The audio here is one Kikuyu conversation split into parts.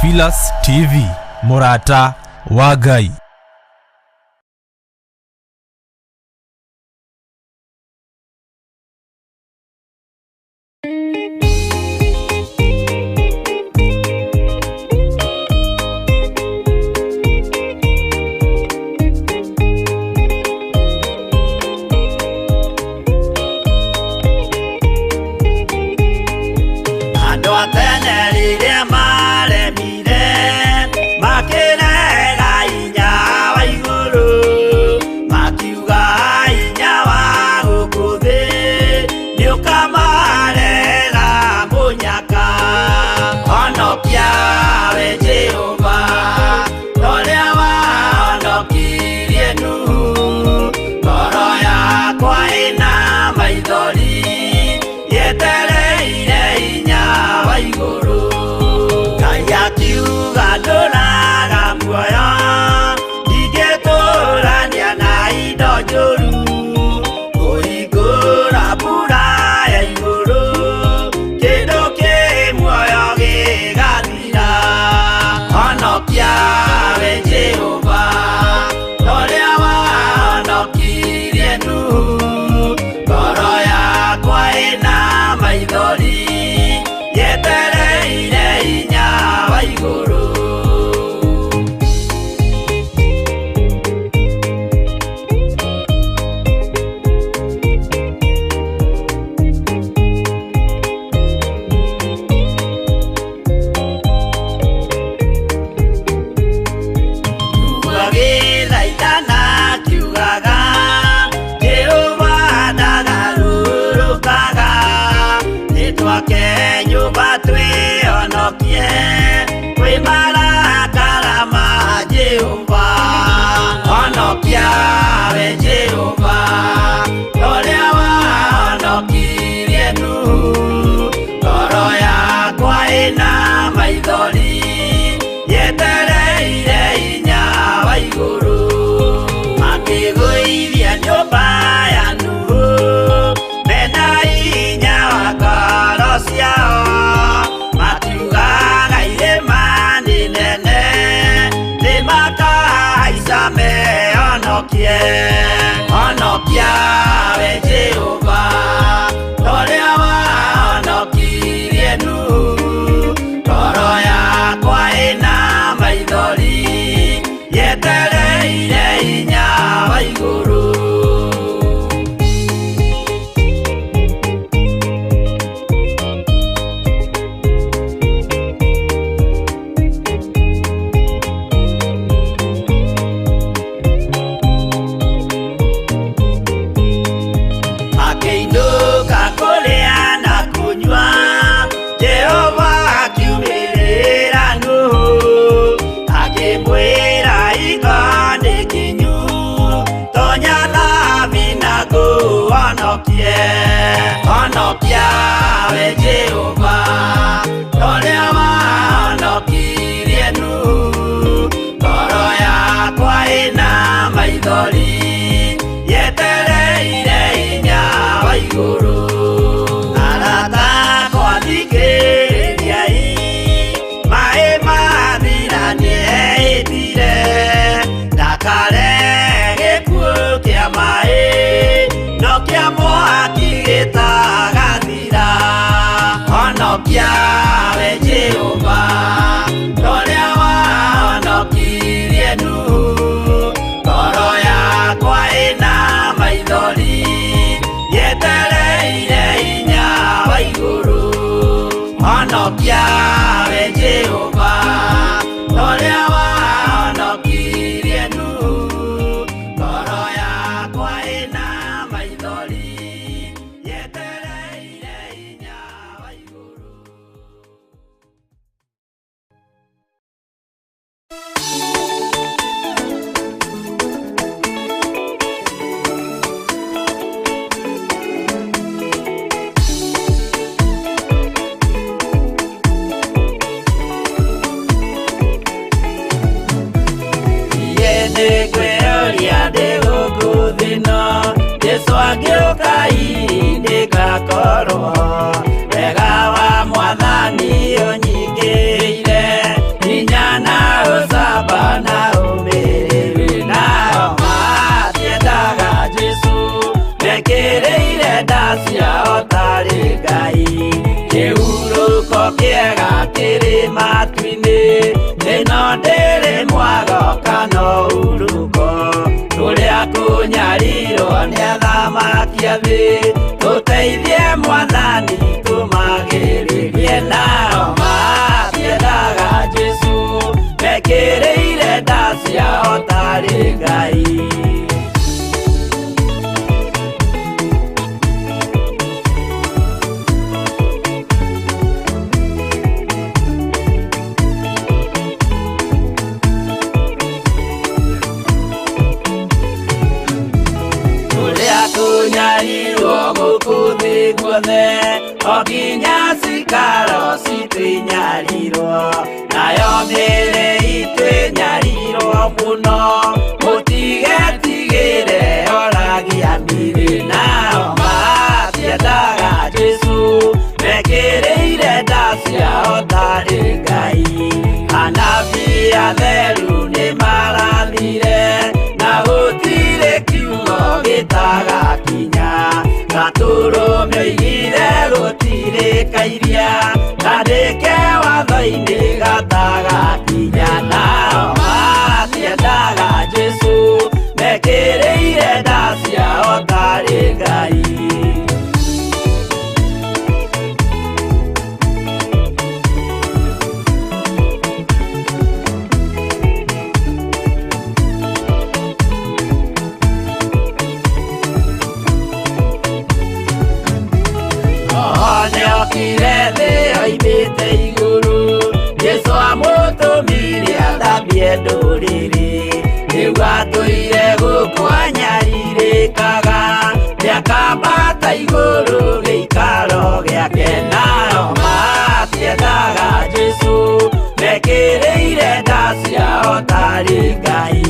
Theophilus TV, mũrata wa Ngai. Andũ a tene rĩrĩa maremire makĩrega hinya wa igũrũ, makiuga hinya wa gũkũ thĩ nĩũkamarehera mũnyaka. Honokia we Jehova, torĩa wahonokirie Nuhu, ngoro yakwa ĩna maithori yetereire hinya wa igũrũ. Ngai akiuga ndũraga muoyo, ndingĩtũrania na indo njũru, kũhingũra mbura ya igũrũ, kĩndũ kĩ muoyo gĩgathira. Honokia we Jehova, torĩa wahonokirie Nuhu, ngoro yakwa ĩna maithori yetereire hinya wa igũrũ. Agĩthaithana akiugaga, Jehova ndagarũrũkaga, nĩtwake nyũmba twĩhonokie kwĩ marakara ma Jehova. Honokia we Jehova, torĩa wahonokirie Nuhu, ngoro yakwa ĩna maithori yetereire hinya wa igũrũ. Makĩgũithia nyũmba ya Nuhu mena hinya wa ngoro ciao, makiugaga irĩma nĩ nene nĩmakahaica mehonokie. Honokia we Jehova, torĩa wahonokirie Nuhu, ngoro yakwa ĩna maithori yetereire hinya wa igũrũ. Makĩinũka kũrĩa na kũnyua, Jehova akiumĩrĩra Nuhu, akĩmwĩra hingo nĩ kinyu, tonya thabina ngũhonokie. Honokia we Jehova, torĩa wahonokirie Nuhu, ngoro yakwa ĩna maithori yetereire hinya wa igũrũ. Arata akwa thikĩrĩriai, maĩ mathira nĩehĩtire, ndakarehe gĩkuũ kĩa maĩ, no kĩa mwaki gĩtagathira. Honokia we Jehova, torĩa wahonokirie Nuhu, ngoro yakwa ĩna maithori yetereire hinya wa igũrũ. Honokia we Jehova, torĩa wahonokirie Nuhu, ngoro yakwa ĩna maithori yetereire hinya wa igũrũ. ciao tarĩ Ngai. Kĩhurũko kĩega kĩrĩ matu-inĩ, ĩno ndĩrĩ mwago kana ũhurũko. Tũrĩa kũnyarirwo nĩ athamaki a thĩ, tũteithie Mwathani tũmagĩrĩrie. Nao matiendaga Jesũ, mekĩrĩire nda ciao tarĩ Ngai. Kũnyarirwo gũkũ thĩ guothe, o nginya cikaro citũ inyarirwo, nayo mĩĩrĩ itũ ĩnyarirwo mũno. Mũtigetigĩre oragia mĩĩrĩ, nao matiendaga Jesũ, mekĩrĩire nda ciao tarĩ Ngai. Anabii atheru nĩmarathire, na gũtirĩ kiugo gĩtagakinya. Gatũrũme oigire gũtirĩ kairia, kandĩke watho-inĩ gatagakinya. Nao matiendaga Jesũ, mekĩrĩire nda ciao tarĩ Ngai. Nĩokire thĩ oimĩte igũrũ, Jesũ amũtũmire athambie ndũrĩrĩ. Rĩu atũire gũkũ anyarirĩkaga, nĩakambata igũrũ gĩikaro gĩake. Nao matiendaga Jesũ, mekĩrĩire nda ciao tarĩ Ngai.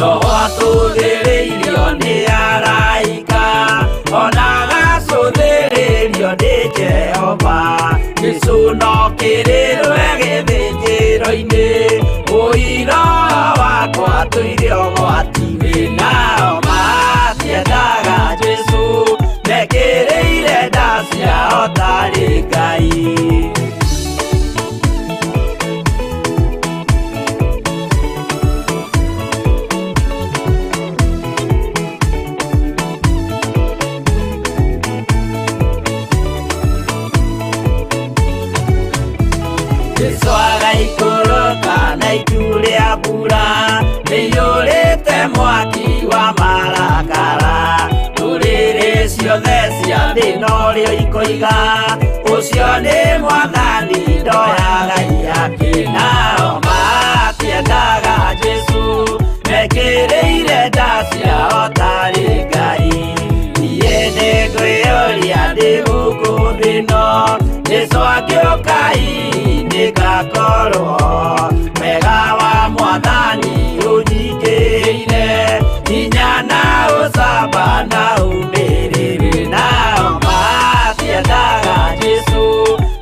Roho atũthĩrĩirio nĩ araika, ona agacũthĩrĩrio nĩ Jehova. Jesũ no kĩrĩrwe gĩthĩnjĩro-inĩ, ũira wakwa tũire ũgwati-inĩ. Nao matiendaga Jesũ, mekĩrĩire nda ciao tarĩ Ngai. Jesũ agaikũrũka na itu rĩa mbura, rĩiyũrĩte mwaki wa marakara. Ndũrĩrĩ ciothe cia thĩ norĩo ikoiga, ũcio nĩ Mwathani ndoyaga ihaki. Nao matiendaga Jesũ, mekĩrĩire nda ciao tarĩ Ngai. Niĩ nĩngwĩyũria ndĩ gũkũ thĩ ĩno, Jesũ angĩũka hihi nĩngakorwo. Wega wa Mwathani ũnyingĩrĩire, hinya na ũcamba na ũmĩrĩru. Nao matiendaga Jesũ,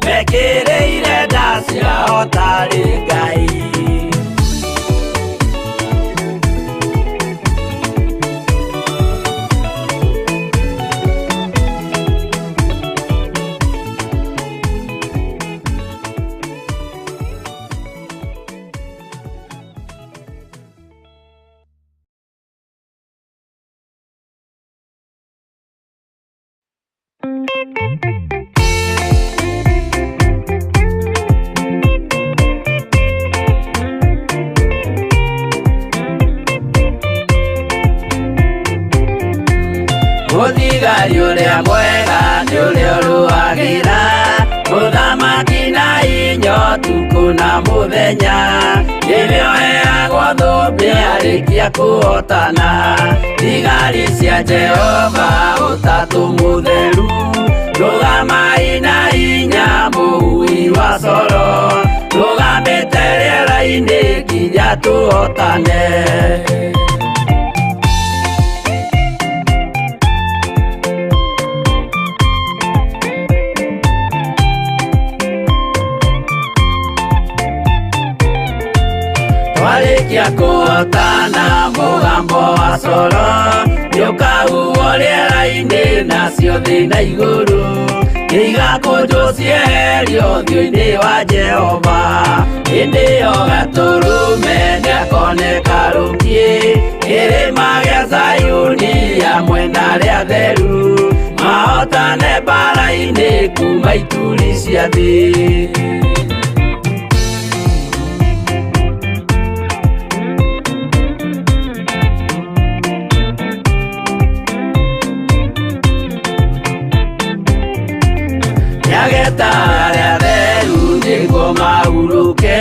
mekĩrĩire nda ciao tarĩ Ngai. Mũthigari ũrĩa mwega nĩ ũrĩa ũrũagĩra mũthamaki na inya ũtukũ na mũthenya. Rĩrĩa ũheagwo thũmbĩ arĩkia kũhotana, thigari cia Jehova ũtatũ mũtheru. Rũgamai na hinya mũhui wa coro, rũgamĩte rĩera-inĩ nginya tũhotane. Twarĩkia kũhotana mũgambo wa coro nĩũkahuhwo rĩera-inĩ nacio thĩ na igũrũ nĩigakũnjwo cieherio ũthiũ-inĩ wa Jehova. Hĩndĩ ĩyo Gatũrũme nĩakoneka rũkiĩ kĩrĩma gĩa Zayuni hamwe na arĩa atheru mahotane mbara-inĩ kuma ituri cia thĩ. Nĩageta arĩa atheru nĩguo mahurũke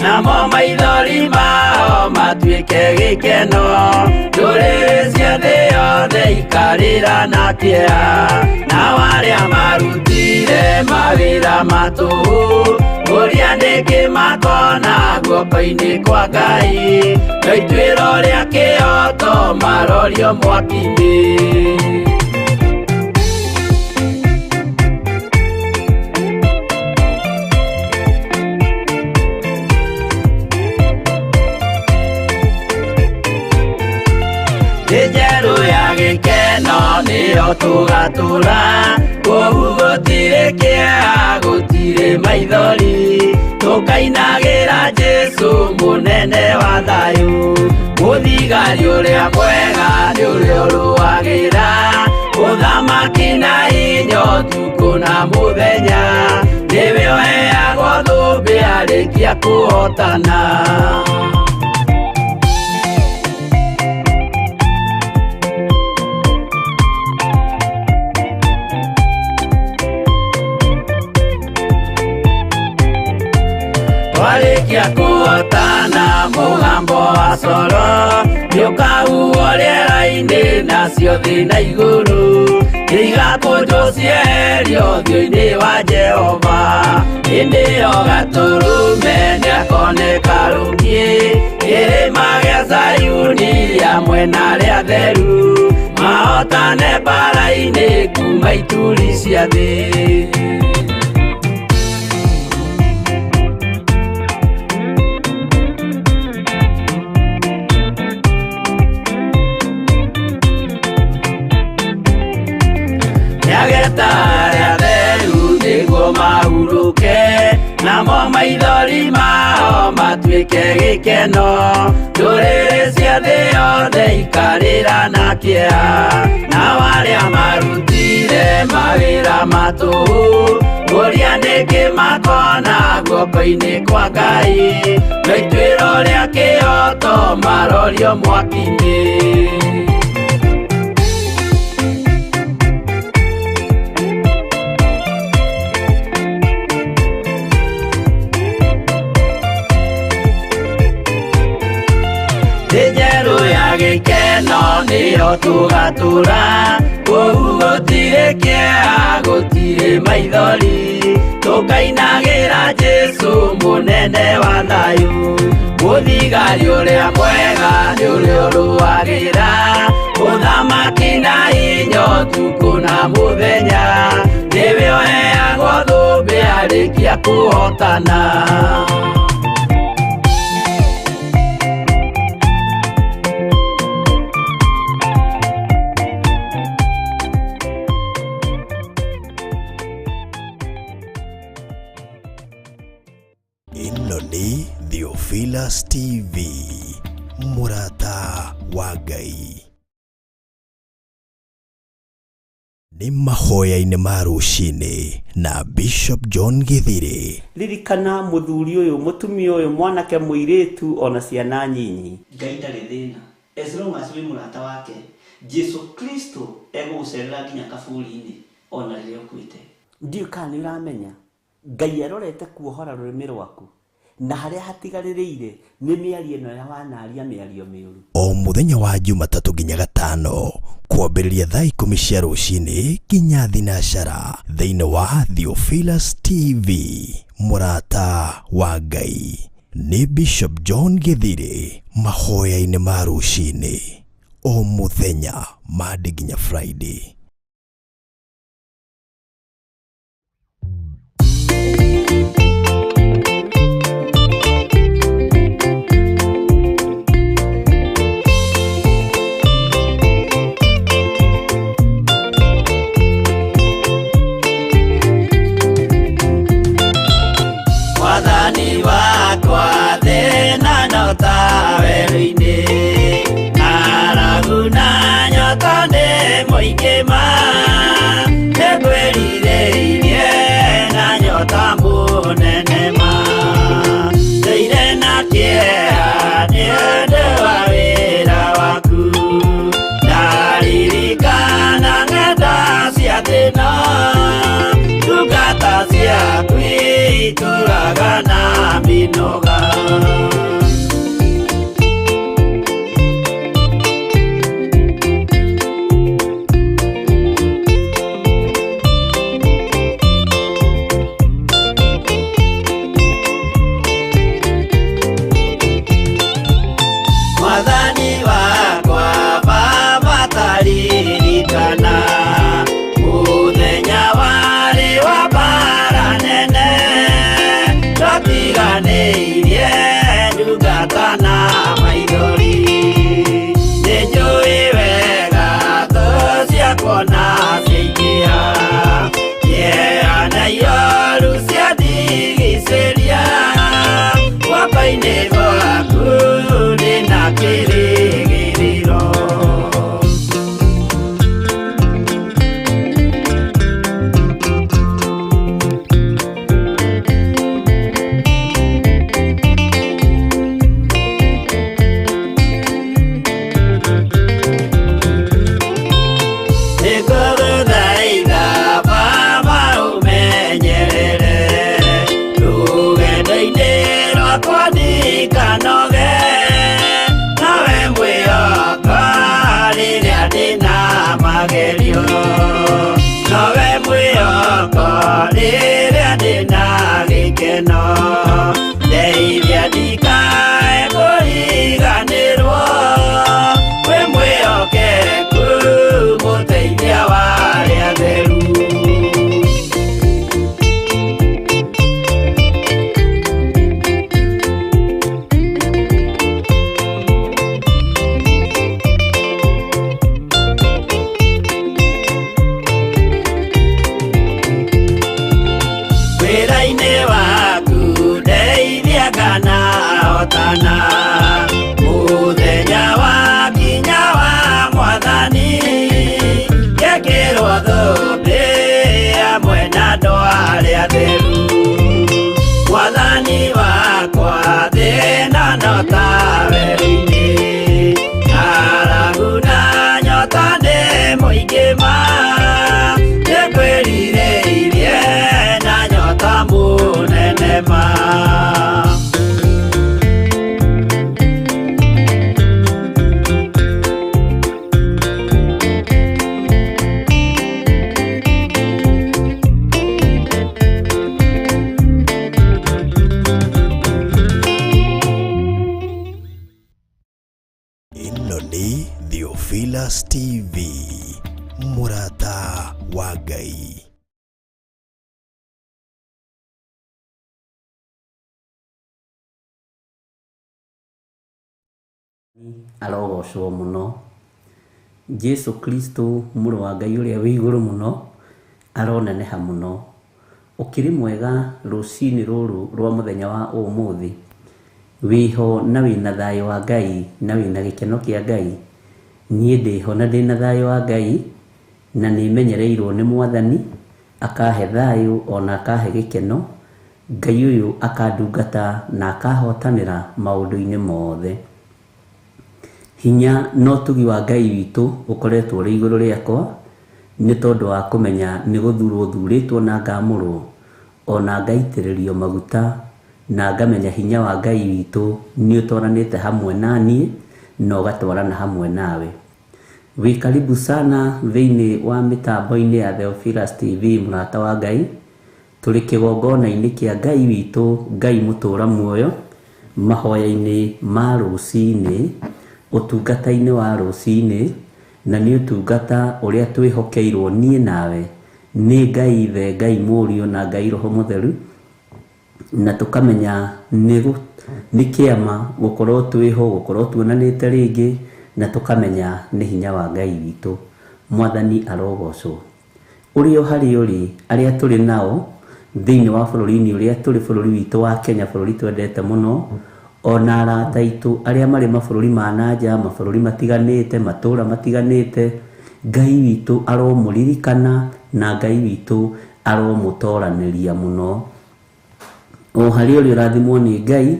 namo maithori mao matuĩke gĩkeno. Ndũrĩrĩ cia thĩ yothe ikarĩra na kĩeha nao arĩa marutire mawĩra ma tũhũ ũrĩa nĩkĩ makona guoko-inĩ kwa Ngai no ituĩro rĩa kĩhooto marorio mwaki-inĩ. Thĩ njerũ ya gĩkeno nĩyo tũgatũra kũu gũtirĩ kĩeha gũtirĩ maithori tũkainagĩra Jesũ mũnene wa thayũ. Mũthigari ũrĩa mwega nĩ ũrĩa ũrũagĩra ũthamaki na hinya ũtukũ na mũthenya nĩwe ũheagwo thũmbĩ arĩkia kũhotana. Twarĩkia kũhotana mũgambo wa coro nĩũkahuhwo rĩera-inĩ nacio thĩ na igũrũ nĩigakũnjwo cieherio ũthiũ-inĩ wa Jehova. Hĩndĩ ĩyo Gatũrũme nĩakoneka rũkiĩ kĩrĩma gĩa Zayuni hamwe na arĩa atheru mahotane mbara-inĩ kuma ituri cia thĩ. Nĩageta arĩa atheru nĩguo mahurũke namo maithori mao matuĩke gĩkeno. Ndũrĩrĩ cia thĩ yothe ikarĩra na kĩeha nao arĩa marutire mawĩra ma tũhũ ũrĩa nĩkĩ makona guoko-inĩ kwa Ngai no ituĩro rĩa kĩhooto marorio mwaki-inĩ. Thĩ njerũ ya gĩkeno nĩyo tũgatũra kũu gũtirĩ kĩeha gũtirĩ maithori tũkainagĩra Jesũ mũnene wa thayũ. Mũthigari ũrĩa mwega nĩ ũrĩa ũrũagĩra ũthamaki na hinya ũtukũ na mũthenya nĩwe ũheagwo thũmbĩ arĩkia kũhotana. Ĩno nĩ Theophilus TV, mũrata wa Ngai. Nĩ mahoya-inĩ ma rũcinĩ na Bishop John Githiri. Ririkana mũthuri ũyũ, mũtumia ũyũ, mwanake, mũirĩtu ona ciana nyinyi. Ngai ndarĩ thĩna as long as wĩ mũrata wake. Jesu Kristo egũgũcerera nginya kaburi-inĩ ona rĩrĩa ũkuĩte. Ndiũĩ kana nĩ ũramenya Ngai arorete kuohora rũrĩmĩ rwaku na harĩa hatigarĩrĩire nĩ mĩario ĩno ya wanaria mĩario mĩũru. O mũthenya wa Jumatatũ nginya Gatano kwambĩrĩria thaa 10 cia rũcinĩ nginya thinacara thĩinĩ wa Theophilus TV, mũrata wa Ngai. Nĩ Bishop John Githiri mahoya-inĩ ma rũcinĩ o mũthenya Monday nginya Friday. mwĩhoko rĩrĩa ndĩna gĩkeno ndeithia ndikae kũriganĩrwo wĩ mwĩhokeku mũteithia wa arĩa atheru. Wĩra-inĩ waku ndeithia kana hotana mũthenya wa kinya wa mwathani ngekĩrwo thũmbĩ hamwe na andũ arĩa atheru. Mwathani wakwa thĩna no ta werũ-inĩ ng'aragu na nyota nĩ mũingĩ ma nĩngwĩrirĩirie na nyota mũnene ma. Ĩno nĩ Theophilus TV, mũrata wa Ngai. Arogocwo mũno Jesu Kristo mũrũ wa Ngai ũrĩa wĩ igũrũ mũno aroneneha mũno. Ũkĩrĩ mwega rũcinĩ rũrũ rwa mũthenya wa ũmũthĩ, wĩho na wĩna thayũ wa Ngai na wĩna gĩkeno kĩa Ngai. Niĩ ndĩho na ndĩna thayũ wa Ngai na nĩmenyereirwo nĩ mwathani akahe thayũ ona akahe gĩkeno. Ngai ũyũ akandungata na akahotanĩra maũndũ-inĩ mothe. Hinya na ũtugi wa Ngai witũ ũkoretwo ũrĩ igũrũ rĩakwa nĩ tondũ wa kũmenya nĩ gũthurwo thurĩtwo na ngamũrwo ona ngaitĩrĩrio maguta na ngamenya hinya wa Ngai witũ nĩ ũtwaranĩte hamwe na niĩ na ũgatwarana hamwe nawe. Wĩ karibu sana thĩinĩ wa mĩtambo-inĩ ya Theophilus TV mũrata wa Ngai. Tũrĩ kĩgongona-inĩ kĩa Ngai witũ, Ngai mũtũra muoyo, mahoya-inĩ ma rũcinĩ, ũtungata-inĩ wa rũcinĩ, na nĩ ũtungata ũrĩa twĩhokeirwo niĩ nawe nĩ Ngai Ithe, Ngai Mũriũ na Ngai Roho Mũtheru, na tũkamenya nĩ kĩama gũkorwo twĩho, gũkorwo tuonanĩte rĩngĩ, na tũkamenya nĩ hinya wa Ngai witũ. Mwathani arogocwo. Ũrĩ o harĩa ũrĩ, arĩa tũrĩ nao thĩinĩ wa bũrũri-inĩ ũrĩa tũrĩ, bũrũri witũ wa Kenya, bũrũri twendete mũno, ona arata aitũ arĩa marĩ mabũrũri ma nanja, mabũrũri matiganĩte, matũra matiganĩte, Ngai witũ aromũririkana na Ngai witũ aromũtoranĩria mũno. O harĩa ũrĩ ũrathimwo nĩ Ngai,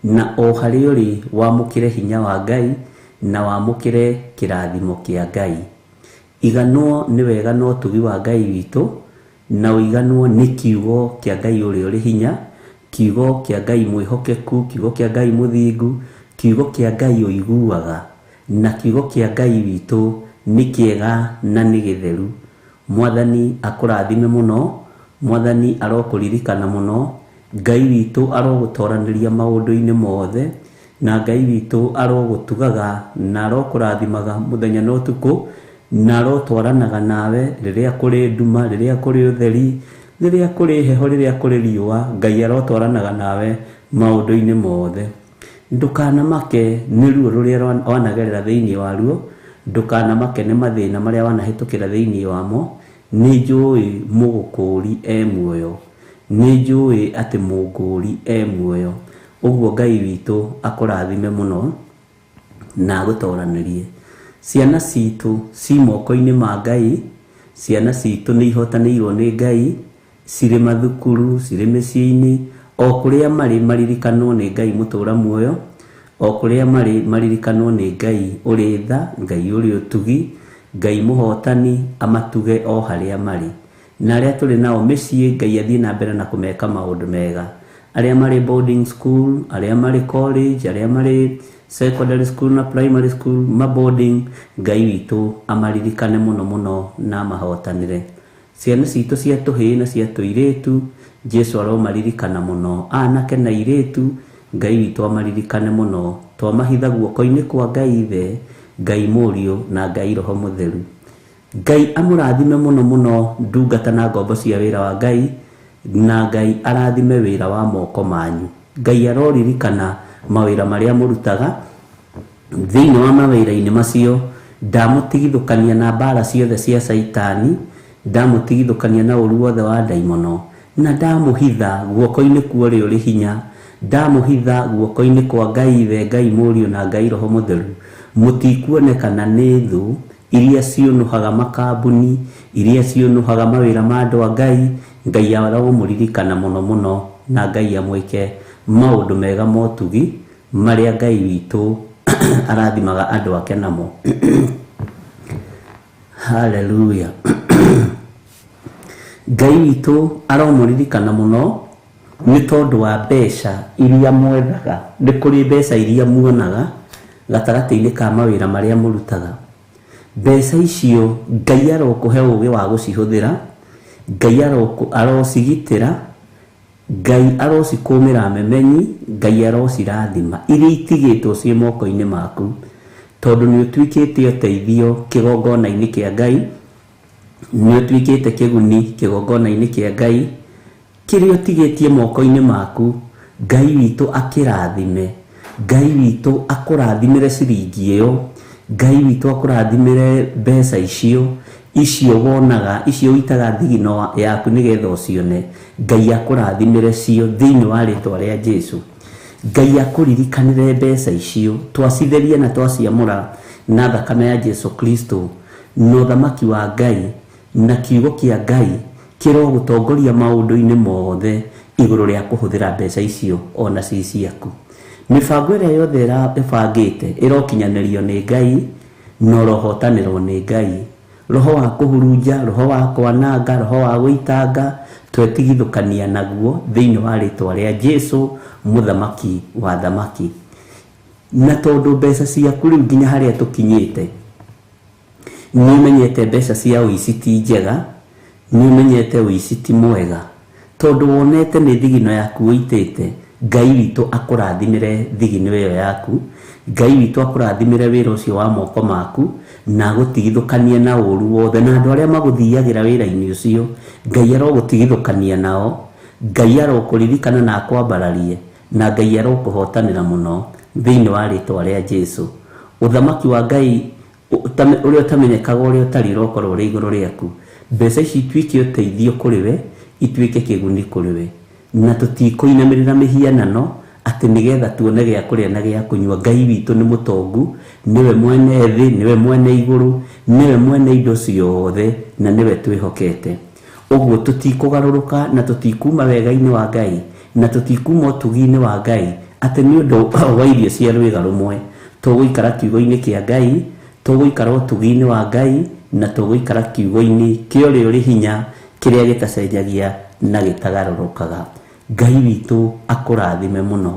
na o harĩa ũrĩ wamũkĩre hinya wa Ngai na wamũkĩre kĩrathimo kĩa Ngai. Iganwo nĩ wega na ũtugi wa Ngai witũ, na ũiganwo nĩ kiugo kĩa Ngai ũrĩa ũrĩ hinya, kiugo kĩa Ngai mwĩhokeku, kiugo kĩa Ngai mũthingu, kiugo kĩa Ngai ũiguaga, na kiugo kĩa Ngai witũ nĩ kĩega na nĩ gĩtheru. Mwathani akũrathime mũno, Mwathani arokũririkana mũno, Ngai witũ arogũtoranĩria maũndũ-inĩ mothe, na Ngai witũ arogũtugaga na arokũrathimaga mũthenya na ũtukũ, na arotwaranaga nawe rĩrĩa kũrĩ nduma, rĩrĩa kũrĩ ũtheri, rĩrĩa kũrĩ heho, rĩrĩa kũrĩ riũa. Ngai arotwaranaga nawe maũndũ-inĩ mothe. Ndũkanamake nĩ ruo rũrĩa wanagerera thĩinĩ waruo, ndũkanamake nĩ mathĩna marĩa wanahĩtũkĩra thĩinĩ wamo. Nĩ njũĩ mũgũkũũri e muoyo, nĩ njũĩ atĩ mũngũũri e muoyo. Ũguo Ngai witũ akũrathime mũno na agũtoranĩrie. Ciana citũ ci moko-inĩ ma Ngai, ciana citũ nĩ ihotanĩirwo nĩ Ngai, cirĩ mathukuru, cirĩ mĩciĩ-inĩ, o kũrĩa marĩ maririkanwo nĩ Ngai mũtũra muoyo, o kũrĩa marĩ maririkanwo nĩ Ngai ũrĩ tha, Ngai ũrĩ ũtugi, Ngai mũhotani amatuge o harĩa marĩ. Na arĩa tũrĩ nao mĩciĩ, Ngai athiĩ na mbere na kũmeka maũndũ mega. Arĩa marĩ boarding school, arĩa marĩ college, arĩa marĩ secondary school na primary school, ma boarding, Ngai witũ amaririkane mũno mũno na amahotanĩre. Ciana citũ cia tũhĩĩ na cia tũirĩtu, Jesu aromaririkana mũno. Anake na airĩtu, Ngai witũ amaririkane mũno. Twamahitha guoko-inĩ kwa Ngai Ithe, Ngai Mũriũ na Ngai Roho Mũtheru. Ngai amũrathime mũno mũno ndungata na ngombo cia wĩra wa Ngai, na Ngai arathime wĩra wa moko manyu. Ngai aroririkana mawĩra marĩa mũrutaga. Thĩinĩ wa mawĩra-inĩ macio, ndamũtigithũkania na mbara ciothe cia Caitani, ndamũtigithũkania na ũru wothe wa ndaimono, na ndamũhitha guoko-inĩ kwa ũrĩa ũrĩ hinya, ndamũhitha guoko-inĩ kwa Ngai Ithe, Ngai Mũriũ na Ngai Roho Mũtheru. Mũtikuonekana nĩ thũ iria ciũnũhaga makambuni, iria ciũnũhaga mawĩra ma andũ a Ngai. Ngai aromũririkana mũno mũno, na Ngai amwĩke maũndũ mega motugi marĩa Ngai witũ arathimaga andũ ake namo. Hallelujah. Ngai witũ aromũririkana mũno nĩ tondũ wa mbeca iria mwethaga. Nĩ kũrĩ mbeca iria muonaga gatagatĩ-inĩ ka mawĩra marĩa mũrutaga. Mbeca icio Ngai arokũhe ũũgĩ wa gũcihũthĩra, Ngai arocigitĩra, Ngai arocikũmĩra memenyi, Ngai arocirathima iria itigĩtwo ciĩ moko-inĩ maku, tondũ nĩ ũtuĩkĩte ũteithio kĩgongona-inĩ kĩa Ngai, nĩ ũtuĩkĩte kĩguni kĩgongona-inĩ kĩa Ngai. Kĩrĩa ũtigĩtie moko-inĩ maku, Ngai witũ akĩrathime, Ngai witũ akũrathimĩre ciringi ĩyo, Ngai witũ akũrathimĩre mbeca icio, icio wonaga, icio ũitaga thigino yaku nĩgetha ũcione. Ngai akũrathimĩre cio thĩinĩ wa rĩtwa rĩa Jesu. Ngai akũririkanĩre mbeca icio, twacitheria na twaciamũra na thakame ya Jesu Kristo, na ũthamaki wa Ngai na kiugo kĩa Ngai kĩrogũtongoria maũndũ-inĩ mothe igũrũ rĩa kũhũthĩra mbeca icio ona ci ciaku. Mĩbango ĩrĩa yothe ĩbangĩte ĩrokinyanĩrio nĩ Ngai na ũrohotanĩrwo nĩ Ngai. Roho wa kũhurunja, roho wa kwananga, roho wa gũitanga, twetigithũkania naguo thĩinĩ wa rĩtwa rĩa Jesu mũthamaki wa thamaki. Na tondũ mbeca ciaku rĩu nginya harĩa tũkinyĩte, nĩ ũmenyete mbeca cia ũici ti njega, nĩ ũmenyete ũici ti mwega, tondũ wonete nĩ thigino yaku ũitĩte. Ngai witũ akũrathimĩre thigino ĩyo yaku, Ngai witũ akũrathimĩre wĩra ũcio wa moko maku, na agũtigithũkanie na ũru wothe na andũ arĩa magũthiagĩra wĩra-inĩ ũcio. Ngai arogũtigithũkania nao, Ngai arokũririkana na akwambararie, na Ngai arokũhotanĩra mũno thĩinĩ wa rĩtwa rĩa Jesu. Ũthamaki wa Ngai ũrĩa ũtamenyekaga ũrĩa ũtariĩ ũrokorwo ũrĩ igũrũ rĩaku. Mbeca ici ituĩke ũteithio kũrĩ we, ituĩke kĩguni kũrĩ we, na tũtikũinamĩrĩra mĩhianano atĩ nĩgetha tuone gĩa kũrĩa na gĩa kũnyua. Ngai witũ nĩ mũtongu, nĩwe mwene thĩ, nĩwe mwene igũrũ, nĩwe mwene indo ciothe, na nĩwe twĩhokete. Ũguo tũtikũgarũrũka na tũtikuma wega-inĩ wa Ngai, na tũtikuma ũtugi-inĩ wa Ngai atĩ nĩ ũndũ wa irio cia rwĩga rũmwe. Tũgũikara kiugo-inĩ kĩa Ngai, tũgũikara ũtugi-inĩ wa Ngai, na tũgũikara kiugo-inĩ kĩa ũrĩa ũrĩ hinya, kĩrĩa gĩtacenjagia na gĩtagarũrũkaga. Ngai witũ akũrathime mũno.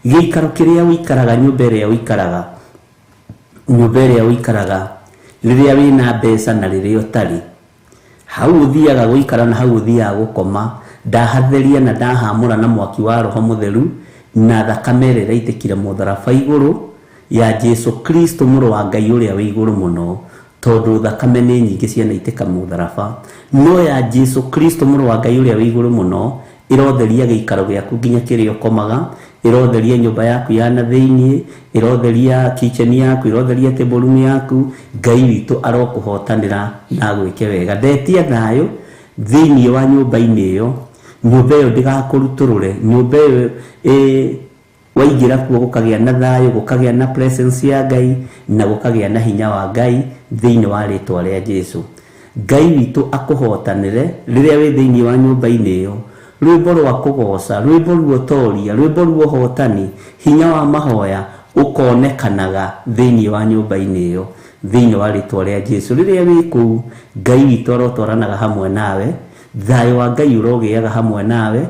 Gĩikaro kĩrĩa ũikaraga, nyũmba ĩrĩa ũikaraga, nyũmba ĩrĩa ũikaraga rĩrĩa wĩna mbeca na rĩrĩa ũtarĩ, hau ũthiaga gũikara na hau ũthiaga gũkoma, ndahatheria na ndahamũra na mwaki wa Roho Mũtheru na thakame ĩrĩa ĩraitĩkire mũtharaba igũrũ ya Jesu Kristo mũrũ wa Ngai ũrĩa wĩ igũrũ mũno, tondũ thakame nĩ nyingĩ cianaitĩka mũtharaba, no ya Jesu Kristo mũrũ wa Ngai ũrĩa wĩ igũrũ mũno ĩrotheria gĩikaro gĩaku nginya kĩrĩa ũkomaga, ĩrotheria nyũmba yaku ya na thĩinĩ, ĩrotheria kitchen yaku, ĩrotheria table room yaku. Ngai witũ arokũhotanĩra na agwĩke wega. Ndetia thayũ thĩinĩ wa nyũmba-inĩ ĩyo, nyũmba ĩyo ndĩgakũrutũrũre, nyũmba ĩyo waingĩra kuo gũkagĩa na thayũ, gũkagĩa na presence ya Ngai, na gũkagĩa na hinya wa Ngai thĩinĩ wa rĩtwa rĩa Jesu. Ngai witũ akũhotanĩre rĩrĩa wĩ thĩinĩ wa nyũmba-inĩ ĩyo, rwĩmbo rwa kũgoca, rwĩmbo rwa ũtoria, rwĩmbo rwa ũhotani, hinya wa mahoya ũkonekanaga thĩinĩ wa nyũmba-inĩ ĩyo thĩinĩ wa rĩtwa rĩa Jesu. Rĩrĩa wĩ kũu, Ngai witũ arotwaranaga hamwe nawe, thayũ wa Ngai ũrogĩaga hamwe nawe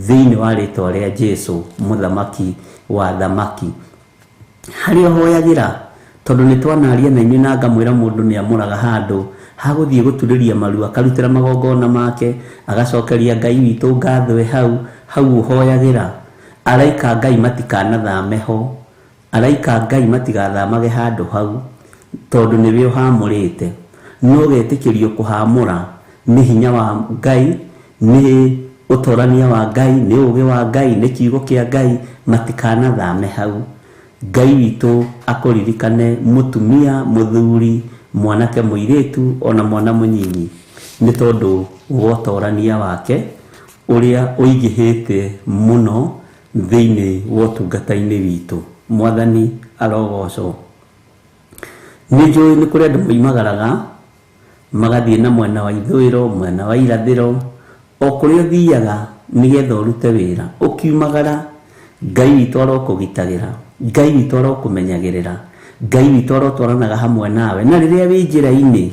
thĩinĩ wa rĩtwa rĩa Jesu mũthamaki wa thamaki. Harĩa ũhoyagĩra, tondũ nĩ twanaria na inyuĩ na ngamwĩra mũndũ nĩ amũraga handũ Hagũthiĩ gũturĩria maru akarutĩra magongona make, agacokeria Ngai witũ ngatho hau, hau ũhoyagĩra. Araika Ngai matikanathame ho, araika Ngai matigathamage handũ hau, tondũ nĩwe ũhamũrĩte. No getĩkĩrio kũhamũra nĩ hinya wa Ngai, nĩ ũtorania wa Ngai, nĩ ũũgĩ wa Ngai, nĩ kiugo kĩa Ngai, matikanathame hau. Ngai witũ akũririkane mũtumia, mũthuri, mwanake, mũirĩtu ona mwana mũnyinyi, nĩ tondũ wa ũtorania wake ũrĩa ũingĩhĩte mũno thĩinĩ wa ũtungata-inĩ witũ. Mwathani arogocwo. Nĩ njũĩ nĩ kũrĩ andũ moimagaraga magathiĩ na mwena wa ithũĩro, mwena wa irathĩro, o kũrĩa ũthiaga nĩgetha ũrute wĩra. Ũkiumagara, Ngai witũ arokũgitagĩra, Ngai witũ arokũmenyagĩrĩra, Ngai witũ arotwaranaga hamwe nawe. Na rĩrĩa wĩ njĩra-inĩ,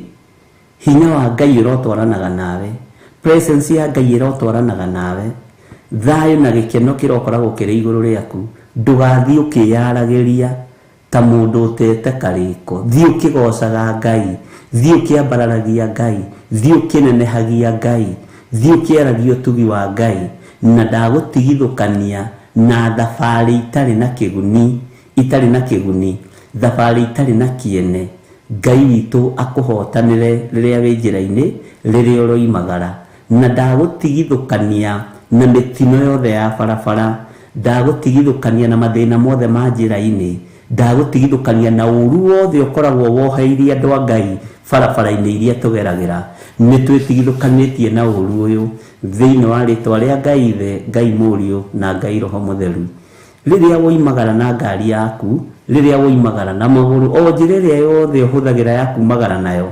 hinya wa Ngai ũrotwaranaga nawe, presence ya Ngai ĩrotwaranaga nawe, thayũ na gĩkeno kĩrokoragwo kĩrĩ igũrũ rĩaku. Ndũgathiĩ ũkĩyaragĩria ta mũndũ ũtete karĩko. Thiĩ ũkĩgocaga Ngai, thiĩ ũkĩambararagia Ngai, thiĩ ũkĩnenehagia Ngai, thiĩ ũkĩaragia ũtugi wa Ngai. Na ndagũtigithũkania na thabarĩ itarĩ na kĩguni, itarĩ na kĩguni, thabarĩ itarĩ na kĩene. Ngai witũ akũhotanĩre rĩrĩa wĩ njĩra-inĩ, rĩrĩa ũroimagara. Na ndagũtigithũkania na mĩtino yothe ya barabara, ndagũtigithũkania na mathĩna mothe ma njĩra-inĩ, ndagũtigithũkania na ũru wothe ũkoragwo woheirie andũ a Ngai barabara-inĩ iria tũgeragĩra. Nĩ twĩtigithũkanĩtie na ũru ũyũ thĩinĩ wa rĩtwa rĩa Ngai Ithe, Ngai Mũriũ na Ngai Roho Mũtheru. Rĩrĩa woimagara na ngari yaku, rĩrĩa woimagara na magũrũ, o njĩra ĩrĩa yothe ũhũthagĩra ya kumagara nayo,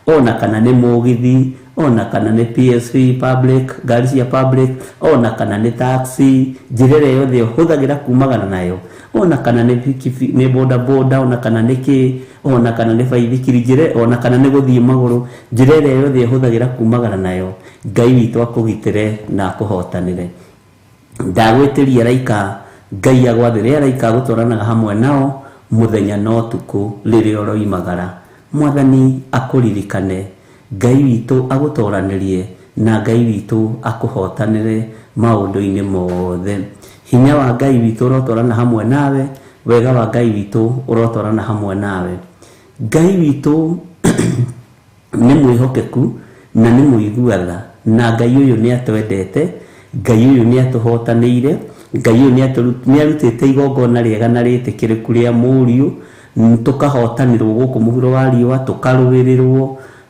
ona kana nĩ mũgithi, ona kana nĩ PSV public, ngari cia public, ona kana nĩ taxi, njĩra ĩrĩa yothe ũhũthagĩra kumagara nayo, ona kana nĩ nĩ boda boda, ona kana nĩ kĩ, ona kana nĩ baithikiri, njĩra, ona kana nĩ gũthiĩ magũrũ, njĩra ĩrĩa yothe ũhũthagĩra kumagara nayo, Ngai witũ akũgitĩre na akũhotanĩre. Ndagwĩtĩria araika Ngai agwathĩre araika agũtwaranaga hamwe nao mũthenya na ũtukũ rĩrĩa ũroimagara. Mwathani akũririkane, Ngai witũ agũtoranĩrie, na Ngai witũ akũhotanĩre maũndũ-inĩ mothe. Hinya wa Ngai witũ ũrotwarana hamwe nawe, wega wa Ngai witũ ũrotwarana hamwe nawe. Ngai witũ nĩ mwĩhokeku na nĩ mũigua tha, na Ngai ũyũ nĩ atwendete, Ngai ũyũ nĩ atũhotanĩire, Ngai ũyũ nĩ arutĩte igongona rĩega na rĩtĩkĩrĩku rĩa Mũriũ, tũkahotanĩrwo gũkũ mũhuro wa riũa, tũkarũĩrĩrwo,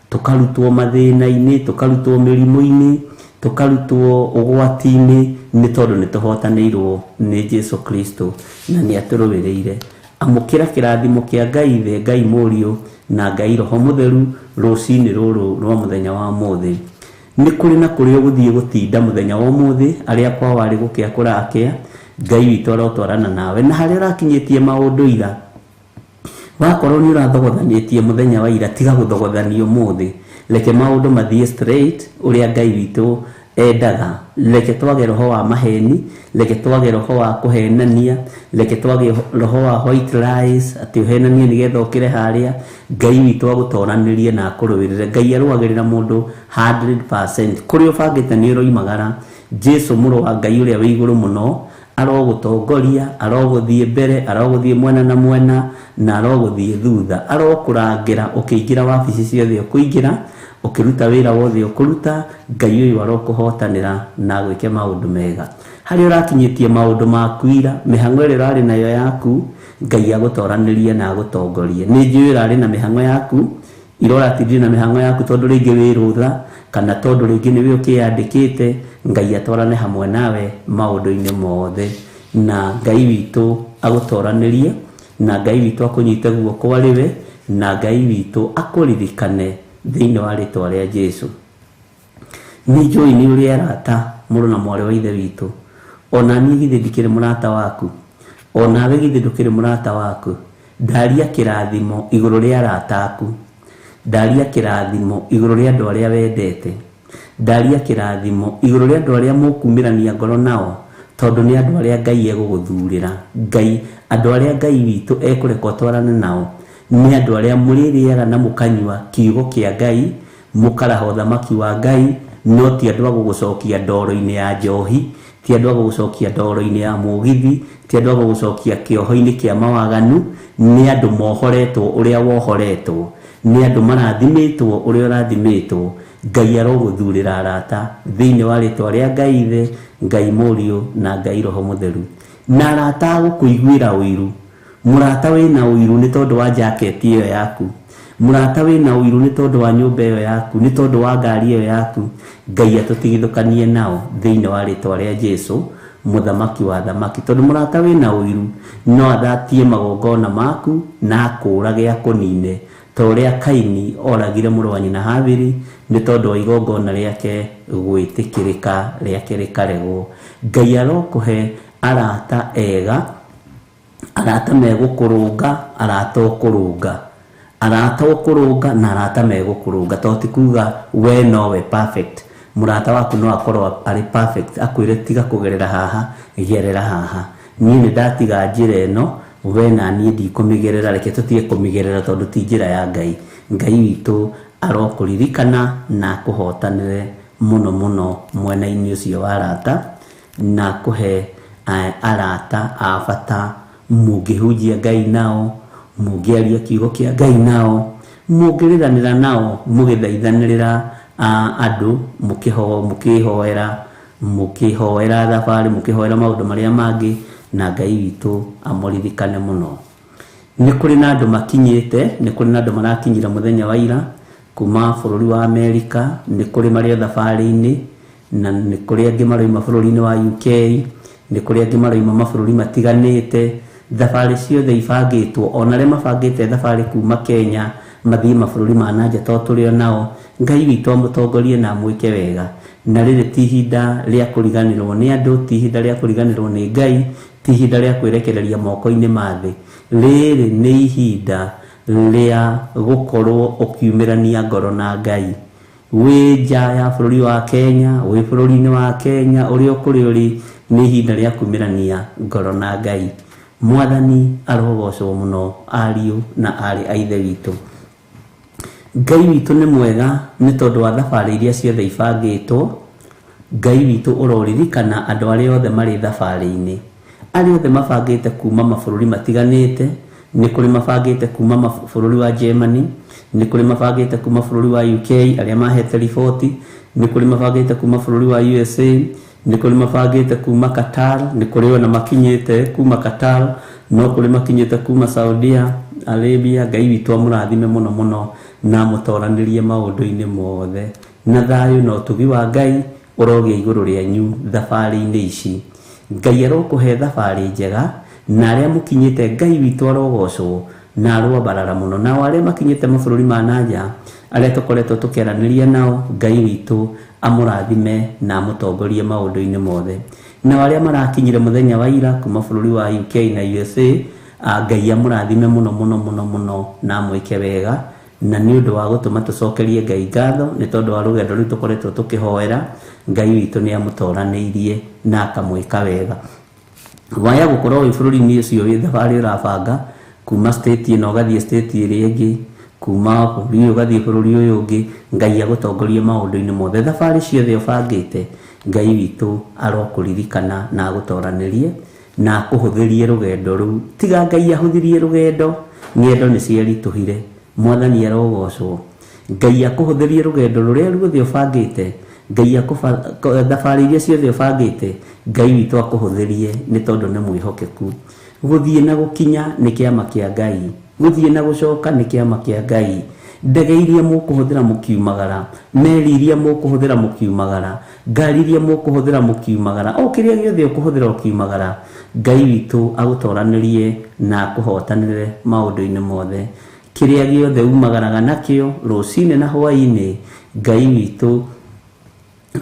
tũkarutwo mathĩna-inĩ, tũkarutwo mĩrimũ-inĩ, tũkarutwo ũgwati-inĩ, nĩ tondũ nĩ tũhotanĩirwo nĩ Jesu Kristo na nĩ atũrũĩrĩire. Amũkĩra kĩrathimo kĩa Ngai Ithe, Ngai Mũriũ na Ngai Roho Mũtheru rũcinĩ rũrũ rwa mũthenya wa ũmũthĩ. Nĩ kũrĩ na kũrĩa ũgũthiĩ gũtinda mũthenya wa ũmũthĩ, arĩa kwao arĩ gũkĩa kũrakĩa, Ngai witũ arotwarana nawe. Na harĩa ũrakinyĩtie maũndũ ira, wakorwo nĩ ũrathogothanĩtie mũthenya wa ira, tiga gũthogothanio ũmũthĩ. Reke maũndũ mathiĩ straight ũrĩa Ngai witũ endaga. Reke twage roho wa maheni, reke twage roho wa kũhenania, reke twage roho wa white lies, atĩ ũhenanie nĩgetha ũkĩre harĩa. Ngai witũ agũtoranĩrie na akũrũĩrĩre. Ngai arũagĩrĩra mũndũ 100%. Kũrĩa ũbangĩte nĩ ũroimagara, Jesu mũrũ wa Ngai ũrĩa wĩ igũrũ mũno arogũtongoria, arogũthiĩ mbere, arogũthiĩ mwena na mwena, na arogũthiĩ thutha, arokũrangĩra ũkĩingĩra wabici ciothe ũkũingĩra, ũkĩruta wĩra wothe ũkũruta. Ngai ũyũ arokũhotanĩra na agwĩke maũndũ mega. Harĩa ũrakinyĩtie maũndũ maku ira, mĩhang'o ĩrĩa ũrarĩ nayo yaku, Ngai agũtoranĩrie na agũtongorie. Nĩ njũĩ ũrarĩ na mĩhang'o yaku, ira ũratindire na mĩhang'o yaku tondũ rĩngĩ wĩ rũtha, kana tondũ rĩngĩ nĩwe ũkĩyandĩkĩte. Ngai atwarane hamwe nawe maũndũ-inĩ mothe, na Ngai witũ agũtoranĩrie, na Ngai witũ akũnyite guoko arĩ we, na Ngai witũ akũririkane thĩinĩ wa rĩtwa rĩa Jesu. Nĩ njũĩ nĩ ũrĩ arata mũrũ na mwarĩ wa ithe witũ, ona niĩ githĩ ndikĩrĩ mũrata waku, onawe githĩ ndũkĩrĩ mũrata waku. Ndaria kĩrathimo igũrũ rĩa arata aku, ndaria kĩrathimo igũrũ rĩa andũ arĩa wendete, ndaria kĩrathimo igũrũ rĩa andũ arĩa mũkumĩrania ngoro nao, tondũ nĩ andũ arĩa Ngai egũgũthurĩra. Ngai, andũ arĩa Ngai witũ ekũreka ũtwarane nao nĩ andũ arĩa mũrĩrĩaga na mũkanyua kiugo kĩa Ngai, Mũkaraha ũthamaki wa Ngai, no ti andũ a gũgũcokia ndoro-inĩ ya njohi, ti andũ a gũgũcokia ndoro-inĩ ya mũgithi, ti andũ a gũgũcokia kĩoho-inĩ kĩa mawaganu. Nĩ andũ mohoretwo ũrĩa wohoretwo, nĩ andũ marathimĩtwo ũrĩa ũrathimĩtwo. Ngai arogũthurĩra arata thĩinĩ wa rĩtwa rĩa Ngai Ithe, Ngai Mũriũ na Ngai Roho Mũtheru. Na arata a gũkũiguĩra ũiru, mũrata wĩna ũiru nĩ tondũ wa jaketi ĩyo yaku, mũrata wĩna ũiru nĩ tondũ wa nyũmba ĩyo yaku, nĩ tondũ wa ngari ĩyo yaku, Ngai atũtigithũkanie nao thĩinĩ wa rĩtwa rĩa Jesu mũthamaki wa thamaki. Tondũ mũrata wĩna ũiru no athatie magongona maku na akũũrage akũnine, ta ũrĩa Kaini oragire mũrũ wa nyina Habili nĩ tondũ wa igongona rĩake gwĩtĩkĩrĩka rĩake rĩkaregwo. Ngai arokũhe arata ega, arata megũkũrũnga, arata ũkũrũnga, arata ũkũrũnga na arata megũkũrũnga. To ti kuga we nowe perfect, mũrata waku no akorwo arĩ perfect, akwĩre tiga kũgerera haha, gerera haha, niĩ nĩ ndatiga njĩra ĩno, we na niĩ ndikũmĩgerera, reke tũtige kũmĩgerera tondũ ti njĩra ya Ngai. Ngai witũ arokũririkana na akũhotanĩre mũno mũno mwena-inĩ ũcio wa arata, na akũhe arata a bata mũngĩhunjia Ngai nao, mũngĩaria kiugo kĩa Ngai nao, mũngĩrĩranĩra nao, mũgĩthaithanĩrĩra andũ, mũkĩhoera, mũkĩhoera thabarĩ, mũkĩhoera maũndũ marĩa mangĩ, na Ngai witũ amũririkane mũno. Nĩ kũrĩ na andũ makinyĩte, nĩ kũrĩ na andũ marakinyire mũthenya wa ira kuma bũrũri wa Amerika, nĩ kũrĩ marĩ thabarĩ-inĩ, na nĩ kũrĩ angĩ maroima bũrũri-inĩ wa UK, nĩ kũrĩ angĩ maroima mabũrũri matiganĩte. Thabarĩ ciothe ibangĩtwo, ona arĩa mabangĩte thabarĩ kuma Kenya mathiĩ mabũrũri ma nanja to tũrĩ o nao. Ngai witũ amũtongorie na amwĩke wega. Na rĩrĩ ti ihinda rĩa kũriganĩrwo nĩ andũ, ti ihinda rĩa kũriganĩrwo nĩ Ngai, ti ihinda rĩa kwĩrekereria moko-inĩ ma thĩ. Rĩrĩ nĩ ihinda rĩa gũkorwo ũkiumĩrania ngoro na Ngai. Wĩ nja ya bũrũri wa Kenya, wĩ bũrũri-inĩ wa Kenya, ũrĩa ũkũrĩ ũrĩ, nĩ ihinda rĩa kumĩrania ngoro na Ngai. Mwathani arogocwo mũno, ariũ na aarĩ a Ithe witũ. Ngai witũ nĩ mwega nĩ tondũ wa thabarĩ iria ciothe ibangĩtwo. Ngai witũ ũroririkana andũ arĩa othe marĩ thabarĩ-inĩ, arĩa othe mabangĩte kuma mabũrũri matiganĩte. Nĩ kũrĩ mabangĩte kuma bũrũri wa Germany, nĩ kũrĩ mabangĩte kuma bũrũri wa UK arĩa mahete riboti, nĩ kũrĩ mabangĩte kuma bũrũri wa USA, nĩ kũrĩ mabangĩte kuma Qatar, nĩ kũrĩ ona makinyĩte kuma Qatar, no kũrĩ makinyĩte kuma Saudia Arabia. Ngai witũ amũrathime mũno mũno na amũtoranĩrie maũndũ-inĩ mothe, na thayũ na ũtugi wa Ngai ũrogĩa igũrũ rĩanyu thabarĩ-inĩ ici. Ngai arokũhe thabarĩ njega, na arĩa mũkinyĩte Ngai witũ arogocwo na aroambarara mũno. Nao arĩa makinyĩte mabũrũri ma nanja, arĩa tũkoretwo tũkĩaranĩria nao, Ngai witũ amũrathime na amũtongorie maũndũ-inĩ mothe. Nao arĩa marakinyire mũthenya wa ira kuma bũrũri wa UK na USA, Ngai amũrathime mũno mũno mũno mũno na amwĩke wega, na nĩ ũndũ wa gũtũma tũcokerie Ngai ngatho nĩ tondũ wa rũgendo rũu tũkoretwo tũkĩhoera. Ngai witũ nĩ amũtoranĩirie na akamwĩka wega. Waya gũkorwo wĩ bũrũri-inĩ ũcio wĩ thabarĩ ũrabanga kuma state ĩno ũgathiĩ state ĩrĩa ĩngĩ, kuma bũrũri ũyũ ũgathiĩ bũrũri ũyũ ũngĩ, Ngai agũtongorie maũndũ-inĩ mothe. Thabarĩ ciothe ũbangĩte, Ngai witũ arokũririkana na agũtoranĩrie na akũhũthĩrie rũgendo rũu. Tiga Ngai ahũthirie rũgendo, ng'endo nĩ ciaritũhire. Mwathani arogocwo. Ngai akũhũthĩrie rũgendo rũrĩa ruothe ũbangĩte, Ngai thabarĩ iria ciothe ũbangĩte, Ngai witũ akũhũthĩrie nĩ tondũ nĩ mwĩhokeku. Gũthiĩ na gũkinya nĩ kĩama kĩa Ngai, gũthiĩ na gũcoka nĩ kĩama kĩa Ngai. Ndege iria mũkũhũthĩra mũkiumagara, meri iria mũkũhũthĩra mũkiumagara, ngari iria mũkũhũthĩra mũkiumagara, o kĩrĩa gĩothe ũkũhũthĩra ũkiumagara, Ngai witũ agũtoranĩrie na akũhotanĩre maũndũ-inĩ mothe. Kĩrĩa gĩothe umagaraga nakĩo rũcinĩ na hwaĩ-inĩ, Ngai witũ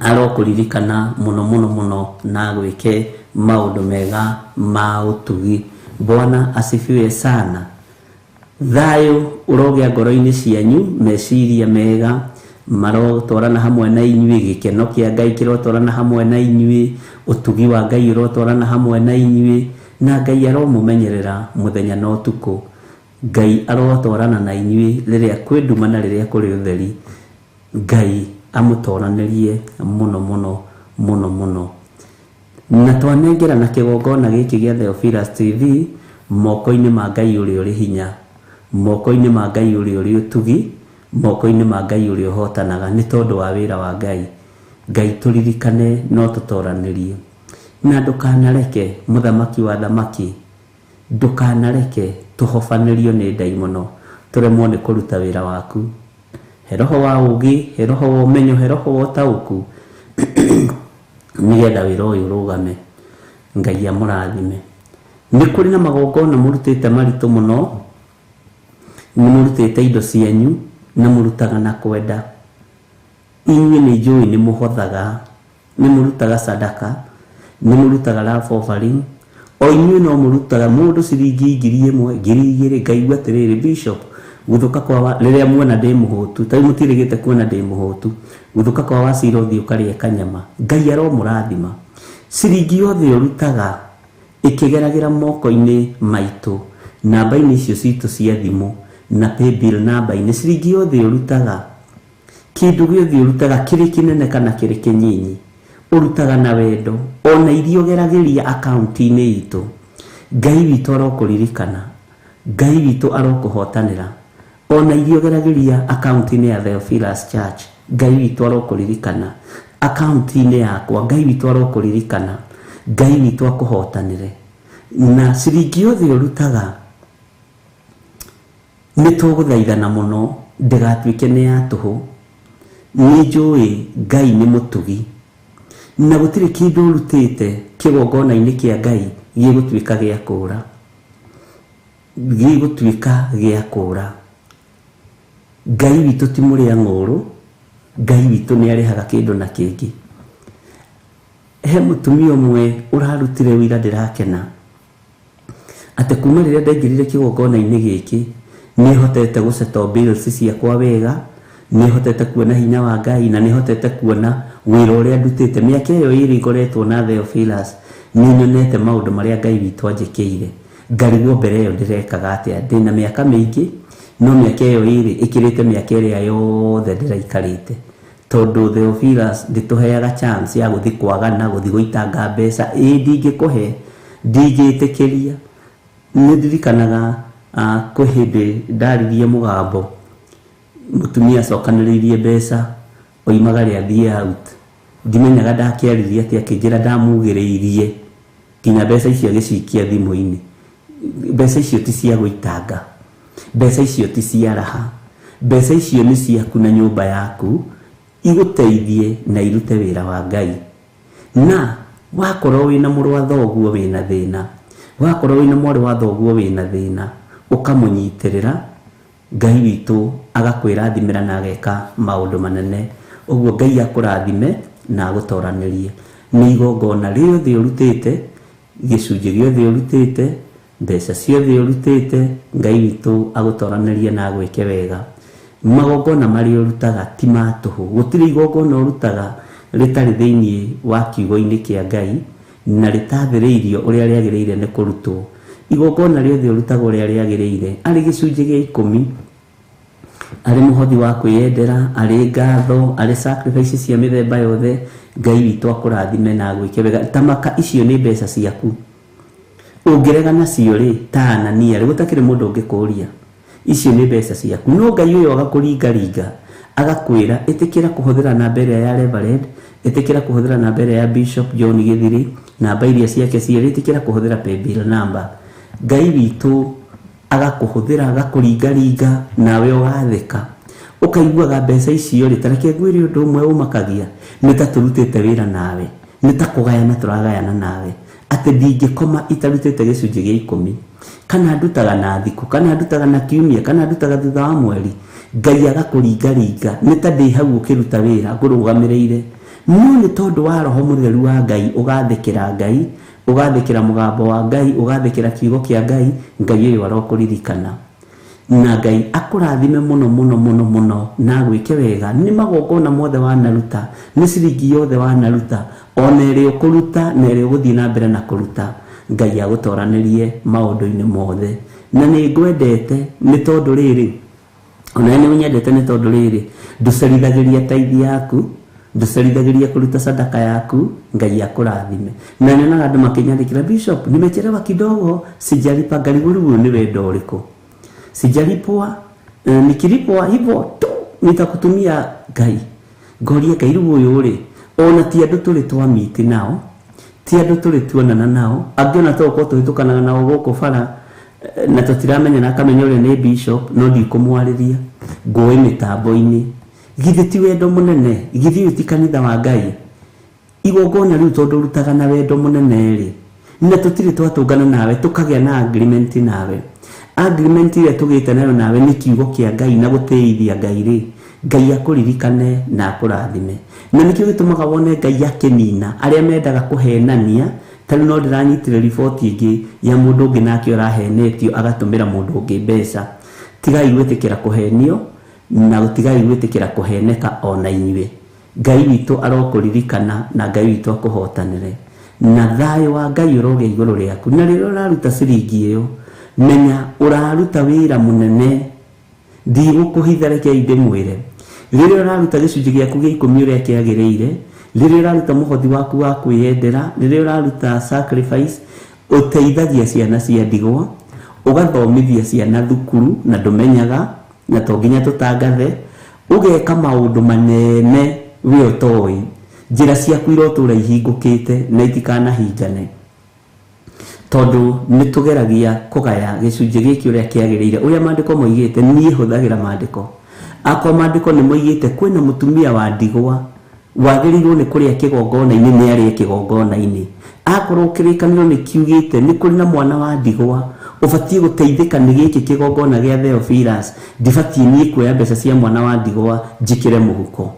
arokũririkana mũno mũno mũno na agwĩke maũndũ mega ma ũtugi. Bwana asifiwe sana. Thayũ ũrogĩa ngoro-inĩ cianyu, meciria mega marotwarana hamwe na inyuĩ, gĩkeno kĩa Ngai kĩrotwarana hamwe na inyuĩ, ũtugi wa Ngai ũrotwarana hamwe na inyuĩ, na Ngai aromũmenyerera mũthenya na ũtukũ. Ngai arotwarana na inyuĩ rĩrĩa kwĩ nduma na rĩrĩa kũrĩ ũtheri. Ngai amũtoranĩrie mũno mũno mũno mũno. Na twanengera na kĩgongona gĩkĩ gĩa Theophilus TV moko-inĩ ma Ngai ũrĩa ũrĩ hinya, moko-inĩ ma Ngai ũrĩa ũrĩ ũtugi, moko-inĩ ma Ngai ũrĩa ũhotanaga, nĩ tondũ wa wĩra wa Ngai. Ngai tũririkane no tũtoranĩrie. Na ndũkanareke mũthamaki wa thamaki, ndũkanareke tũhobanĩrio nĩ ndaimono, tũremwo nĩ kũruta wĩra waku. He roho wa ũũgĩ, he roho wa ũmenyo, he roho wa ũtaũku, nĩgetha wĩra ũyũ ũrũgame. Ngai amũrathime. Nĩ kũrĩ na magongona mũrutĩte maritũ mũno, nĩ mũrutĩte indo cianyu na mũrutaga na kwenda. Inyuĩ nĩ njũĩ nĩ mũhothaga, nĩ mũrutaga sadaka, nĩ mũrutaga love offering. O inyuĩ no mũrutaga mũndũ ciringi 1,000, 2,000. Ngaigua atĩrĩrĩ, Bishop, gũthũka kwa rĩrĩa muona ndĩ mũhũtu, ta rĩu mũtirĩgĩte kuona ndĩ mũhũtu, gũthũka kwa Wacira ũthiĩ ũkarĩe kanyama. Ngai aromũrathima. Ciringi yothe ũrutaga ĩkĩgeragĩra moko-inĩ maitũ, namba-inĩ icio citũ cia thimũ na paybill namba-inĩ, ciringi yothe ũrutaga, kĩndũ gĩothe ũrutaga kĩrĩ kĩnene kana kĩrĩ kĩnyinyi, ũrutaga na wendo, ona iria ũgeragĩria akaunti-inĩ itũ. Ngai witũ arokũririkana, Ngai witũ arokũhotanĩra. Ona iria ũgeragĩria akaunti-inĩ ya Theophilus Church, Ngai witũ arokũririkana. Akaunti-inĩ yakwa, Ngai witũ arokũririkana. Ngai witũ akũhotanĩre. Na ciringi yothe ũrutaga, nĩ tũgũthaithana mũno ndĩgatuĩke nĩ ya tũhũ. Nĩ njũĩ Ngai nĩ mũtugi, na gũtirĩ kĩndũ ũrutĩte kĩgongona-inĩ kĩa Ngai gĩgũtuĩka gĩa kũũra, gĩgũtuĩka gĩa kũũra. Ngai witũ ti mũrĩa ng'ũũrũ, Ngai witũ nĩ arĩhaga kĩndũ na kĩngĩ. He mũtumia ũmwe ũrarutire wĩra ndĩrakena atĩ kuma rĩrĩa ndaingĩrire kĩgongona-inĩ gĩkĩ, nĩ hotete gũsettle bills ciakwa wega, nĩ hotete kuona hinya wa Ngai, na nĩ hotete kuona wĩra ũrĩa ndutĩte. Mĩaka ĩyo ĩrĩ ngoretwo na Theophilus, nĩ nyonete maũndũ marĩa Ngai witũ anjĩkĩire. Ngarigwo mbere ĩyo ndĩrekaga atĩa. Ndĩna mĩaka mĩingĩ, no mĩaka ĩyo ĩrĩ ĩkĩrĩte mĩaka ĩrĩa yothe ndĩraikarĩte. Tondũ Theophilus ndĩtũheaga chance ya gũthiĩ kwagana, gũthiĩ gũitanga mbeca. Ĩĩ ndingĩkũhe, ndingĩtĩkĩria. Nĩ ndirikanaga kwĩ hĩndĩ ndaririe mũgambo, mũtumia acokanĩrĩirie mbeca, oimaga rĩ athiĩ out. Ndimenyaga ndakĩaririe atĩa, akĩnjĩra ndamugĩrĩirie nginya mbeca icio agĩcikia thimũ-inĩ. Mbeca icio ti cia gũitanga, mbeca icio ti cia raha, mbeca icio nĩ ciaku na nyũmba yaku, igũteithie na irute wĩra wa Ngai. Na wakorwo wĩna mũrũ wa thoguo wĩna thĩna, wakorwo wĩna mwarĩ wa thoguo wĩna thĩna, ũkamũnyitĩrĩra, Ngai witũ agakwĩrathimĩra na ageka maũndũ manene. Ũguo Ngai akũrathime na agũtoranĩrie. Nĩ igongona rĩothe ũrutĩte, gĩcunjĩ gĩothe ũrutĩte, mbeca ciothe ũrutĩte, Ngai witũ agũtoranĩrie na agwĩke wega. Magongona marĩa ũrutaga ti ma tũhũ. Gũtirĩ igongona ũrutaga rĩtarĩ thĩinĩ wa kiugo-inĩ kĩa Ngai na rĩtathĩrĩirio ũrĩa rĩagĩrĩire nĩ kũrutwo. Igongona rĩothe ũrutaga ũrĩa rĩagĩrĩire, arĩ gĩcunjĩ gĩa 10, arĩ mũhothi wa kwĩyendera, arĩ ngatho, arĩ sacrifice cia mĩthemba yothe, Ngai witũ akũrathime na agwĩke wega. Tamaka icio nĩ mbeca ciaku. Ũngĩrega nacio rĩ, ta Anania rĩ, gũtakĩrĩ mũndũ ũngĩkũria. Icio nĩ mbeca ciaku. No Ngai ũyũ agakũringaringa, agakwĩra ĩtĩkĩra kũhũthĩra namba ĩrĩa ya Reverend, ĩtĩkĩra kũhũthĩra namba ĩrĩa ya Bishop John Gĩthiri, namba iria ciake cierĩ, ĩtĩkĩra kũhũthĩra paybill number. Ngai witũ agakũhũthĩra, agakũringaringa, nawe ũgathĩka. Ũkaiguaga mbeca icio rĩ, ta reke ngwĩre ũndũ ũmwe ũmakagia, nĩ ta tũrutĩte wĩra nawe, nĩ ta kũgayana tũragayana nawe, atĩ ndingĩkoma itarutĩte gĩcunjĩ gĩa 10, kana ndutaga na thikũ, kana ndutaga na kiumia, kana ndutaga thutha wa mweri. Ngai agakũringaringa, nĩ ta ndĩ hau ũkĩruta wĩra ngũrũgamĩrĩire. No nĩ tondũ wa roho mũtheru wa Ngai, ũgathĩkĩra Ngai, ũgathĩkĩra mũgambo wa Ngai, ũgathĩkĩra kiugo kĩa Ngai, Ngai ũyũ arokũririkana. Na Ngai akũrathime mũno mũno mũno mũno na agwĩke wega. Nĩ magongona mothe wanaruta, nĩ ciringi yothe wanaruta, ona ĩrĩa ũkũruta na ĩrĩa ũgũthiĩ na mbere na kũruta, Ngai agũtoranĩrie maũndũ-inĩ mothe. Na nĩ ngwendete nĩ tondũ rĩrĩ, Ona nĩ ũnyendete nĩ tondũ rĩrĩ ndũcerithagĩria taithi yaku, ndũcerithagĩria kũruta sadaka yaku. Ngai akũrathime. Na nyonaga andũ makĩnyandĩkĩra, Bishop, nimechelewa kidogo, sijalipa. Ngarigũrũ nĩ wendo ũrĩkũ? Sijalipwa, nikilipwa hivyo tu nitakutumia. Ngai ngoria Ngai rĩu ũyũ rĩ, ona ti andũ tũrĩ twa miti nao, ti andũ tũrĩ tuonana nao, angĩ ona to gũkorwo tũhĩtũkanaga nao gũkũ bara na tũtiramenyana, akamenya ũrĩa nĩ bishop, no ndikũmwarĩria, ngũĩ mĩtambo-inĩ. Githĩ ti wendo mũnene? Githĩ ũyũ ti kanitha wa Ngai? Igongona rĩu tondũ ũrutaga na wendo mũnene rĩ, na tũtirĩ twatũngana nawe tũkagĩa na agreement nawe. Agreement ĩrĩa tũgĩte nayo nawe nĩ kiugo kĩa Ngai na gũtĩithia Ngai rĩ, Ngai akũririkane na akũrathime. Na nĩkĩo gĩtũmaga wone Ngai akĩnina arĩa mendaga kũhenania. Ta rĩu no ndĩranyitire riboti ĩngĩ ya mũndũ ũngĩ nake ũrahenetio agatũmĩra mũndũ ũngĩ mbeca. Tigai gwĩtĩkĩra kũhenio na tigai gwĩtĩkĩra kũheneka ona inyuĩ. Ngai witũ arokũririkana na Ngai witũ akũhotanĩre, na thayũ wa Ngai ũrogĩa igũrũ rĩaku. Na rĩrĩa ũraruta ciringi ĩyo, menya ũraruta wĩra mũnene. Ndigũkũhitha, rekei ndĩmwĩre, rĩrĩa ũraruta gĩcunjĩ gĩaku gĩa ikũmi ũrĩa kĩagĩrĩire, rĩrĩa ũraruta mũhothi waku wa kwĩyendera, rĩrĩa ũraruta sacrifice, ũteithagia ciana cia ndigwa, ũgathomithia ciana thukuru na ndũmenyaga, na to nginya tũtangathe, ũgeka maũndũ manene we ũtoĩ. Njĩra ciaku irotũra ihingũkĩte na itikanahingane, tondũ nĩ tũgeragia kũgaya gĩcunjĩ gĩkĩ ũrĩa kĩagĩrĩire, ũrĩa maandĩko moigĩte. Niĩ hũthagĩra maandĩko akwa. Maandĩko nĩ moigĩte kwĩna mũtumia wa ndigwa wagĩrĩirwo nĩ kũrĩa kĩgongona-inĩ, nĩ arĩe kĩgongona-inĩ. Akorwo kĩrĩkanĩro nĩ kiugĩte nĩ kũrĩ na mwana wa ndigwa ũbatiĩ gũteithĩka nĩ gĩkĩ kĩgongona gĩa Theophilus, ndibatiĩ niĩ kuoya mbeca cia mwana wa ndigwa njĩkĩre mũhuko.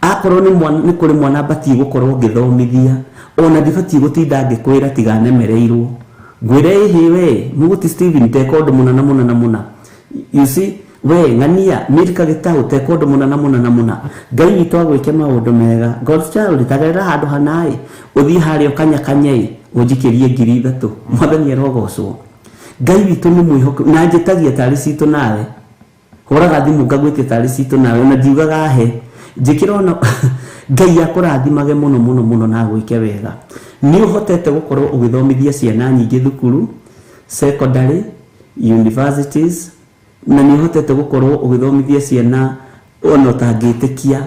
Akorwo nĩ kũrĩ mwana batiĩ gũkorwo ngĩthomithia, ona ndibatiĩ gũtinda ngĩkwĩra tiganemereirwo, ngwĩre ĩhĩ we mũgũti Steven ndeka ũndũ mũna na mũna na mũna. You see, we ng'ania Milka Gĩtaũ teka ũndũ mũna na mũna na mũna. Ngai witũ agwĩke maũndũ mega. God's child, tagerera handũ hanaĩ, ũthiĩ harĩa ũkanyakanye ũnjikĩrie 3,000. Mwathani arogocwo. Ngai witũ nĩ mwĩhokeku na njĩtagia tarĩ citũ nawe, hũraga thimũ ngagwĩtia tarĩ citũ nawe, na ndiugaga he njĩkĩra ona. Ngai akũrathimage mũno mũno mũno na agwĩke wega. Nĩ ũhotete gũkorwo ũgĩthomithia ciana nyingĩ thukuru, secondary, universities, na nĩ ũhotete gũkorwo ũgĩthomithia ciana ona ũtangĩtĩkia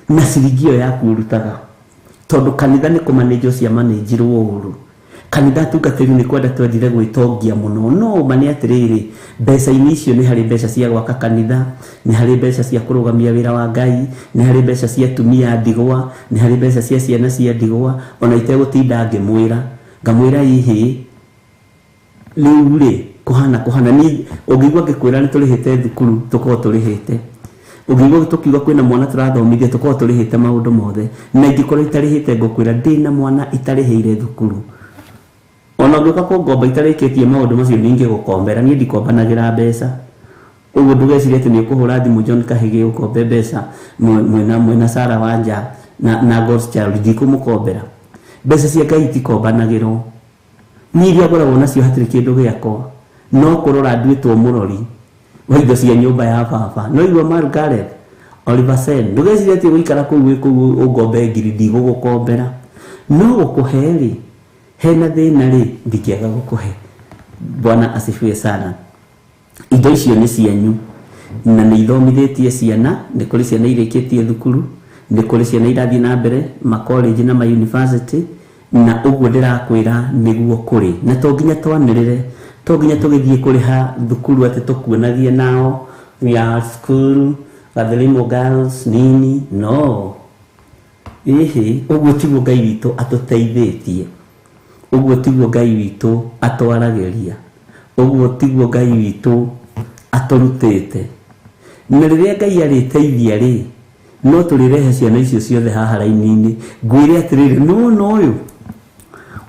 na ciringi ĩyo yaku ũrutaga, tondũ kanitha nĩ kũmanĩnjwo ciamanĩnjirwo ũru. Kanitha atungatĩri nĩ kwenda twendire gwĩtongia mũno, no ũma nĩ atĩrĩrĩ, mbeca-inĩ icio nĩ harĩ mbeca cia gwaka kanitha, nĩ harĩ mbeca cia kũrũgamia wĩra wa Ngai, nĩ harĩ mbeca cia atumia a ndigwa, nĩ harĩ mbeca cia ciana cia ndigwa. Ona itegũtinda ngĩmwĩra, ngamwĩra ihĩ rĩu rĩ kũhana kũhana. Niĩ ũngĩigua ngĩkwĩra nĩ tũrĩhĩte thukuru, tũkorwo tũrĩhĩte. Ũngĩigua tũkiuga kwĩna mwana tũrathomithia, tũkorwo tũrĩhĩte maũndũ mothe. Na ingĩkorwo itarĩhĩte, ngũkwĩra ndĩna mwana itarĩhĩire thukuru. Ona ũngĩũka kũngomba itarĩkĩtie maũndũ macio, ningĩgũkombera. Niĩ ndikombanagĩra mbeca. Ũguo ndũgecirie atĩ nĩ ũkũhũra thimũ John Kahĩgĩ ũkombe mbeca mwĩna Sarah Wanja na God's Child, ndikũmũkombera. Mbeca cia Ngai itikombanagĩrwo. Niĩ iria ngoragwo nacio hatirĩ kĩndũ gĩakwa, no kũrora nduĩtwo mũrori wa indo cia nyũmba ya baba. No igua Margaret Oliver Sen, ndũgecirie atĩ ũgũikara kũu wĩ kũu ũngombe ngiri, ndigũgũkombera. No gũkũhe rĩ, hena thĩna rĩ, ndingĩaga gũkũhe. Bwana asifiwe sana. Indo icio nĩ cianyu na nĩ ithomithĩtie ciana. Nĩ kũrĩ ciana irĩkĩtie thukuru, nĩ kũrĩ ciana irathiĩ na mbere ma college na ma university, na ũguo ndĩrakwĩra nĩguo kũrĩ. Na to nginya twanĩrĩre, to nginya tũgĩthiĩ kũrĩha thukuru atĩ tũkuonagie nao we are school Gathilimo girls nini. No ĩhĩ, ũguo tiguo Ngai witũ atũteithĩtie, ũguo tiguo Ngai witũ atwaragĩria, ũguo tiguo Ngai witũ atũrutĩte. Na rĩrĩa Ngai arĩteithia rĩ, no tũrĩrehe ciana icio ciothe haha raini-inĩ, ngwĩre atĩrĩrĩ, nĩwona ũyũ,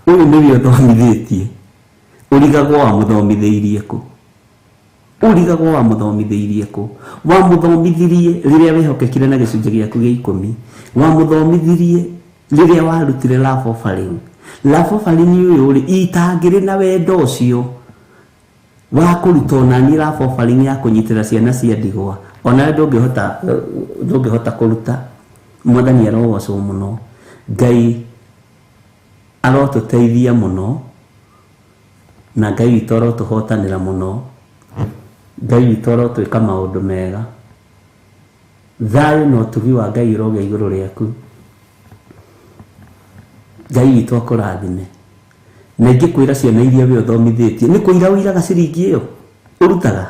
ũyũ nĩwe ũthomithĩtie. Ũrigagwo wamũthomithĩirie kũ? Ũrigagwo wamũthomithĩirie kũ? Wamũthomithirie rĩrĩa wehokekire na gĩcunjĩ gĩaku gĩa ikũmi. Wamũthomithirie rĩrĩa warutire love offering. Love offering ũyũ rĩ, itangĩrĩ na wendo ũcio wa kũruta onaniĩ love offering ya kũnyitĩra ciana cia ndigwa, Onawe ndũngĩhota kũruta. Mwathani arogocwo mũno. Ngai arotũteithia mũno, na Ngai witũ arotũhotanĩra mũno. Ngai witũ arotwĩka maũndũ mega. Thayũ na ũtugi wa Ngai ũrogĩa igũrũ rĩaku. Ngai witũ akũrathime. Na ingĩkwĩra ciana iria we ũthomithĩtie, nĩ kũira ũiraga ciringi ĩyo ũrutaga?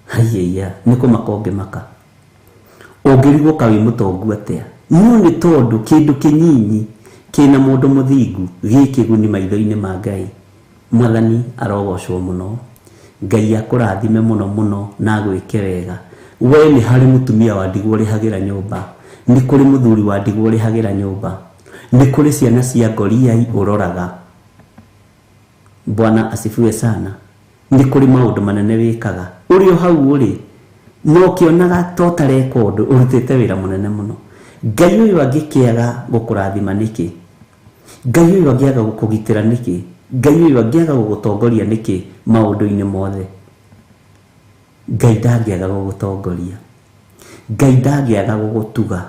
Haiya, nĩ kũmaka ũngĩmaka. Ũngĩrigwo ka wĩ mũtongu atĩa? No nĩ tondũ kĩndũ kĩnyinyi kĩna mũndũ mũthingu gĩ kĩguni maitho-inĩ ma Ngai. Mwathani arogocwo mũno. Ngai akũrathime mũno mũno na agwĩke wega. We nĩ harĩ mũtumia wa ndigwa ũrĩhagĩra nyũmba, nĩ kũrĩ mũthuri wa ndigwa ũrĩhagĩra nyũmba, nĩ kũrĩ ciana cia ngoriai ũroraga. Bwana asifiwe sana. Nĩ kũrĩ maũndũ manene wĩkaga. Ũrĩ o hau ũrĩ, no ũkĩonaga ta ũtareka ũndũ, ũrutĩte wĩra mũnene mũno. Ngai ũyũ angĩkĩaga gũkũrathima nĩkĩ? Ngai ũyũ angĩaga gũkũgitĩra nĩkĩ? Ngai ũyũ angĩaga gũgũtongoria nĩkĩ maũndũ-inĩ mothe? Ngai ndangĩaga gũgũtongoria. Ngai ndangĩaga gũgũtuga.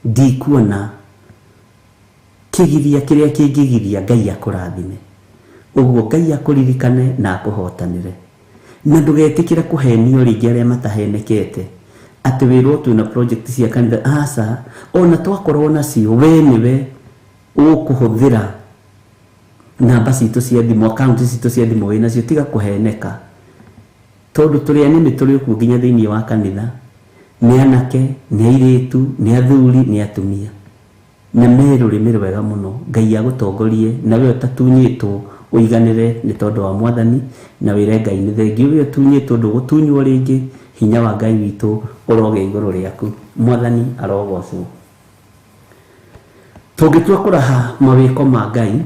Ndikuona kĩgiria kĩrĩa kĩngĩgiria Ngai akũrathime. Ũguo Ngai akũririkane na akũhotanĩre. Na ndũgetĩkĩre kũhenio rĩngĩ arĩa matahenekete atĩ wĩrwo twĩna project cia kanitha. Aca, ona twakorwo nacio, we nĩwe ũkũhũthĩra namba citũ cia thimũ, akaunti citũ cia thimũ wĩnacio, tiga kũheneka. Tondũ tũrĩ anene tũrĩ okuo nginya thĩinĩ wa kanitha, nĩ anake, nĩ airĩtu, nĩ athuri, nĩ atumia. Na me rũrĩmĩ rwega mũno. Ngai agũtongorie, na we ũtatunyĩtwo ũiganĩre nĩ tondũ wa Mwathani, na wĩre Ngai nĩ thengiũ. We ũtunyĩtwo ndũgũtunywo rĩngĩ, hinya wa Ngai witũ ũrogĩa igũrũ rĩaku. Mwathani arogocwo. Tũngĩtua kũraha mawĩko ma Ngai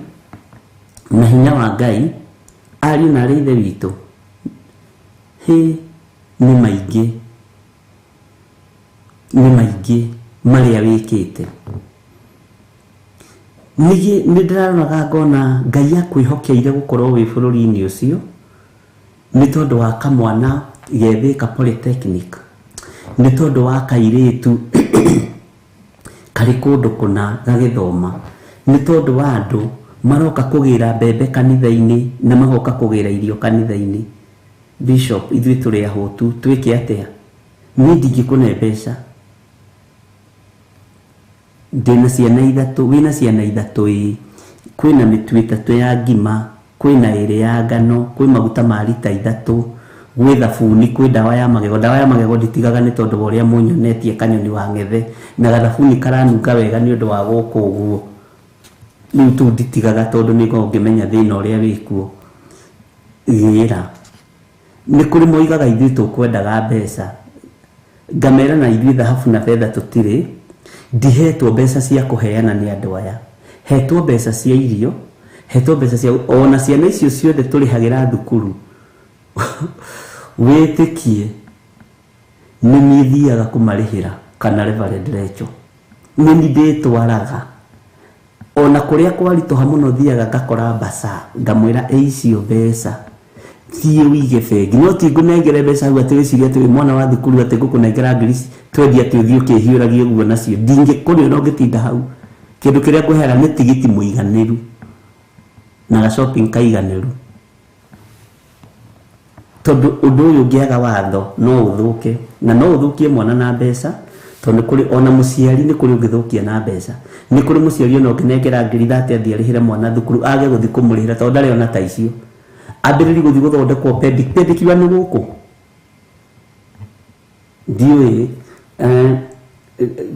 na hinya wa Ngai, ariũ na arĩ ithe witũ, hĩ, nĩ maingĩ, nĩ maingĩ marĩa wĩkĩte. Ningĩ nĩ ndĩraroraga ngona Ngai akwĩhokeire gũkorwo wĩ bũrũri-inĩ ũcio nĩ tondũ wa kamwana ge Thika Polytechnic, nĩ tondũ wa kairĩtu karĩ kũndũ kũna gagĩthoma, nĩ tondũ wa andũ maroka kũgĩra mbembe kanitha-inĩ na magoka kũgĩra irio kanitha-inĩ. Bishop, ithuĩ tũrĩ ahũtu, twĩke atĩa? Niĩ ndingĩkũne mbeca. Ndĩna ciana ithatũ, wĩna ciana ithatũ ĩĩ. Kwĩna mĩtu ĩtatũ ya ngima, kwĩna ĩrĩ ya ngano, kwĩ maguta ma rita ithatũ, gwĩ thabuni, kwĩ ndawa ya magego. Ndawa ya magego nditigaga nĩ tondũ wa ũrĩa mũnyonetie kanyoni wa ng'ethe, na gathabuni karanunga wega nĩ ũndũ wa gũkũ ũguo. Rĩu tũu nditigaga tondũ nĩngoragwo ngĩmenya thĩna ũrĩa wĩkuo. Gĩra. Nĩ kũrĩ moigaga ithuĩ tũkwendaga mbeca. Ngamera na ithuĩ thahabu na betha tũtirĩ. Ndihetwo mbeca cia kũheana nĩ andũ aya. Hetwo mbeca cia irio, hetwo mbeca cia ona ciana icio ciothe tũrĩhagĩra thukuru. Wĩtĩkie nĩ niĩ thiaga kũmarĩhĩra kana Reverend Rachel. Nĩ niĩ ndĩtwaraga. Ona kũrĩa kwaritũha mũno thiaga ngakora mbaca, ngamwĩra ĩ icio mbeca thiĩ wĩige bengi. No ti ngũnengere mbeca hau atĩ wĩcirie atĩ wĩ mwana wa thukuru atĩ ngũkũnengera ngiri twendi atĩ ũthiĩ ũkĩhiũragie ũguo nacio. Ndingĩkũrĩa ona ũngĩtinda hau. Kĩndũ kĩrĩa ngũheaga nĩ tigiti mũiganĩru na ga shopping kaiganĩru. Tondũ ũndũ ũyũ ũngĩaga watho no ũthũke, na no ũthũkie mwana na mbeca, tondũ nĩ kũrĩ ona mũciari nĩ kũrĩ ũngĩthũkia na mbeca. Nĩ kũrĩ mũciari ona ũngĩnengera ngiri thate athiĩ arĩhĩre mwana thukuru age gũthiĩ kũmũrĩhĩra tondũ ndarĩ ona ta icio. Ambĩrĩrie gũthiĩ gũthondekwo pedicure nĩ gũkũ. Ndiũĩ.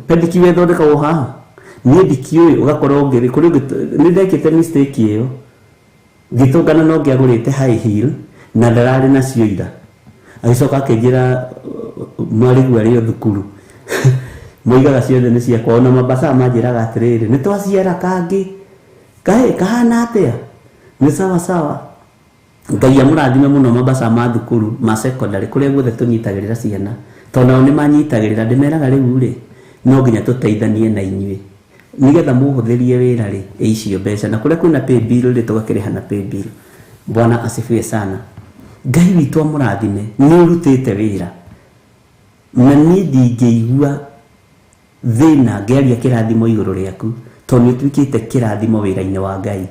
Pedicure ĩthondekagwo haha. Niĩ ndikĩũĩ, ũgakorwo ũngĩ, kũrĩ ũngĩ, nĩ ndekĩte mistake ĩyo. Ngĩtũngana na ũngĩ agũrĩte high heel na ndararĩ nacio ira. Agĩcoka akĩnjĩra mwarĩguo arĩ o thukuru. Moigaga ciothe nĩ ciakwa, ona mabaca manjĩraga atĩrĩrĩ, nĩ twaciara kangĩ. Kaĩ kahana atĩa? Nĩ sawa sawa. Ngai amũrathime mũno mabaca ma thukuru ma secondary kũrĩa guothe tũnyitagĩrĩra ciana. Tondũ nao nĩ manyitagĩrĩra, ndĩmeraga rĩu rĩ, no nginya tũteithanie na inyuĩ. Nĩgetha mũhũthĩrie wĩra rĩ, ĩ icio mbeca. Na kũrĩa kwĩna pay bill rĩ, tũgakĩrĩha na pay bill. Bwana asifiwe sana. Ngai witũ amũrathime, nĩ ũrutĩte wĩra. Na niĩ ndingĩigua thĩna ngĩaria kĩrathimo igũrũ rĩaku, tondũ nĩ ũtuĩkĩte kĩrathimo wĩra-inĩ wa Ngai.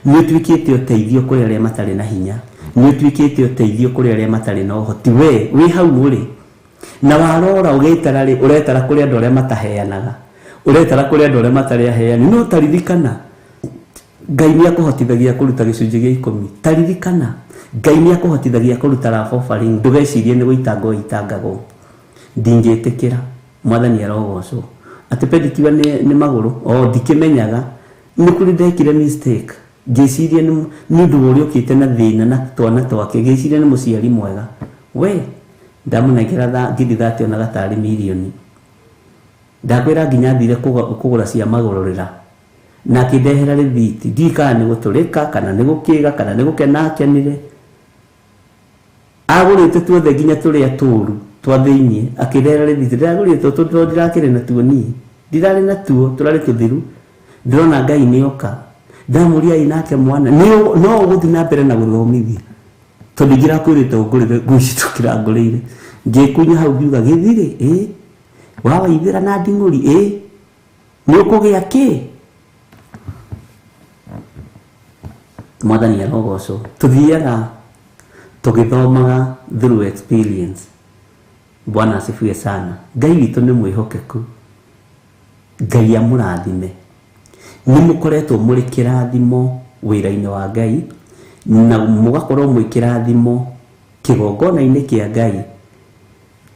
Nĩ ũtuĩkĩte ũteithio kũrĩ arĩa matarĩ na hinya, nĩ ũtuĩkĩte ũteithio kũrĩ arĩa matarĩ na ũhoti. We wĩ hau ũrĩ na warora ũgĩtara rĩ, ũretara kũrĩ andũ arĩa mataheanaga, ũretara kũrĩ andũ arĩa matarĩ aheani. No taririkana Ngai nĩ akũhotithagia kũruta gĩcunjĩ gĩa 10. Taririkana Ngai nĩ akũhotithagia kũruta love offering. Ndũgecirie nĩ gũitangwo itangagwo. Ndingĩtĩkĩra. Mwathani arogocwo. Atĩ pedicure nĩ magũrũ, o ndikĩmenyaga. Nĩ kũrĩ ndekire mistake, ngĩciria nĩ ũndũ wa ũrĩa ũkĩte na thĩna na twana twake, ngĩciria nĩ mũciari mwega. We ndamũnengera ngiri 30 onaga tarĩ mirioni. Ndakwĩra nginya thire kũgũra cia magũrũrĩra, na akĩndehera rĩthiti. Ndiũĩ kana nĩ gũtũrĩka, kana nĩ gũkĩga, kana nĩ gũkena akenire. Agũrĩte tuothe nginya tũrĩa tũru twa thĩiniĩ, akĩndehera rĩthiti. Ndĩragũrire tũtũ tondũ ndirakĩrĩ natuo niĩ, ndirarĩ natuo, tũrarĩ tũthiru. Ndĩrona Ngai nĩoka. Ndamũria ĩ nake mwana, no ũgũthiĩ na mbere na gũthomithia, tondũ ingĩrakwĩrĩte ũngũrĩre nguo ici tũkĩrangũrĩire. Ngĩkunya hau ngiuga gĩthirĩ, ĩ wawaithĩra na nding'ũri, ĩ nĩ ũkũgĩa kĩ? Mwathani arogocwo. Tũthiaga tũgĩthomaga through experience. Bwana asifiwe sana. Ngai witũ nĩ mwĩhokeku. Ngai amũrathime. Nĩ mũkoretwo mũrĩ kĩrathimo wĩra-inĩ wa Ngai, na mũgakorwo mwĩ kĩrathimo kĩgongona-inĩ kĩa Ngai.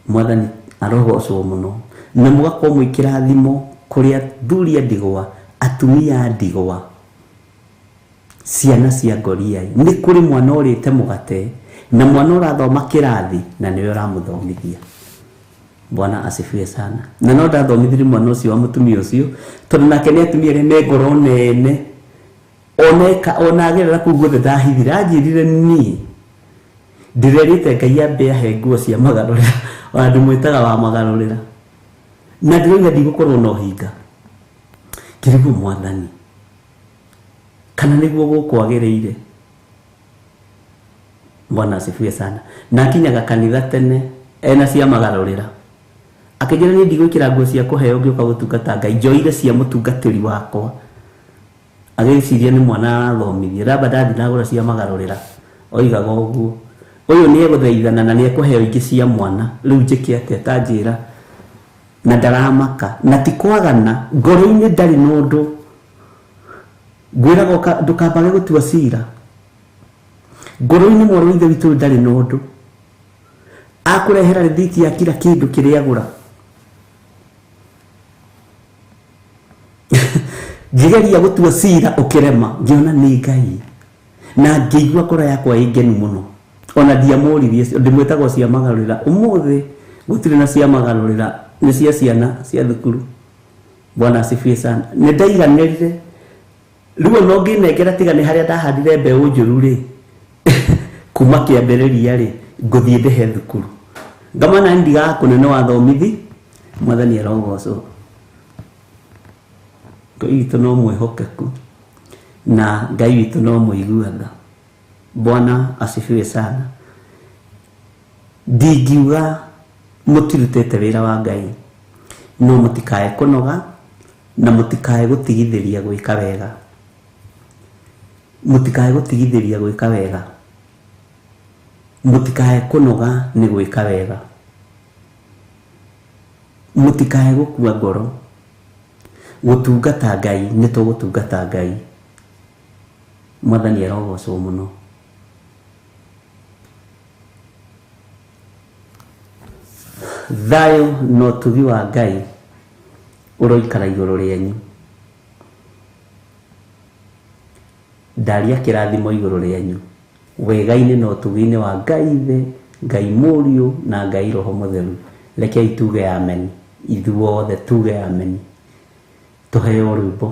Mwathani arogocwo mũno. Na mũgakorwo mwĩ kĩrathimo kũrĩ athuri a ndigwa, atumia a ndigwa, ciana cia ngoriai. Nĩ kũrĩ mwana ũrĩte mũgate na mwana ũrathoma kĩrathi na nĩwe ũramũthomithia. Bwana asifiwe sana. Na no ndathomithirie mwana ũcio wa mũtumia ũcio, tondũ nake nĩ atumia arĩa me ngoro nene. Oneka ona agerera kũu guothe ndahithire, anjĩrire niĩ ndĩrerĩte Ngai ambe ahe nguo cia magarũrĩra, ona ndĩmwĩtaga wa magarũrĩra, na ndĩrauga ndigũkorwo na ũhinga. Ngĩrigwo Mwathani, kana nĩguo gũkwagĩrĩire? Bwana asifiwe sana. Na akinyaga kanitha tene ena cia magarũrĩra, akĩnjĩra niĩ ndigwĩkĩra nguo cia kũheo ngĩũka gũtungata Ngai, njoire cia mũtungatĩri wakwa. Agĩciria nĩ mwana arathomithia, ndamba ndathiĩ ndagũra cia magarũrĩra. Oigaga ũguo, ũyũ nĩ egũthaithana na nĩ ekũheo ingĩ cia mwana, rĩu njĩke atĩa? Ta njĩra. Na ndaramaka, na ti kwagana, ngoro-inĩ ndarĩ na ũndũ. Ngwĩraga ndũkambage gũtua cira. Ngoro-inĩ mwarĩ wa ithe witũ ũyũ ndarĩ na ũndũ. Akũrehera rĩthiti ya kila kĩndũ kĩrĩa agũra. Ngĩgeria gũtua cira ũkĩrema, ngĩona nĩ Ngai. Na ngĩigua ngoro yakwa ĩ ngenu mũno. Ona ndiamũririe, ndĩmwĩtagwo cia magarũrĩra. Ũmũthĩ gũtirĩ na cia magarũrĩra, nĩ cia ciana cia thukuru. Bwana asifiwe sana. Nĩ ndaiganĩrire. Rĩu ona ũngĩnengera tiga nĩ harĩa ndahandire mbeũ njũru rĩ, kuma kĩambĩrĩria rĩ, ngũthiĩ ndĩhe thukuru. Ngamana ndigaga kũnene wathomithi, Mwathani arogocwo. Ngai witũ no mwĩhokeku, na Ngai witũ no mũigua tha. Bwana asifiwe sana. Ndingiuga mũtirutĩte wĩra wa Ngai, no mũtikae kũnoga na mũtikae gũtigithĩria gwĩka wega. Mũtikae gũtigithĩria gwĩka wega. Mũtikae kũnoga nĩ gwĩka wega. Mũtikae gũkua ngoro. Gũtungata Ngai nĩ tũgũtungata Ngai. Mwathani arogocwo mũno. Thayũ na ũtugi wa Ngai ũroikara igũrũ rĩanyu. Ndaria kĩrathimo igũrũ rĩanyu. Wega-inĩ na ũtugi-inĩ wa Ngai Ithe, Ngai Mũriũ na Ngai Roho Mũtheru. Rekei tuge amen. Ithuothe tuge amen. Tũheo rwĩmbo.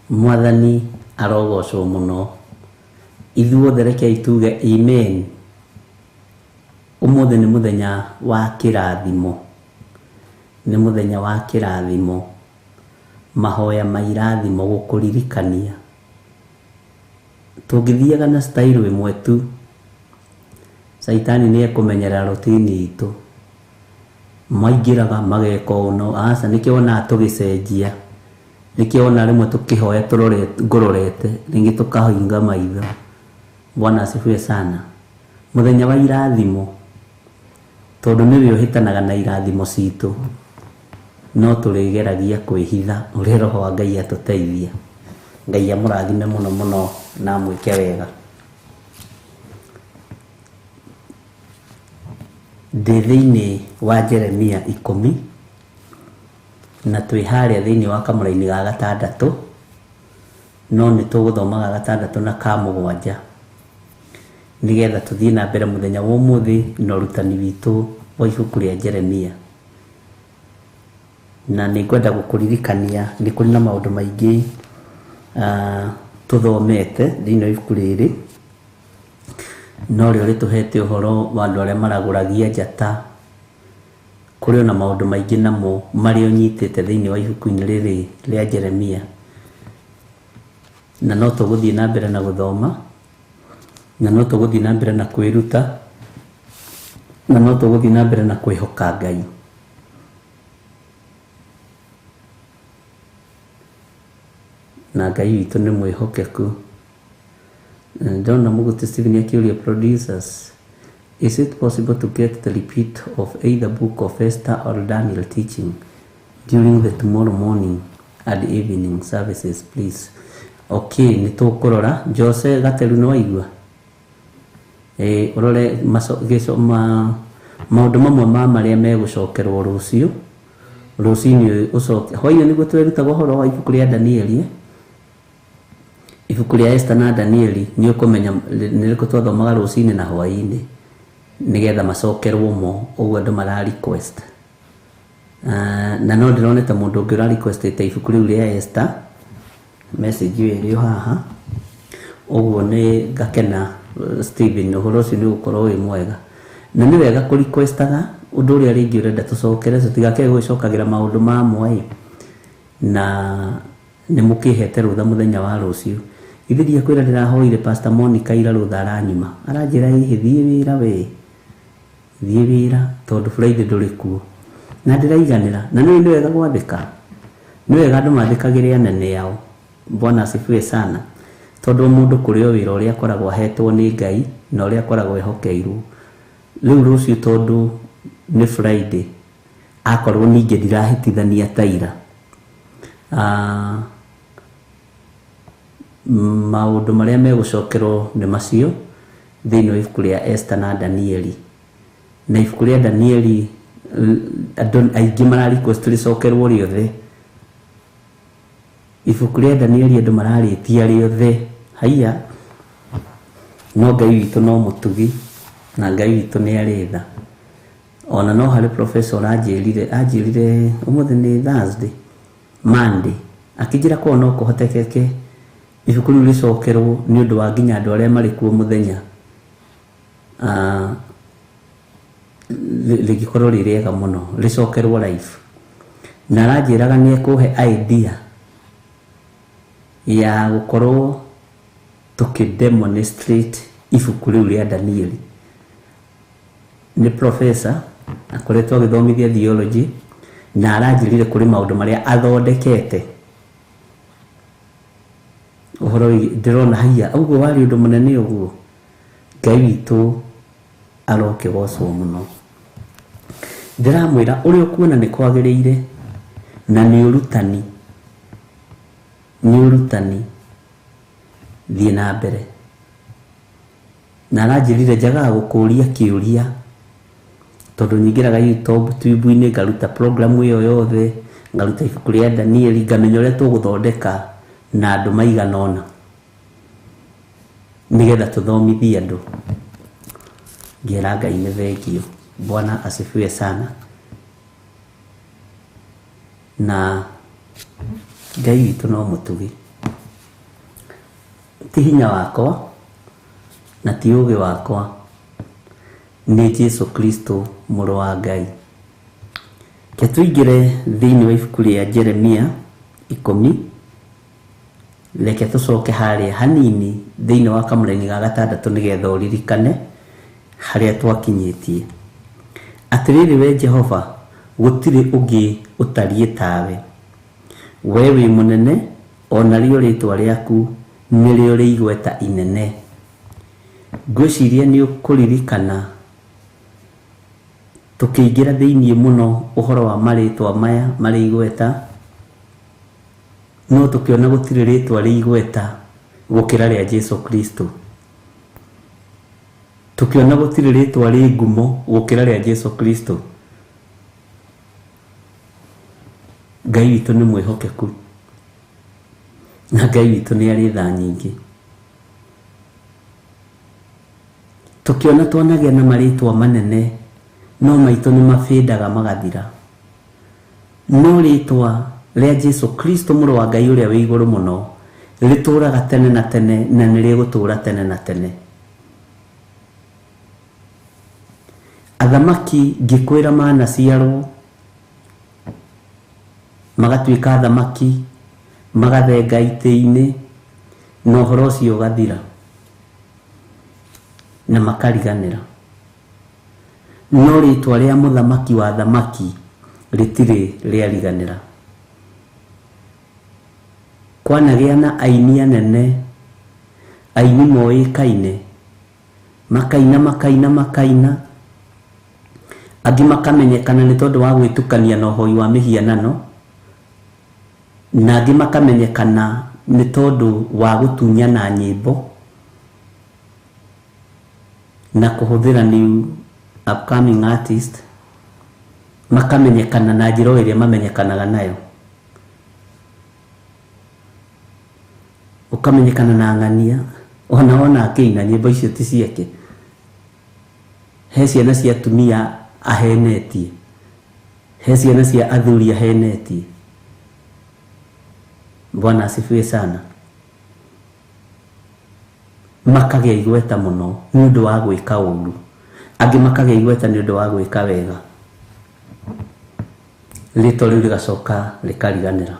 Mwathani arogocwo mũno. Ithuothe rekei tuge amen. Ũmũthĩ nĩ mũthenya wa kĩrathimo, nĩ mũthenya wa kĩrathimo, mahoya ma irathimo gũkũririkania. Tũngĩthiaga na style ĩmwe tu, caitani nĩ ekũmenyera routine itũ. Maingĩraga mageka ũũ no aca, nĩkĩo wonaga tũgĩcenjia, nĩkĩo wonaga rĩmwe tũkĩhoya ngũrorete, rĩngĩ tũkahinga maitho. Bwana asifiwe sana. Mũthenya wa irathimo, tondũ nĩwe ũhĩtanaga na irathimo citũ, no tũrĩgeragia kwĩhitha ũrĩa Roho wa Ngai atũteithia. Ngai amũrathime mũno mũno na amwĩke wega. Ndĩ thĩinĩ wa Jeremia 10 na twĩ harĩa thĩinĩ wa kamũraini ga gatandatũ, no nĩ tũgũthoma ga gatandatũ na ka mũgwanja nĩgetha tũthiĩ na mbere mũthenya wa ũmũthĩ na ũrutani witũ wa ibuku rĩa Jeremia. Na nĩ ngwenda gũkũririkania nĩ kũrĩ na maũndũ maingĩ tũthomete thĩinĩ wa ibuku rĩrĩ, no rĩo rĩtũhete ũhoro wa andũ arĩa maragũragia njata. Kũrĩ ona maũndũ maingĩ namo marĩa ũnyitĩte thĩinĩ wa ibuku-inĩ rĩrĩ rĩa Jeremia, na no tũgũthiĩ na mbere na gũthoma, na no tũgũthiĩ na mbere na kwĩruta, na no tũgũthiĩ na mbere na kwĩhoka Ngai. Na Ngai witũ nĩ mwĩhokeku. Ndĩrona Mũgũti Stephen akĩũria producers, is it possible to get the repeat of either book of Esther or Daniel teaching during the tomorrow morning and evening services, please? Okay, nĩ tũkũrora. Jose Gateru nĩ waigua? Ũrore maũndũ mamwe ma marĩa megũcokerwo rũciũ. Rũcinĩ ũcoke hwainĩ nĩguo twerutaga ũhoro wa ibuku rĩa Danieli. Ibuku rĩa Esther na Danieli nĩ ũkũmenya nĩ rĩkũ twathomaga rũcinĩ na hwainĩ nĩgetha macokerwo mo, ũguo andũ mara request. Na no ndĩronete mũndũ ũngĩ ũra requestĩte ibuku rĩu rĩa Esther, message ĩyo ĩrĩ o haha. Ũguo nĩ ngakena Stephen, ũhoro ũcio nĩ ũgũkorwo wĩ mwega. Na nĩ wega kũ requestaga ũndũ ũrĩa rĩngĩ ũrenda tũcokere, tũtigakĩage gũgĩcokagĩra maũndũ mamwe, na nĩ mũkĩhete rũtha mũthenya wa rũciũ. Ithe ndiakwĩra ndĩrahoire Pastor Monica ira rũtha aranyuma, aranjĩra ĩhĩ thiĩ wĩra we, thiĩ wĩra tondũ Friday ndũrĩ kuo. Na ndĩraiganĩra. Na nĩ wega gwathĩka, nĩ wega andũ mathĩkagĩre anene ao. Bwana asifiwe sana. Tondũ mũndũ kũrĩ o wĩra ũrĩa akoragwo ahetwo nĩ Ngai na ũrĩa akoragwo ehokeirwo. Rĩu rũciũ tondũ nĩ Friday, akorwo ningĩ ndirahĩtithania ta ira, maũndũ marĩa megũcokerwo nĩ macio thĩinĩ wa ibuku rĩa Esther na Danieli. Na ibuku rĩa Danieli andũ aingĩ mara request rĩcokerwo rĩothe. Ibuku rĩa Danieli andũ mararĩtia rĩothe. Haiya, no Ngai witũ no mũtugi, na Ngai witũ nĩ arĩ tha. Ona no harĩ professor anjĩrire ũmũthĩ nĩ Thursday, Monday, akĩnjĩra korwo no kũhotekeke ibuku rĩu rĩcokerwo nĩ ũndũ wa nginya andũ arĩa marĩ kuo mũthenya, rĩngĩkorwo rĩ rĩega mũno, rĩcokerwo live. Na aranjĩraga nĩ ekũhe idea ya gũkorwo tũkĩ demonstrate ibuku rĩu rĩa Danieli. Nĩ professor akoretwo agĩthomithia theology, na aranjĩrire kũrĩ maũndũ marĩa athondekete. Ũhoro ndĩrona haiya, ũguo warĩ ũndũ mũnene ũguo. Ngai witũ arokĩgocwo mũno. Ndĩramwĩra ũrĩa ũkuona nĩ kwagĩrĩire, na nĩ ũrutani, nĩ ũrutani, thiĩ na mbere. Na aranjĩrire njagaga gũkũria kĩũria, tondũ nyingĩraga YouTube-inĩ ngaruta program ĩyo yothe, ngaruta ibuku rĩa Danieli, ngamenya ũrĩa tũgũthondeka na andũ maigana ũna nĩgetha tũthomithie andũ. Ngĩra Ngai nĩ thengio. Bwana asifiwe sana. Na Ngai witũ no mũtugi. Ti hinya wakwa na ti ũũgĩ wakwa, nĩ Jesu Kristo mũrũ wa Ngai. Reke tũingĩre thĩinĩ wa ibuku rĩa Jeremia 10. Reke tũcoke harĩa hanini thĩinĩ wa kamũraini ga 6 nĩgetha ũririkane harĩa twakinyĩtie. Atĩrĩrĩ we Jehova, gũtirĩ ũngĩ ũtariĩ tawe. We wĩ mũnene, o narĩo rĩĩtwa rĩaku nĩrĩo rĩ igweta inene. Ngwĩciria nĩ ũkũririkana tũkĩingĩra thĩinĩ mũno ũhoro wa marĩtwa maya marĩ igweta, no tũkĩona gũtirĩ rĩtwa rĩ igweta gũkĩra rĩa Jesu Kristo. Tũkĩona gũtirĩ rĩtwa rĩ ngumo gũkĩra rĩa Jesu Kristo. Ngai witũ nĩ mwĩhokeku na Ngai witũ nĩ arĩ tha nyingĩ. Tũkĩona twanagĩa na marĩtwa manene, no maitũ nĩ mabĩndaga magathira. No rĩtwa rĩa Jesu Kristo mũrũ wa Ngai ũrĩa wĩ igũrũ mũno rĩtũũraga tene na tene na nĩ rĩgũtũũra tene na tene. Athamaki ngĩkwĩra manaciarwo magatuĩka athamaki, magathenga itĩ-inĩ, na ũhoro ũcio ũgathira na makariganĩra. No rĩtwa rĩa mũthamaki wa thamaki rĩtirĩ rĩariganĩra. Kwanagĩa na aini anene, aini moĩkaine, makaina makaina makaina, angĩ makamenyekana nĩ tondũ wa gwĩtukania na ũhoi wa mĩhianano, na angĩ makamenyekana nĩ tondũ wa gũtunyana nyĩmbo na kũhũthĩra new upcoming artist, makamenyekana na njĩra o ĩrĩa mamenyekanaga nayo. Ũkamenyekana na ng'ania, ona wona akĩina nyĩmbo icio ti ciake. He ciana cia atumia ahenetie, he ciana cia athuri ahenetie. Bwana asifiwe sana. Makagĩa igweta mũno nĩ ũndũ wa gwĩka ũũru, angĩ makagĩa igweta nĩ ũndũ wa gwĩka wega. Rĩtwa rĩu rĩgacoka rĩkariganĩra.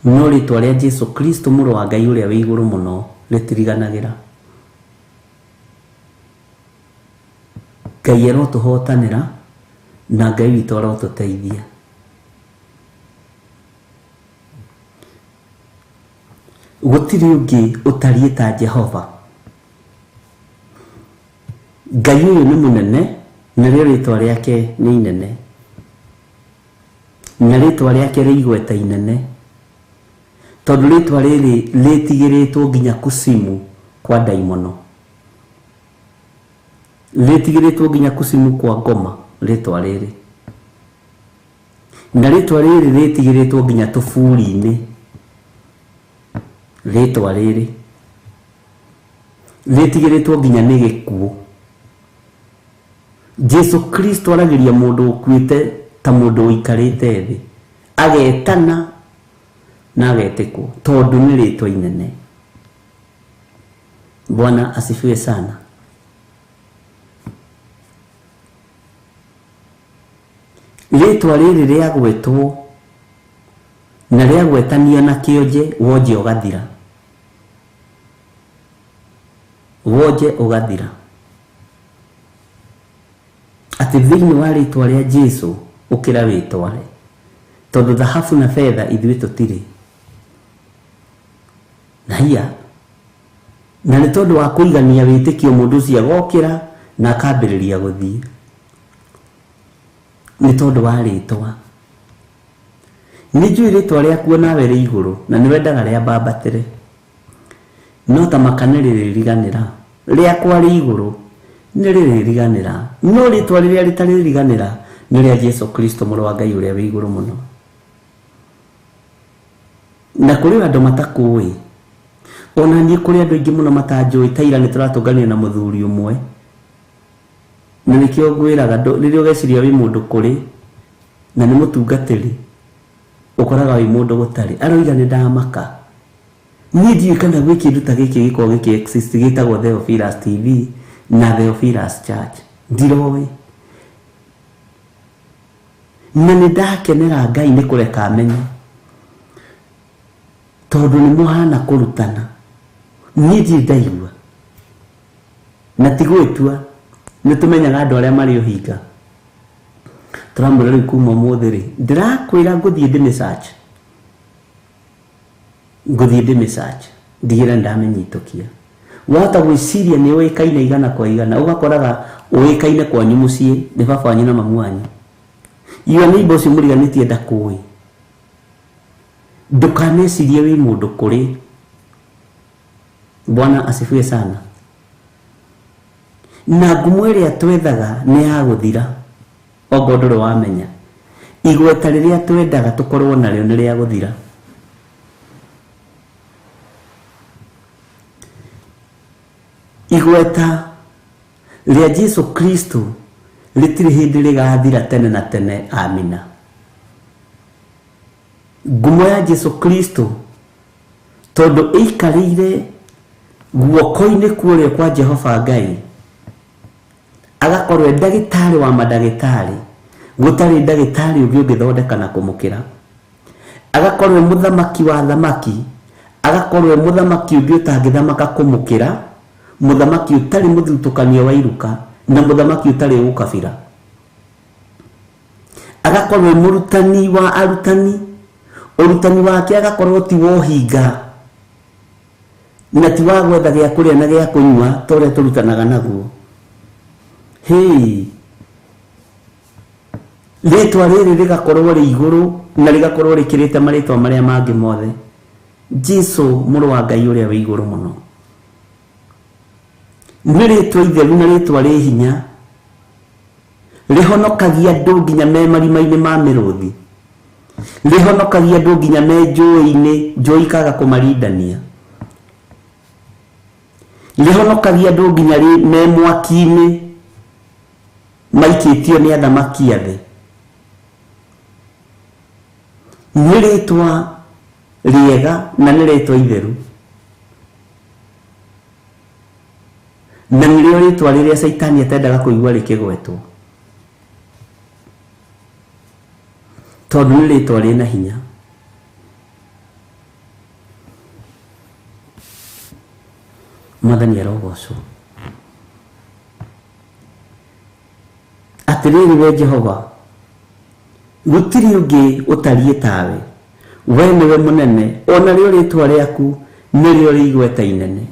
No rĩtwa rĩa Jesu Kristo mũrũ wa Ngai ũrĩa wĩ igũrũ mũno rĩtiriganagĩra. Ngai arotũhotanĩra na Ngai witũ arotũteithia. Gũtirĩ ũngĩ ũtariĩ ta Jehova. Ngai ũyũ nĩ mũnene narĩo rĩtwa rĩake nĩ inene, na rĩtwa rĩake rĩ igweta inene, tondũ rĩtwa rĩrĩ rĩtigĩrĩtwo nginya kusimu kwa ndaimono, rĩtigĩrĩtwo nginya kusimu kwa ngoma rĩtwa rĩrĩ, na rĩtwa rĩrĩ rĩtigĩrĩtwo nginya tũburi-inĩ. Rĩtwa rĩrĩ rĩtigĩrĩtwo nginya nĩ gĩkuũ. Jesu Kristo aragĩria mũndũ ũkuĩte ta mũndũ ũikarĩte thĩ, agetana na agetĩkwo, tondũ nĩ rĩtwa inene. Bwana asifiwe sana. Rĩtwa rĩrĩ rĩagwetwo na rĩagwetanio na kĩonje, wonje ũgathira, wonje ũgathira. Atĩ thĩinĩ wa rĩtwa rĩa Jesu ũkĩra wĩtware, tondũ thahabu na betha ithuĩ tũtirĩ na hiya. Na nĩ tondũ wa kũigania wĩtĩkio mũndũ ũcio agokĩra na akambĩrĩria gũthiĩ nĩ tondũ wa rĩtwa. Nĩ njũĩ rĩtwa rĩaku nawe rĩ igũrũ na nĩ wendaga rĩambambatĩre, no ta maka nĩ rĩrĩriganĩra. Rĩakwa rĩ igũrũ nĩ rĩrĩriganĩra, no rĩtwa rĩrĩa rĩtarĩriganĩra nĩ rĩa Jesu Kristo mũrũ wa Ngai ũrĩa wĩ igũrũ mũno. Na kũrĩ andũ matakũĩ, ona niĩ kũrĩ andũ aingĩ mũno matanjũĩ. Ta ira nĩ tũratũnganire na mũthuri ũmwe, na nĩkĩo ngwĩraga rĩrĩa ũgeciria wĩ mũndũ kũrĩ na nĩ mũtungatĩri, ũkoraga wĩ mũndũ gũtarĩ. Aroiga nĩ ndamaka Niĩ ndiũĩ kana gwĩ kĩndũ ta gĩkĩ gĩkoragwo gĩkĩ exist gĩtagwo Theophilus TV na Theophilus Church. Ndiroĩ. Na nĩ ndakenera Ngai nĩ kũreka menye, tondũ nĩ mũhana kũrutana. Niĩ ndirĩ ndaigua na ti gwĩtua, nĩ tũmenyaga andũ arĩa marĩ ũhinga. Tũramwĩra rĩu kuma ũmũthĩ rĩ, ndĩrakwĩra ngũthiĩ ndĩmĩ search, ngũthiĩ ndĩmĩ search ndigĩra nĩndamĩnyitũkia. Wahota gwĩciria nĩ ũĩkaine igana kwa igana, ũgakoraga ũĩkaine kwanyu mũciĩ nĩ baba wanyu na mamu wanyu. Your neighbor ũcio mũriganĩtie ndakũĩ. Ndũkanecirie wĩ mũndũ kũrĩ. Bwana asifiwe sana. Na ngumo ĩrĩa twethaga nĩ ya gũthira, ongorwo ndũrĩ wamenya. Igweta rĩrĩa twendaga tũkorwo narĩo nĩ rĩa gũthira. Igweta rĩa Jesu Kristo rĩtirĩ hĩndĩ rĩgathira tene na tene. Amina. Ngumo ya Jesu Kristo tondũ ĩikarĩire guoko-inĩ kũrĩa kwa Jehova Ngai, agakorwo e ndagĩtarĩ wa mandagĩtarĩ, gũtarĩ ndagĩtarĩ ũngĩ ũngĩthondeka na kũmũkĩra. Agakorwo e mũthamaki wa thamaki, agakorwo e mũthamaki ũngĩ ũtangĩthamaka kũmũkĩra, mũthamaki ũtarĩ mũthutũkanio wa iruka na mũthamaki ũtarĩ ũkabira. Agakorwo e mũrutani wa arutani, ũrutani wake agakorwo ti wa ũhinga na ti wa gwetha gĩa kũrĩa na gĩa kũnyua ta ũrĩa tũrutanaga naguo. Hĩ, rĩtwa rĩrĩ rĩgakorwo rĩ igũrũ na rĩgakorwo rĩkĩrĩte marĩtwa marĩa mangĩ mothe. Jesu mũrũ wa Ngai ũrĩa wĩ igũrũ mũno, nĩ rĩtwa itheru na rĩtwa rĩ hinya, rĩhonokagia andũ nginya me marima-inĩ ma mĩrũthi, rĩhonokagia andũ nginya me njũĩ-inĩ, njũĩ ikaga kũmarindania, rĩhonokagia andũ nginya me mwaki-inĩ maikĩtio nĩ athamaki a thĩ. Nĩ rĩtwa rĩega na nĩ rĩtwa itheru, na nĩrĩo rĩtwa rĩrĩa Caitani atendaga kũigua rĩkĩgwetwo, tondũ nĩ rĩtwa rĩna hinya. Mwathani arogocwo. Atĩrĩrĩ we Jehova, gũtirĩ ũngĩ ũtariĩ tawe, we nĩwe mũnene, ona rĩo rĩtwa rĩaku nĩrĩo rĩ igweta inene.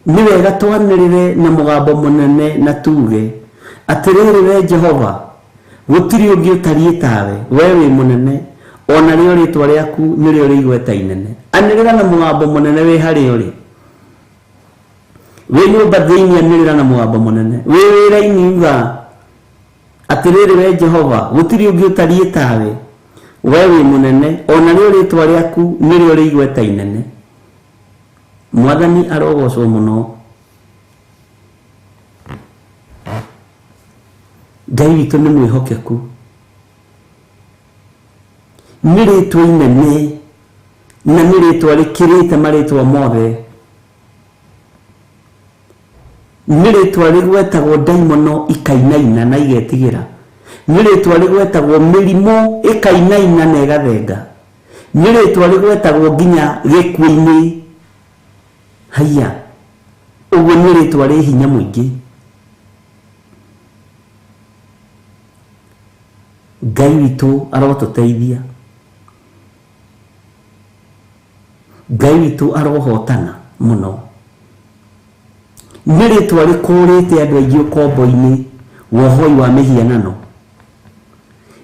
Nĩ wega twanĩrĩre na mũgambo mũnene na tuge atĩrĩrĩ we Jehova, gũtirĩ ũngĩ ũtariĩ tawe, we wĩ mũnene, ona rĩo rĩtwa rĩaku nĩrĩo rĩ igweta inene. Anĩrĩra na mũgambo mũnene wĩ harĩa ũrĩ, wĩ nyũmba thĩinĩ anĩrĩra na mũgambo mũnene, wĩ wĩra-inĩ uga atĩrĩrĩ we Jehova, gũtirĩ ũngĩ ũtariĩ tawe, we wĩ mũnene, ona rĩo rĩtwa rĩaku nĩrĩo rĩ igweta inene. Mwathani arogocwo mũno. Ngai witũ nĩ mwĩhokeku, nĩ rĩtwa inene na nĩ rĩtwa rĩkĩrĩte marĩtwa mothe, nĩ rĩtwa rĩgwetagwo ndaimono ikainaina na igetigĩra, nĩ rĩtwa rĩgwetagwo mĩrimũ ĩkainaina na ĩgathenga, nĩ rĩtwa rĩgwetagwo nginya gĩkuũ-inĩ. Haiya, ũguo nĩ rĩtwa rĩ hinya mũingĩ. Ngai witũ arotũteithia, Ngai witũ arohotana mũno. Nĩ rĩtwa rĩkũrĩte andũ aingĩ ũkombo-inĩ wa ũhoi wa mĩhianano,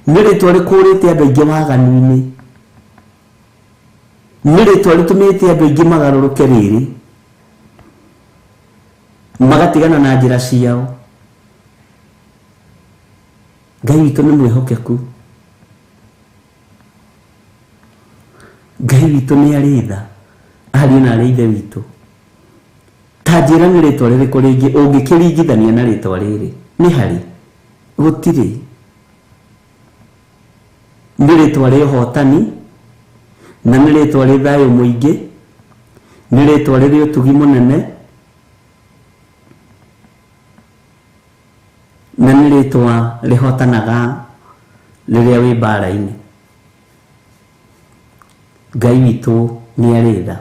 nĩ rĩtwa rĩkũrĩte andũ aingĩ waganu-inĩ, nĩ rĩtwa rĩtũmĩte andũ aingĩ magarũrũke rĩrĩ, magatigana na njĩra ciao. Ngai witũ nĩ mwĩhokeku, Ngai witũ nĩ arĩ tha, ariũ na arĩ ithe witũ. Ta njĩra nĩ rĩtwa rĩrĩkũ rĩngĩ ũngĩkĩringithania na rĩtwa rĩrĩ? Nĩ harĩ? Gũtirĩ. Nĩ rĩtwa rĩa ũhotani, Na nĩ rĩtwa rĩ thayũ mũingĩ, nĩ rĩtwa rĩrĩ ũtugi mũnene, na nĩ rĩtwa rĩhotanaga rĩrĩa wĩ mbara-inĩ. Ngai witũ nĩ arĩ tha.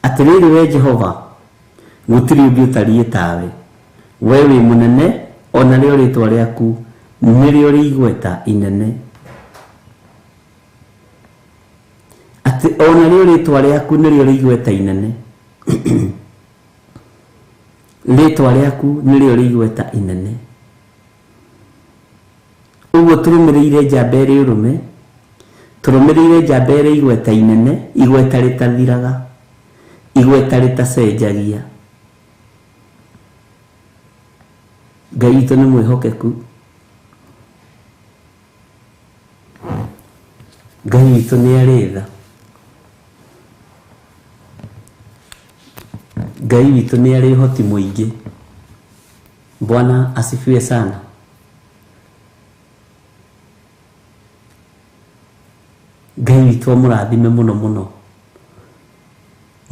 Atĩrĩrĩ we Jehova, gũtirĩ ũngĩ ũtariĩ tawe. We wĩ mũnene, ona rĩo rĩtwa rĩaku nĩrĩo rĩ igweta inene. Atĩ ona rĩo rĩtwa rĩaku nĩrĩo rĩ igweta inene. Rĩtwa rĩaku nĩrĩo rĩ igweta inene. Ũguo tũrũmĩrĩire njamba ĩrĩ ũrũme, tũrũmĩrĩire njamba ĩrĩ igweta inene, igweta rĩtathiraga, igweta rĩtacenjagia. Ngai witũ nĩ mwĩhokeku. Ngai witũ nĩ arĩ tha. Ngai witũ nĩ arĩ ũhoti mũingĩ. Bwana asifiwe sana. Ngai witũ amũrathime mũno mũno.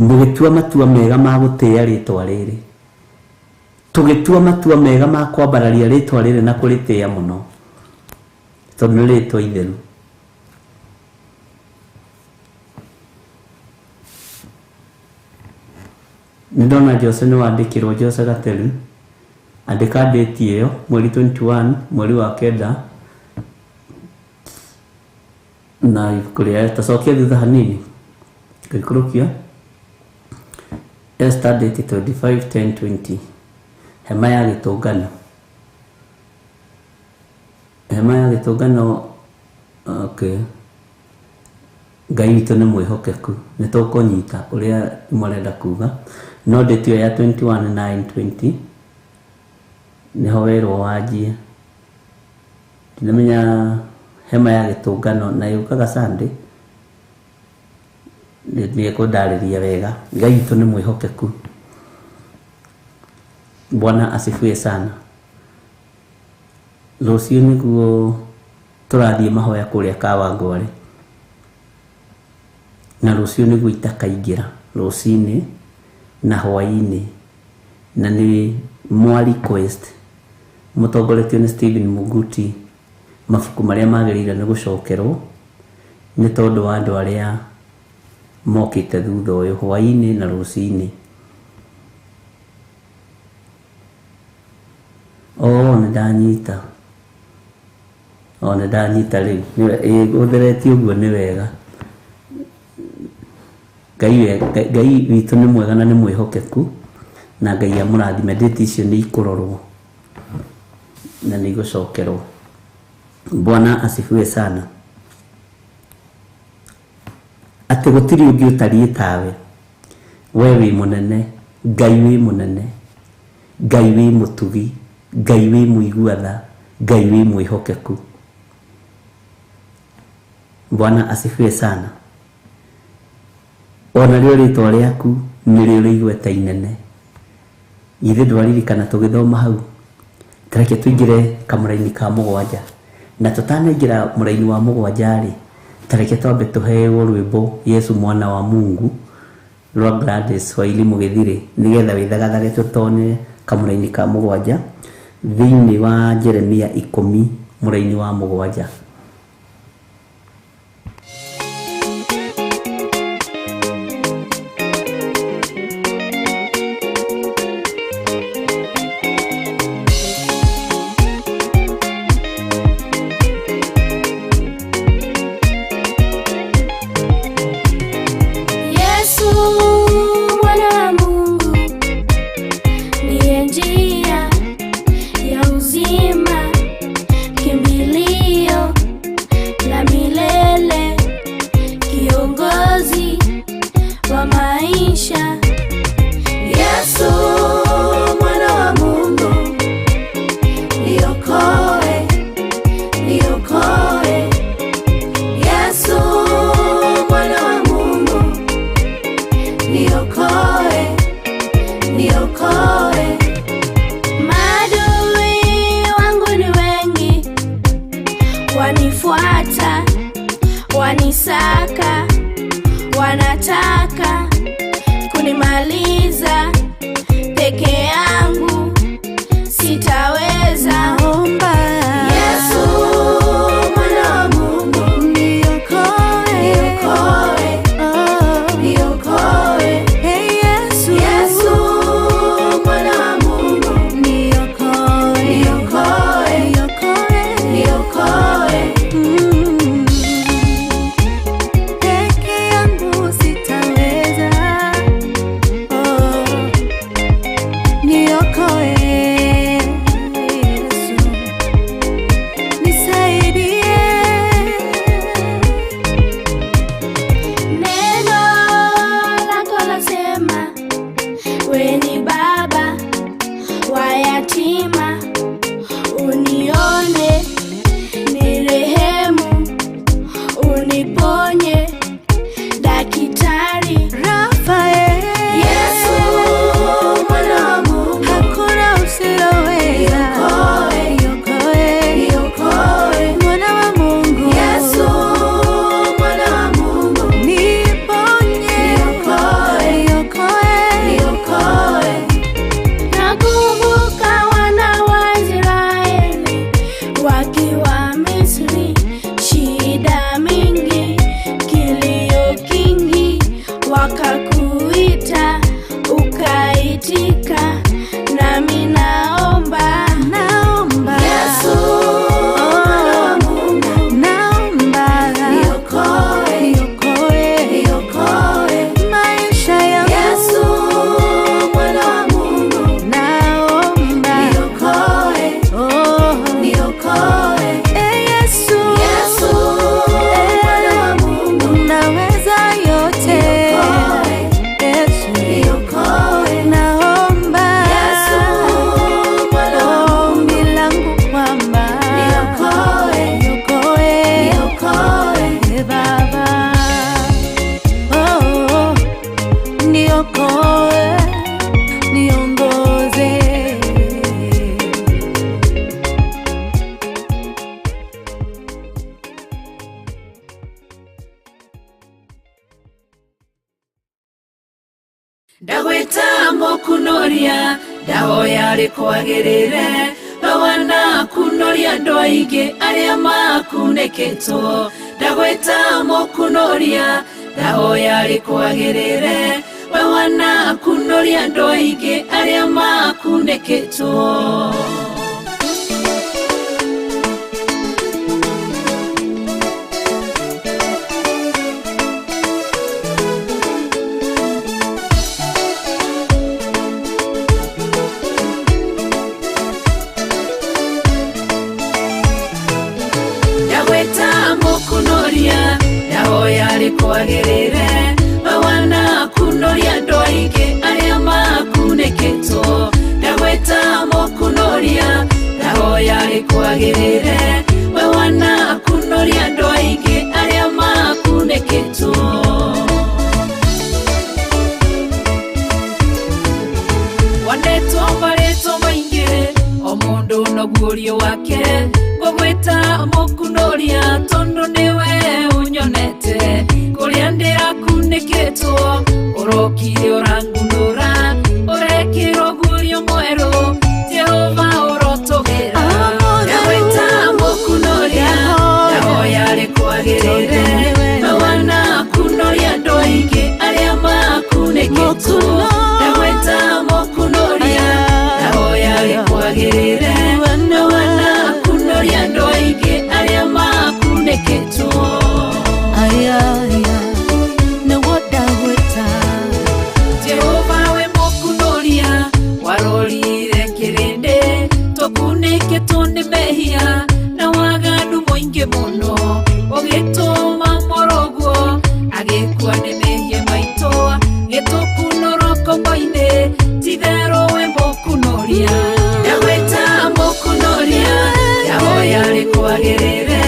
Mũgĩtua matua mega ma gũtĩĩa rĩtwa rĩrĩ. Tũgĩtua matua mega ma kwambararia rĩtwa rĩrĩ na kũrĩtĩĩa mũno, tondũ nĩ rĩtwa itheru. Nĩ ndona Jose nĩ wandĩkĩrwo, Jose Gateru, andĩka date ĩyo, mweri 21 mweri wa kenda, na ibuku rĩa tacokia thutha hanini ngĩikũrũkia Esther date 25 10 20, hema ya gĩtũngano. Hema ya gĩtũngano, okay. Ngai witũ nĩ mwĩhokeku, nĩ tũkũnyita ũrĩa marenda kuga, no date ĩyo ya 21 9 20 nĩho werwo wanjie. Ndinamenya hema ya gĩtũngano na yũkaga Sunday, nĩ ekũndarĩria wega. Ngai witũ nĩ mwĩhokeku. Bwana asifiwe sana. Rũciũ nĩguo tũrathiĩ mahoya kũrĩa Kawangware, na rũciũ nĩguo itakaingĩra rũcinĩ na hwaĩ-inĩ, na nĩ mwa request mũtongoretio nĩ Stephen Muguti mabuku marĩa magĩrĩire nĩ gũcokerwo nĩ tondũ wa andũ arĩa mokĩte thutha ũyũ hwaĩ-inĩ na rũcinĩ. Oh, nĩ ndanyita. Oh, nĩ ndanyita rĩu. Ũtheretie ũguo nĩ wega. Ngai witũ nĩ mwega na nĩ mwĩhokeku, na Ngai amũrathime. Date icio nĩ ikũrorwo na nĩ igũcokerwo. Bwana asifiwe sana. Atĩ gũtirĩ ũngĩ ũtariĩ tawe. We wĩ mũnene, Ngai wĩ mũnene, Ngai wĩ mũtugi, Ngai wĩ mũigua tha, Ngai wĩ mwĩhokeku. Bwana asifiwe sana. Ona rĩo rĩtwa rĩaku nĩrĩo rĩ igweta inene. Ithe ndwaririkana tũgĩthoma hau. Tareke tũingĩre kamũraini ka mũgwanja. Na tũtanaingĩra mũraini wa mũgwanja rĩ, tareke twambe tũheo rwĩmbo Yesu mwana wa Mungu rwa Gladys Swahili Mũgĩthirĩ, nĩgetha wĩthagathage tũtonye kamũraini ka mũgwanja thĩinĩ wa Jeremia 10 mũraini wa mũgwanja. Yesu mwana wa Mungu ndiye njia ya uzima, kimbilio Yatima, unione, nirehemu, uniponye, Daktari Rafael. Yesu mwana wa Mungu, Hakuna usiloweza. Niokoe, Niokoe, niokoe. Mwana wa Mungu. Yesu mwana wa Mungu, Niponye. Niokoe, Niokoe. niokoe. Nakumbuka wana wa Israeli wakiwa Misri, shida mingi, kilio kingi, wakakuita ukaitika, nami naomba Naomba. Yesu mwana wa Mungu, Naomba. niokoe, Niokoe. niokoe. Maisha yangu. Yesu mwana wa Mungu, Naomba. niokoe, Oh. niokoe. Eh, Yesu. Yesu mwana wa Mungu, Unaweza yote. Niokoe. Yesu. niokoe. Naomba. Yesu mwana wa Mungu, Ombi langu kwamba niokoe, niokoe. niokoe. Eh, Baba. Oh, oh. Niokoe, niongoze. Ndagwĩta mũkunoria ndahoya rĩkwagĩrĩre we wanakunoria andũ aingĩ arĩa makunĩkĩtwo. Ndagwĩta mũkunoria ndahoya rĩkwagĩrĩre we wanakunoria andũ aingĩ arĩa makunĩkĩtwo. Ndagwĩta mũkunoria ndahoya rĩkwagĩrĩre we wanakunoria andũ aingĩ arĩa makunĩkĩtwo. Ndagwĩta mũkunoria ndahoya rĩkwagĩrĩre we wanakunoria andũ aingĩ arĩa makunĩkĩtwo. Wanetwo marĩtwo maingĩ o mũndũ noguũrio wake, ngũgwĩta mũkunoria tondũ nĩwe ũnyonete. Kũrĩa ndĩrakunĩkĩtwo ũrokire ũrangunũra, ũrekĩra ũguũrio mwerũ, Jehova ũrotũgĩra. Ndagwĩta mũkunoria ndahoya rĩkwagĩrĩre we wanakunoria andũ aingĩ arĩa makunĩkĩtwo. Ndagwĩta mũkunoria ndahoya rĩkwagĩrĩre we wanakunoria andũ aingĩ arĩa makunĩkĩtwo. Aya, aya, nĩguo ndagwĩta. Jehova we mũkunoria warorire kĩrĩndĩ tũkunĩkĩtwo nĩ mehia na waganu mũingĩ mũno, ũgĩtũma mũrũguo agĩkua nĩ mehia maitũ, gĩtũkunũrwo ngombo-inĩ, ti-itherũ we mũkunoria. Ndagwĩta mũkunoria ndahoya rĩkwagĩrĩre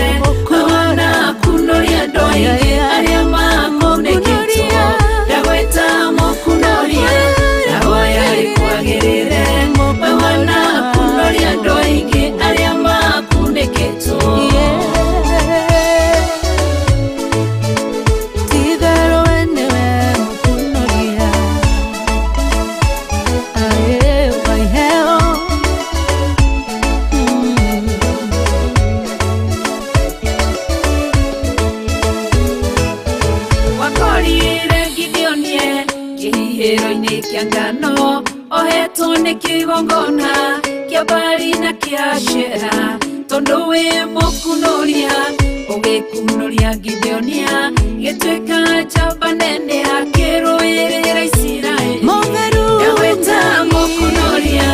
we wanakunoria andũ aingĩ arĩa makunĩkĩtwo. Ndagwĩta mũkunoria ndahoya rĩkwagĩrĩre we wanakunoria andũ aingĩ arĩa makunĩkĩtwo. Ti-itherũ we nĩwe mũkunoria. Ae, wa iheo. Wakorire Gideonie kĩhihĩro-inĩ kĩa ngano, ohetwo nĩ kĩgongona kĩa Baali na kĩa Ashera, tondũ wĩ mũkunoria ũgĩkunoria Gideonia gĩtuĩka njamba nene akĩrũĩrĩra Isiraeli. Mũtheru Ndagwĩta mũkunoria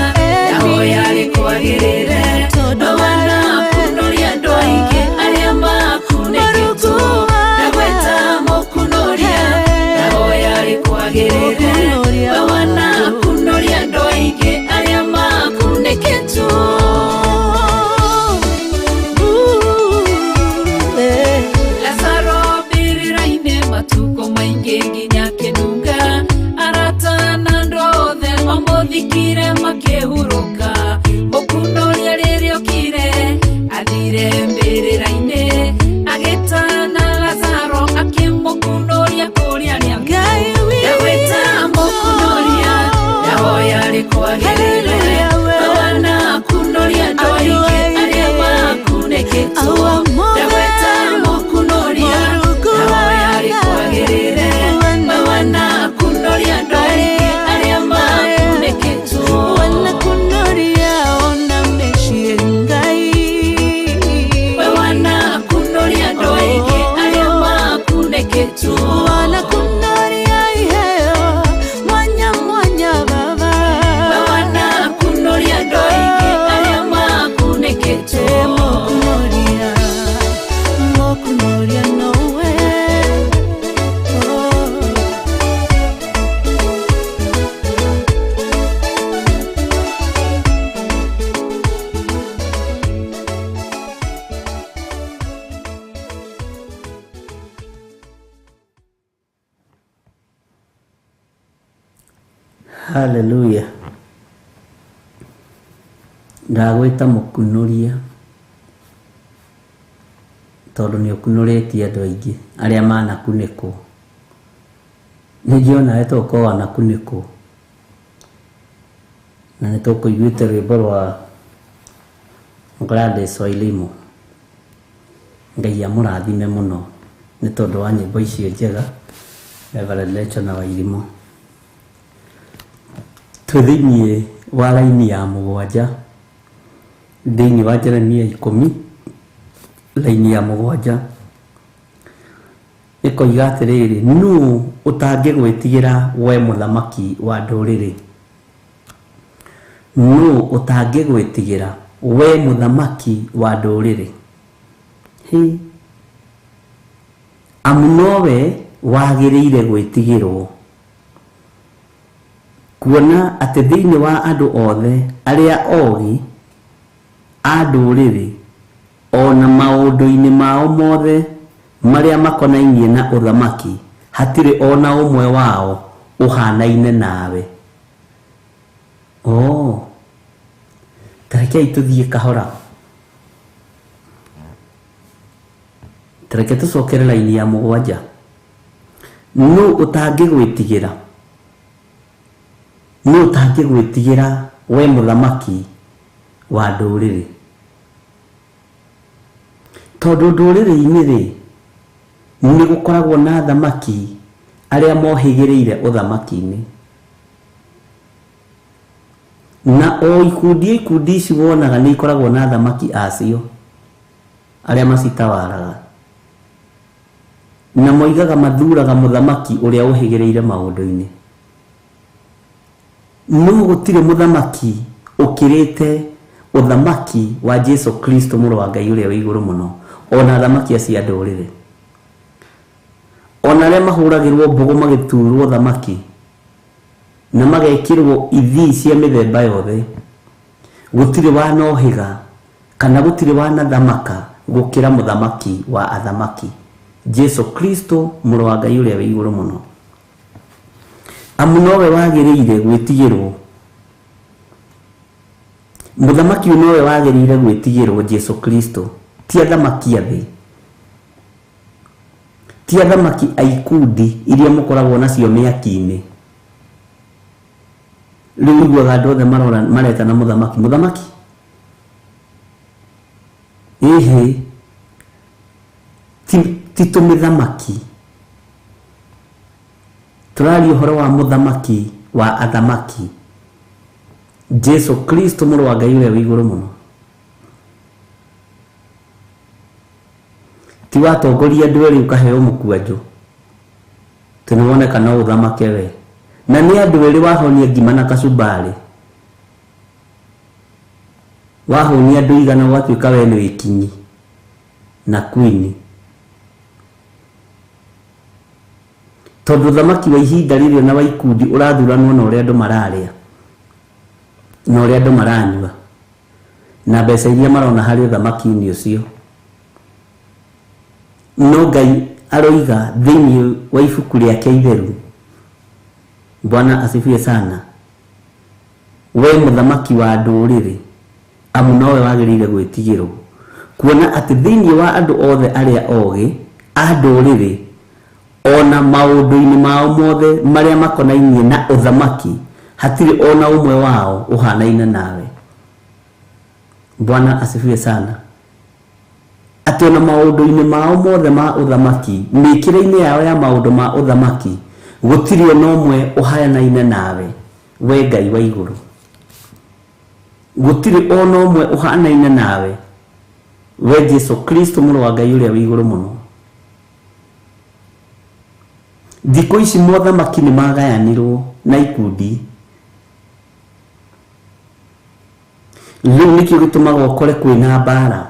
ndahoya rĩkwagĩrĩre we wanakunoria andũ aingĩ arĩa makunĩkĩtwo. Ndagwĩta mũkunoria ndahoya rĩkwagĩrĩre we wanakunoria andũ aingĩ arĩa makunĩkĩtwo. Haleluya. Ndagwĩta mũkunũria tondũ nĩ ũkunũrĩtie andũ aingĩ arĩa manakunĩkwo. Ningĩ onawe to ũkorwo wanakunĩkwo na nĩ tũkũiguĩte rwĩmbo rwa Gladys Wairimu. Ngai amũrathime mũno nĩ tondũ wa nyĩmbo icio njega, Reverend Rachel na Wairimu. Twĩ thĩiniĩ wa raini ya 7 thĩiniĩ wa Jeremia 10 raini ya 7 ĩkoiga atĩrĩrĩ, nũũ ũtangĩgwĩtigĩra we mũthamaki wa ndũrĩrĩ? Nũũ ũtangĩgwĩtigĩra we mũthamaki wa ndũrĩrĩ? Hĩ, amu nowe wagĩrĩire gwĩtigĩrwo, kuona atĩ thĩinĩ wa andũ othe arĩa ogĩ a ndũrĩrĩ ona maũndũ-inĩ mao mothe marĩa makonainie na ũthamaki hatirĩ ona ũmwe wao ũhanaine nawe. Oh, tarekei tũthiĩ kahora, tareke tũcokere raini ya 7. Nũ ũtangĩgwĩtigĩra? Nũ ũtangĩgwĩtigĩra we mũthamaki wa ndũrĩrĩ? Tondũ ndũrĩrĩ-inĩ rĩ, nĩ gũkoragwo na athamaki arĩa mohĩgĩrĩire ũthamaki-inĩ, na o ikundi ici wonaga nĩ ikoragwo na athamaki acio arĩa macitawaraga, na moigaga mathuraga mũthamaki ũrĩa ũhĩgĩrĩire maũndũ-inĩ. No gũtirĩ mũthamaki ũkĩrĩte ũthamaki wa Jesu Kristo mũrũ wa Ngai ũrĩa wĩ igũrũ mũno, ona athamaki acio a ndũrĩrĩ, ona arĩa mahũragĩrwo mbũgũ magĩturwo thamaki na magekĩrwo ithii cia mĩthemba yothe, gũtirĩ wanohĩga kana gũtirĩ wanathamaka gũkĩra mũthamaki wa athamaki Jesu Kristo mũrũ wa Ngai ũrĩa wĩ igũrũ mũno. Amu nowe wagĩrĩire gwĩtigĩrwo, mũthamaki ũyũ nowe wagĩrĩire gwĩtigĩrwo Jesu Kristo, ti athamaki a thĩ, ti athamaki a ikundi iria mũkoragwo nacio mĩaki-inĩ. Rĩu ũiguaga andũ othe maretana mũthamaki, mũthamaki ĩhĩ, ti tũmĩthamaki. Tũraria ũhoro wa mũthamaki wa athamaki Jesu Kristo mũrũ wa Ngai ũrĩa wĩ igũrũ mũno. Ti watongoria andũ erĩ ũkaheo mũkwanjũ tĩ nĩ woneka no ũthamake we, na nĩ andũ erĩ wahonia ngima na kacumbari, wahonia andũ igana ũgatuĩka we nĩ wĩkinyi na kwini. Tondũ ũthamaki wa ihinda rĩrĩ na wa ikundi ũrathuranwo na ũrĩa andũ mararĩa na ũrĩa andũ maranyua na mbeca iria marona harĩ ũthamaki-inĩ ũcio. No Ngai aroiga thĩinĩ wa ibuku rĩake itheru, Bwana asifiwe sana, we mũthamaki wa ndũrĩrĩ, amu nowe wagĩrĩire gwĩtigĩrwo, kuona atĩ thĩinĩ wa andũ othe arĩa ogĩ a ndũrĩrĩ ona maũndũ-inĩ mao mothe marĩa makonainie na ũthamaki hatirĩ ona ũmwe wao ũhanaine nawe. Bwana asifiwe sana. Atĩ ona maũndũ-inĩ mao mothe ma ũthamaki, mĩkĩre-inĩ yao ya maũndũ ma ũthamaki, gũtirĩ ona ũmwe ũhanaine nawe we Ngai wa igũrũ. Gũtirĩ ona ũmwe ũhanaine nawe we Jesu Kristo mũrũ wa Ngai ũrĩa wĩ igũrũ mũno. Thikũ ici mothamaki nĩ magayanirwo na ikundi. Rĩu nĩkĩo gĩtũmaga ũkore kwĩna mbara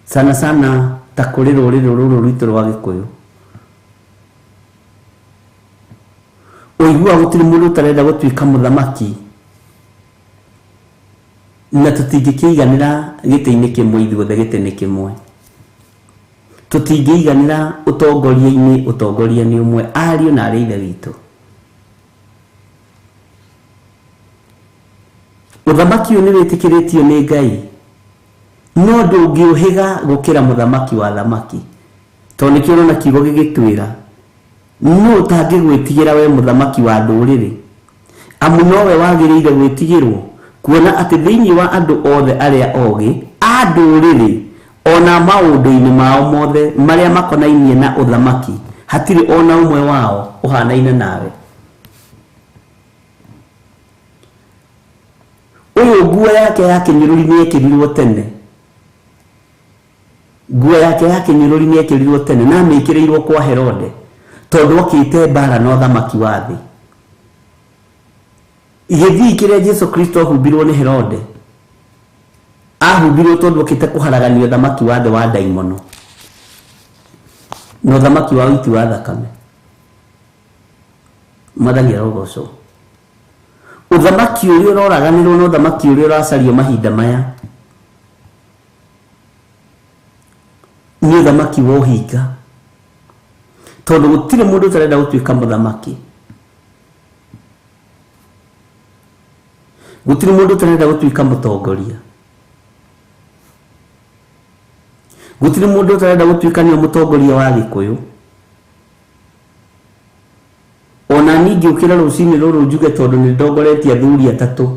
sana sana ta kũrĩ rũrĩrĩ rũrũ rwitũ rwa Gĩkũyũ. Ũiguaga gũtirĩ mũndũ ũtarenda gũtuĩka mũthamaki, na tũtingĩkĩiganĩra gĩtĩ-inĩ kĩmwe ithuothe, gĩtĩ-inĩ kĩmwe tũtingĩiganĩra ũtongoria-inĩ, ũtongoria nĩ ũmwe, ariũ na arĩ ithe witũ. Ũthamaki ũyũ nĩ wĩtĩkĩrĩtio nĩ Ngai, no ndũngĩũhĩga gũkĩra mũthamaki wa thamaki. Tondũ nĩkĩo ũrona kiugo gĩgĩtwĩra, nũ ũtangĩgwĩtigĩra we mũthamaki wa ndũrĩrĩ? Amu nowe wagĩrĩire gwĩtigĩrwo, kuona atĩ thĩinĩ wa andũ othe arĩa ogĩ a ndũrĩrĩ, ona maũndũ-inĩ mao mothe marĩa makonainie na ũthamaki, hatirĩ ona ũmwe wao ũhanaine nawe. Ũyũ nguo yake ya kĩnyũrũri nĩ ĩkĩrirwo tene. Nguo yake ya kĩnyũrũri nĩ ĩkĩrirwo tene na amĩkĩrĩirwo kwa Herode, tondũ okĩte mbara na ũthamaki wa thĩ. Gĩthii kĩrĩa Jesu Kristo ahumbirwo nĩ Herode, ahumbirwo tondũ okĩte kũharagania ũthamaki wa thĩ wa ndaimono na ũthamaki wa ũiti wa thakame. Mwathani arogocwo. Ũthamaki ũrĩa ũroraganĩrwo na ũthamaki ũrĩa ũracario mahinda maya nĩ ũthamaki wa ũhinga, tondũ gũtirĩ mũndũ ũtarenda gũtuĩka mũthamaki. Gũtirĩ mũndũ ũtarenda gũtuĩka mũtongoria. Gũtirĩ mũndũ ũtarenda gũtuĩka nĩwe mũtongoria wa Gĩkũyũ. Ona niĩ ingĩũkĩra rũcinĩ rũrũ njuge tondũ nĩ ndongoretie athuri atatũ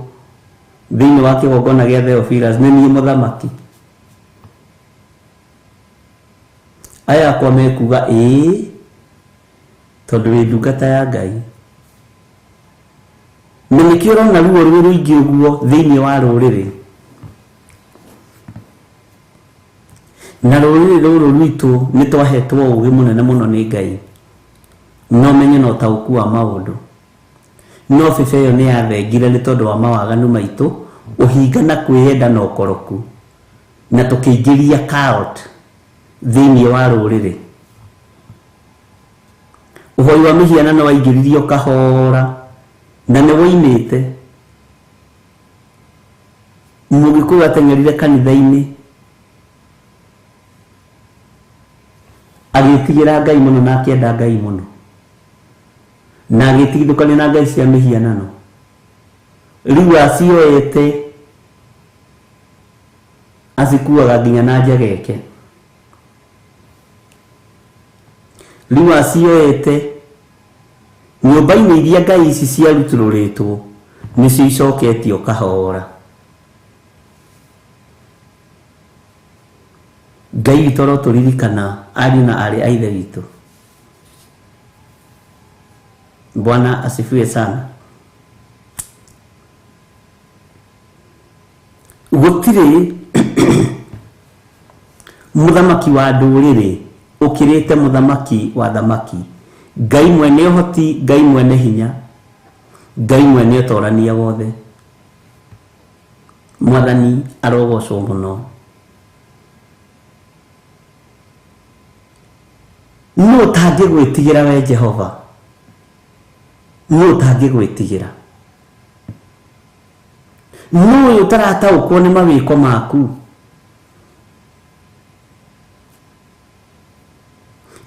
thĩinĩ wa kĩgongona gĩa Theophilus, nĩ niĩ mũthamaki. Aya akwa mekuga ĩĩ, tondũ wĩ ndungata ya Ngai. Na nĩkĩo ũrona ruo rwĩ rũingĩ ũguo thĩinĩ wa rũrĩrĩ. Na rũrĩrĩ rũrũ rwitũ nĩ twahetwo ũũgĩ mũnene mũno nĩ Ngai, no menye na ũtaũku wa maũndũ. No bebe ĩyo nĩ yathengire nĩ tondũ wa mawaganu maitũ, ũhinga na kwĩyenda na ũkoroku, na tũkĩingĩria cult thĩinĩ wa rũrĩrĩ. Ũhoi wa mĩhianano waingĩririo kahora na nĩ woimĩte. Mũgĩkũyũ ateng'erire kanitha-inĩ agĩtigĩra Ngai mũno na akĩenda Ngai mũno, na agĩtigithũkania na ngai cia mĩhianano. Rĩu acioete acikuaga nginya na njegeke. Rĩu acioete nyũmba-inĩ iria ngai ici ciarutũrũrĩtwo nĩcio icoketio kahora. Ngai witũ arotũririkana ariũ na aarĩ a Ithe witũ. Bwana asifiwe sana. Gũtirĩ mũthamaki wa ndũrĩrĩ ũkĩrĩte mũthamaki wa thamaki. Ngai mwene ũhoti, Ngai mwene hinya, Ngai mwene ũtorania wothe. Mwathani arogocwo mũno. Nũ ũtangĩgwĩtigĩra we Jehova? Nũ ũtangĩgwĩtigĩra? Nũ ũyũ ũtarataũkwo nĩ mawĩko maku?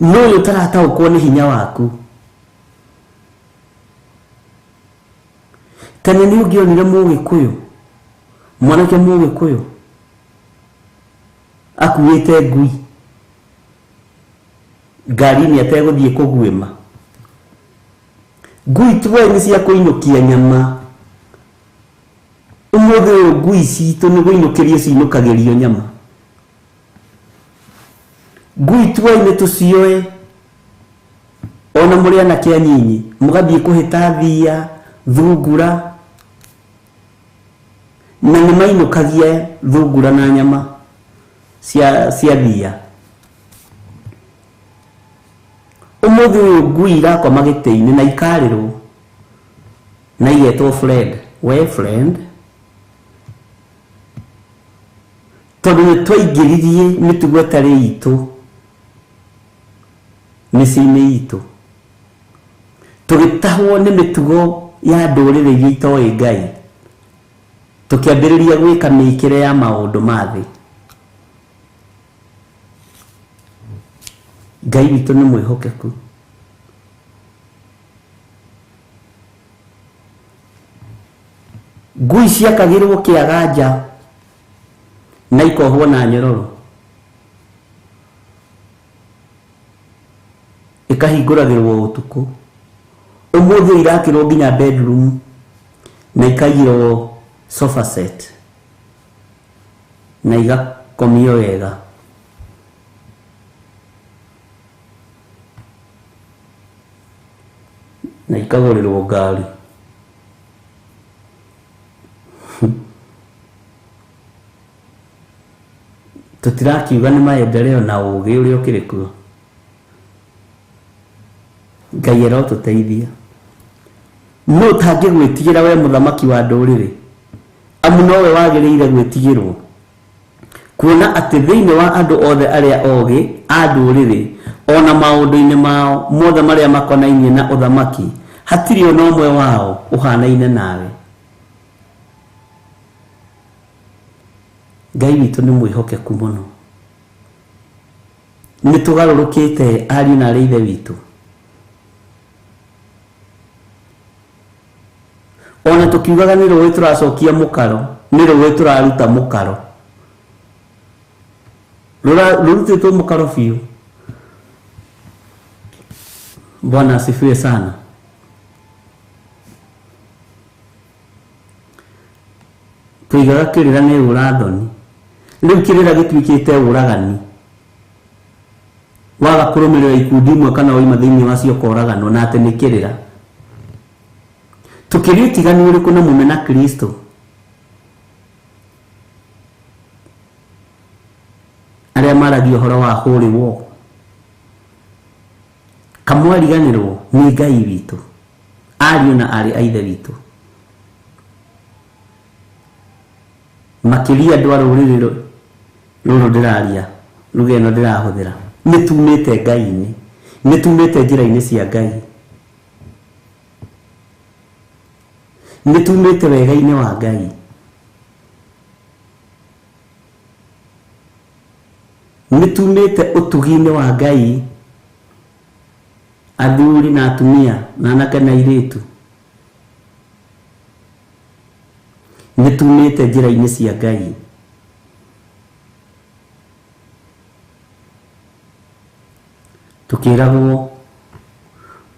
Nũ ũyũ ũtarataũkwo nĩ hinya waku? Tene nĩ ũngĩonire Mũgĩkũyũ, mwanake Mũgĩkũyũ akuĩte ngui ngari-inĩ ategũthiĩ kũguĩma. Ngui tuoe nĩ cia kũinũkia nyama. Ũmũthĩ ũyũ ngui citũ nĩ kũinũkĩrio cinũkagĩrio nyama. Ngui tuoe nĩ tũcioe, ona mũrĩ anake anyinyi mũgathiĩ kũhĩta thia, thungura, na nĩ mainũkagia thungura na nyama cia thia. Ũmũthĩ ũyũ ngui irakoma gĩtĩ-inĩ na ikarĩrwo na igetwo friend, we friend, tondũ nĩ twaingĩririe mĩtugo ĩtarĩ itũ mĩciĩ-inĩ itũ, tũgĩtahwo nĩ mĩtugo ya ndũrĩrĩ iria itoĩ Ngai, tũkĩambĩrĩria gwĩka mĩkĩre ya maũndũ ma thĩ. Ngai witũ nĩ mwĩhokeku. Ngui ciakagĩrwo kĩaga nja na ikohwo na nyororo, ikahingũragĩrwo ũtukũ. Ũmũthĩ irakĩrwo nginya bedroom na ikaigĩrwo sofa set na igakomio wega. Na ikagũrĩrwo ngari. Tũtirakiuga nĩ maendeleo na ũgĩ ũrĩa ũkĩrĩ kuo. Ngai arotũteithia. No ũtangĩgwĩtigĩra we mũthamaki wa ndũrĩrĩ, amu nowe wagĩrĩire gwĩtigĩrwo, kuona atĩ thĩinĩ wa andũ othe arĩa ogĩ a ndũrĩrĩ ona maũndũ-inĩ mao mothe marĩa makonainie na ũthamaki hatirĩ ona ũmwe wao ũhanaine nawe. Ngai witũ nĩ mwĩhokeku mũno. Nĩ tũgarũrũkĩte ariũ na arĩ ithe witũ. Ona tũkiugaga nĩ rũĩ tũracokia mũkaro, nĩ rũĩ tũraruta mũkaro. Rũrutĩtwo mũkaro biũ. Bwana asifiwe sana. Tuigaga kĩrĩra nĩ ũrathoni. Rĩu kĩrĩra gĩtuĩkĩte ũragani. Waga kũrũmĩrĩra ikundi imwe kana waima thĩinĩ wacio ũkoraganwo na atĩ nĩ kĩrĩra. Tũkĩrĩ ũtiganu ũrĩkũ na mũmena Kristo? Arĩa maragia ũhoro wa holy war. Kamwariganĩrwo nĩ Ngai witũ, ariũ na aarĩ a ithe witũ. Makĩria andũ a rũrĩrĩ rũrũ ndĩraria, lugha ĩno ndĩrahũthĩra, nĩ tumĩte Ngai-inĩ, nĩ tumĩte njĩra-inĩ cia Ngai, nĩ tumĩte wega-inĩ wa Ngai, nĩ tumĩte ũtugi-inĩ wa Ngai. Athuri na atumia na anake na airĩtu, nĩ tumĩte njĩra-inĩ cia Ngai. Tũkĩragwo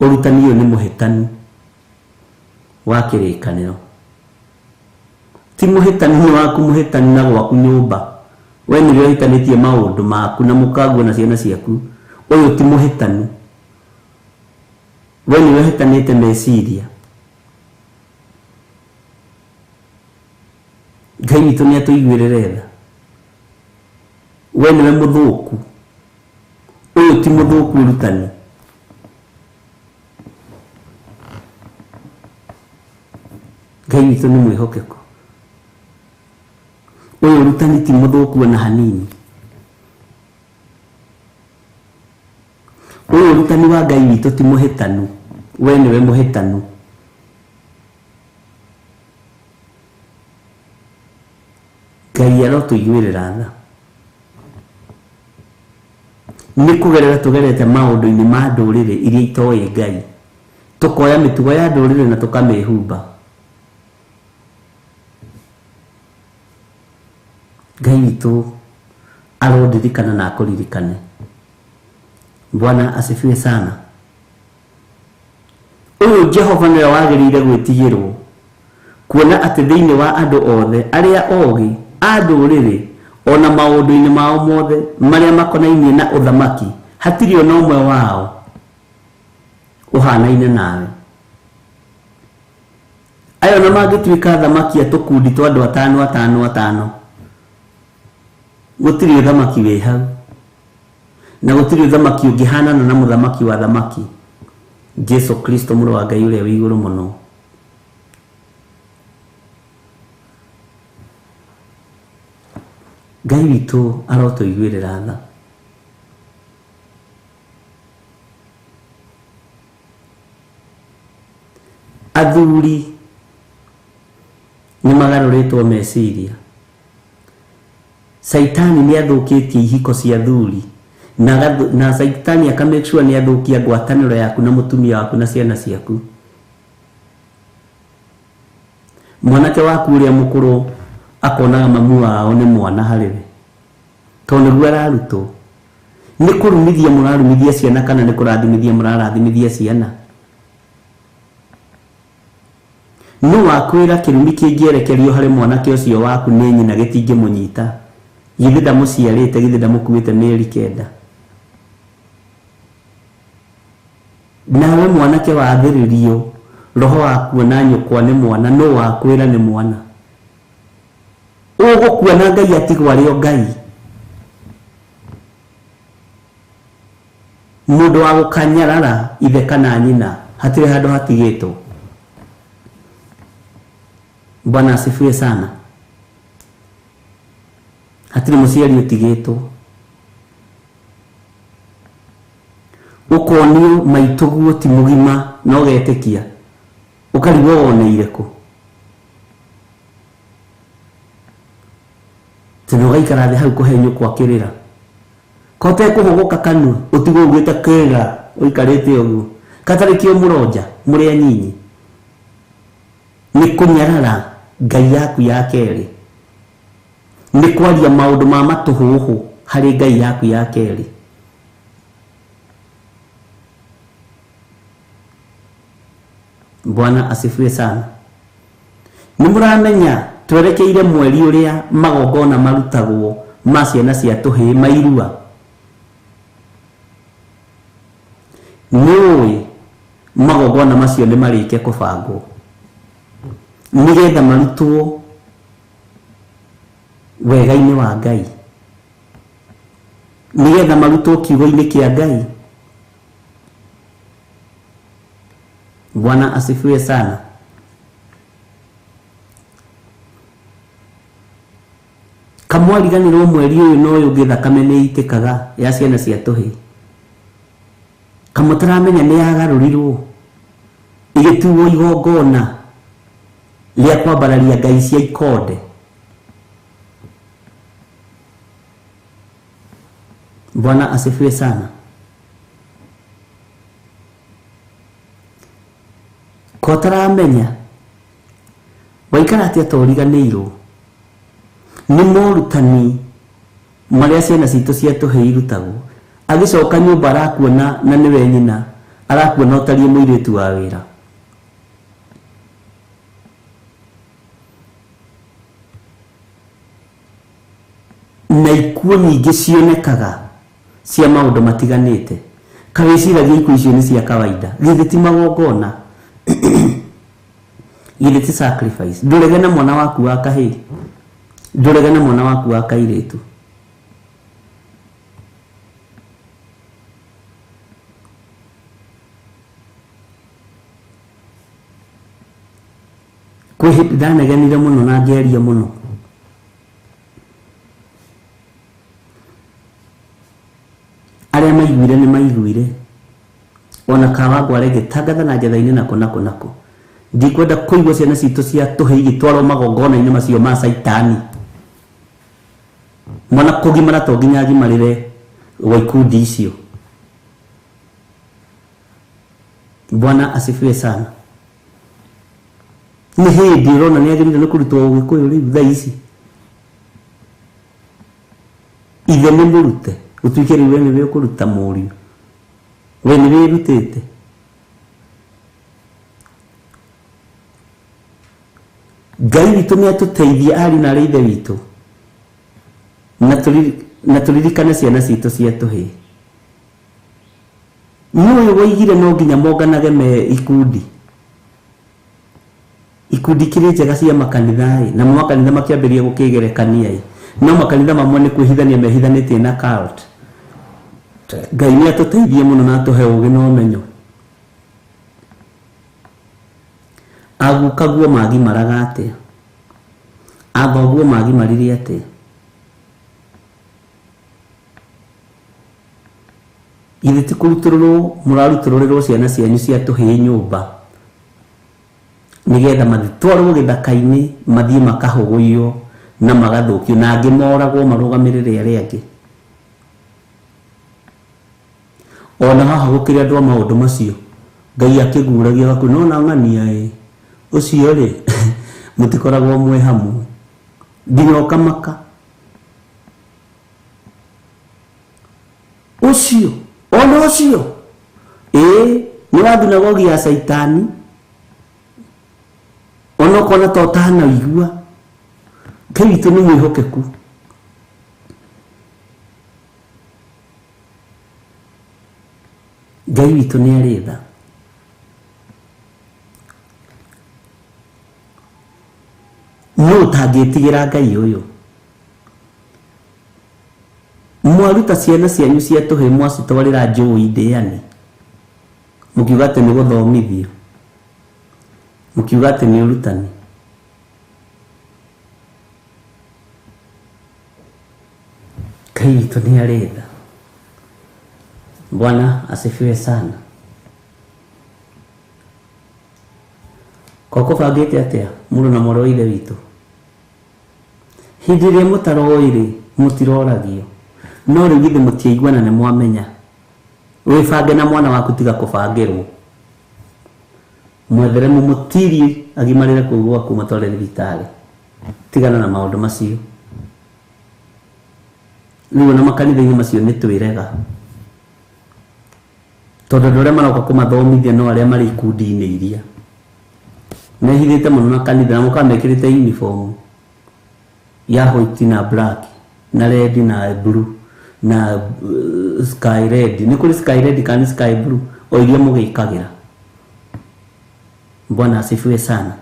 ũrutani ũyũ nĩ mũhĩtanu wa kĩrĩkanĩro. Ti mũhĩtanu nĩ waku mũhĩtanu na gwaku nyũmba, we nĩwe ũhĩtanĩtie maũndũ maku na mũkaguo na ciana ciaku. Ũyũ ti mũhĩtanu, we nĩwe ũhĩtanĩte meciria. Ngai witũ nĩ atũiguĩrĩre tha. We nĩwe mũthũku, ũyũ ti mũthũku ũrutani. Ngai witũ nĩ mwĩhokeku. Ũyũ ũrutani ti mũthũku ona hanini. Ũyũ ũrutani wa Ngai witũ ti mũhĩtanu, we nĩwe mũhĩtanu. Ngai arotũiguĩrĩra tha. Nĩ kũgerera tũgerete maũndũ-inĩ ma ndũrĩrĩ iria itoĩ Ngai, tũkoya mĩtugo ya ndũrĩrĩ na tũkamĩhumba. Ngai witũ arondirikana na akũririkane. Bwana asifiwe sana. Ũyũ Jehova nĩwe wagĩrĩire gwĩtigĩrwo, kuona atĩ thĩinĩ wa andũ othe arĩa ogĩ a ndũrĩrĩ ona maũndũ-inĩ mao mothe marĩa makonainie na ũthamaki hatirĩ ona ũmwe wao ũhanaine nawe. Ayo na mangĩtuĩka thamaki a tũkundi twa andũ atano atano atano, gũtirĩ ũthamaki wĩ hau, na gũtirĩ ũthamaki ũngĩhanana na mũthamaki wa thamaki, Jesu Kristo mũrũ wa Ngai ũrĩa wĩ igũrũ mũno. Ngai witũ arotũiguĩrĩra tha. Athuri nĩ magarũrĩtwo meciria. Saitani nĩ athũkĩtie ihiko cia athuri, na Saitani aka make sure nĩ athũkia ngwatanĩro yaku na mũtumia waku na ciana ciaku. Mwanake waku ũrĩa mũkũrũ akonaga mamu wao nĩ mwana harĩ we, tondũ nĩguo ararutwo. Nĩ kũrumithia mũrarumithia ciana kana nĩ kũrathimithia mũrarathimithia ciana? Nũ wakwĩra kĩrumi kĩngĩerekerio harĩ mwanake ũcio waku nĩ nyina gĩtingĩmũnyita? Githĩ ndamũciarĩte, githĩ ndamũkuĩte mĩeri 9? Nawe mwanake wathĩrĩrio roho wa kuona nyũkwa nĩ mwana, nũ wakwĩra nĩ mwana? Ũgũkua na Ngai atigwo arĩ o Ngai. Mũndũ wa gũkanyarara ithe kana nyina hatirĩ handũ hatigĩtwo. Bwana asifiwe sana. Hatirĩ mũciari ũtigĩtwo. Ũkonio maitũguo ti mũgima na ũgetĩkia, ũkarigwo woneire kũ? Tondũ ũgaikara thĩ hau kũhe nyũkwa kĩrĩra. Kote kũhũgũka kanua ũtigwo ugĩte kĩrĩra ũikarĩte ũguo. Katarĩ kĩo mũronja mũrĩ anyinyi. Nĩ kũnyarara Ngai yaku ya kerĩ. Nĩ kwaria maũndũ ma matũhũhũ harĩ Ngai yaku ya kerĩ. Bwana asifiwe sana. Nĩ mũramenya twerekeire mweri ũrĩa magongona marutagwo ma ciana cia tũhĩĩ mairua. Nĩ ũĩ magongona macio nĩ marĩkie kũbangwo nĩgetha marutwo wega-inĩ wa Ngai, nĩgetha marutwo kiugo-inĩ kĩa Ngai. Bwana asifiwe sana. Kamwariganĩrwo mweri ũyũ na ũyũ ũngĩ thakame nĩ ĩitĩkaga ya ciana cia tũhĩĩ. Kamũtaramenya nĩ yagarũrirwo ĩgĩtuo igongona rĩa kwambararia ngai cia ikonde. Bwana asifiwe sana. Kotaramenya waikara atĩa ta ũriganĩirwo nĩ morutani marĩa ciana citũ cia tũhĩĩ irutagwo. Agĩcoka nyũmba arakuona na nĩwe nyina, arakuona ũtariĩ mũirĩtu wa wĩra. Na ikuũ nyingĩ cionekaga cia maũndũ matiganĩte. Kawĩciragia ikuũ icio nĩ cia kawaida. Githĩ ti magongona? Githĩ ti sacrifice? Ndũrege na mwana waku wa kahĩĩ, ndũrege na mwana waku wa kairĩtu. Kwĩ hĩndĩ ndanegenire mũno na ngĩaria mũno. Arĩa maiguire nĩ maiguire. Ona Kawangware ngĩtangatha na njetha-inĩ nako nako nako. Ndikwenda kũigua ciana citũ cia tũhĩĩ igĩtwarwo magongona-inĩ macio ma caitani. Mwana kũgimara to nginya agimarĩre gwa ikundi icio. Bwana asifiwe sana. Nĩ hĩndĩ ũrona nĩ agĩrĩire nĩ kũrutwo Ũgĩkũyũ rĩu thaa ici. Ithe nĩ mũrute, ũtuĩke rĩu we nĩwe ũkũruta mũriũ. We nĩ wĩrutĩte. Ngai witũ nĩ atũteithie ariũ na arĩ ithe witũ. Na tũririkane ciana citũ cia tũhĩĩ. Nĩ ũyũ woigire no nginya monganage me ikundi. Ikundi kĩrĩ njega cia makanitha-ĩ, namo makanitha makĩambĩrĩria gũkĩgerekania-ĩ. No makanitha mamwe nĩ kwĩhithania mehithanĩtie na cult. Ngai nĩ atũteithie mũno na atũhe ũũgĩ na ũmenyo. Agukaguo magimaraga atĩa? Athoguo magimarire atĩa? Githĩ ti kũrutũrũrwo mũrarutũrũrĩrwo ciana cianyu cia tũhĩĩ nyũmba nĩgetha matwarwo gĩthaka-inĩ mathiĩ makahũgũywo na magathũkio na angĩ moragwo marũgamĩrĩre arĩa angĩ. Ona haha gũkĩrĩ andũ a maũndũ macio Ngai akĩguragia gaku no na ng'ania ĩ ũcio rĩ Mũtikoragwo mwĩ hamwe nginya ũkamaka ũcio ona ũcio ĩĩ nĩ wa thunagogi ya caitani ona ũkona ta ũtanaigua. Ngai witũ nĩ mwĩhokeku. Ngai witũ nĩ arĩ tha. Nũ ũtangĩtigĩra Ngai ũyũ? Mwaruta ciana cianyu cia tũhĩĩ mwacitwarĩra njũĩ ndĩani, mũkiuga atĩ nĩ gũthomithio, mũkiuga atĩ nĩ ũrutani. Ngai witũ nĩ arĩ tha. Bwana asifiwe sana. Ko kũbangĩte atĩa mũrũ na mwarĩ wa ithe witũ? Hĩndĩ ĩrĩa mũtaroĩ rĩ, mũtiroragio. No rĩu githĩ mũtiaiguana nĩ mwamenya. Wĩbange na mwana waku tiga kũbangĩrwo. Mwethere mũmũtirie agimarĩre kũu gwaku mũtware thibitarĩ. Tigana na maũndũ macio. Rĩu ona makanitha-inĩ macio nĩ twĩrega. Tondũ andũ arĩa maroka kũmathomithia no arĩa marĩ ikundi-inĩ iria mehithĩte mũno na kanitha na mũkaga mekĩrĩte uniform ya white na black na red na blue na sky red. Nĩ kũrĩ sky red kana nĩ sky blue o iria mũgĩkagĩra. Bwana asifiwe sana.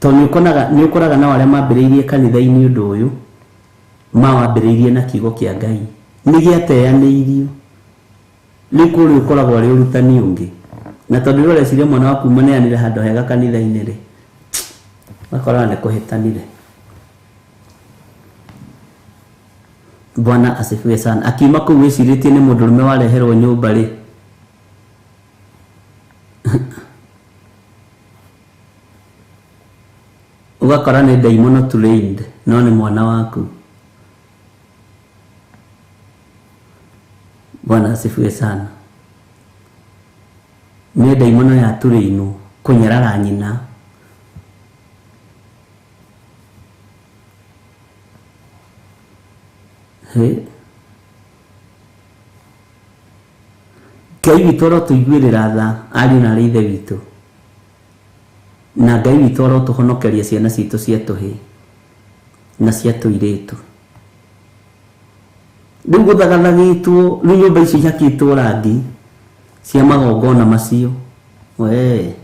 Tondũ nĩ ũkoraga nao arĩa mambĩrĩirie kanitha-inĩ ũndũ ũyũ mawambĩrĩirie na kiugo kĩa Ngai nĩ gĩateanĩirio. Rĩu kũrĩa ũkoragwo arĩ ũrutani ũngĩ, na tondũ rĩu ũreciria mwana waku mũneanĩre handũ hega kanitha-inĩ rĩ, ũgakoraga nĩ kũhĩtanire. Bwana asifiwe sana. Akiuma kũu wĩcirĩtie nĩ mũndũrũme wareherwo nyũmba rĩ, ũgakora nĩ ndaimono trained no nĩ mwana waku. Bwana asifiwe sana. Nĩ ndaimono ya tũrĩinwo kũnyarara nyina. He Ngai witũ arotũiguĩrĩra tha ariũ na arĩ ithe witũ, na Ngai witũ arotũhonokeria ciana citũ cia tũhĩĩ na cia tũirĩtu. Rĩu gũthagathagĩtwo rĩu nyũmba icio ihakĩtwo rangi cia magongona macio, we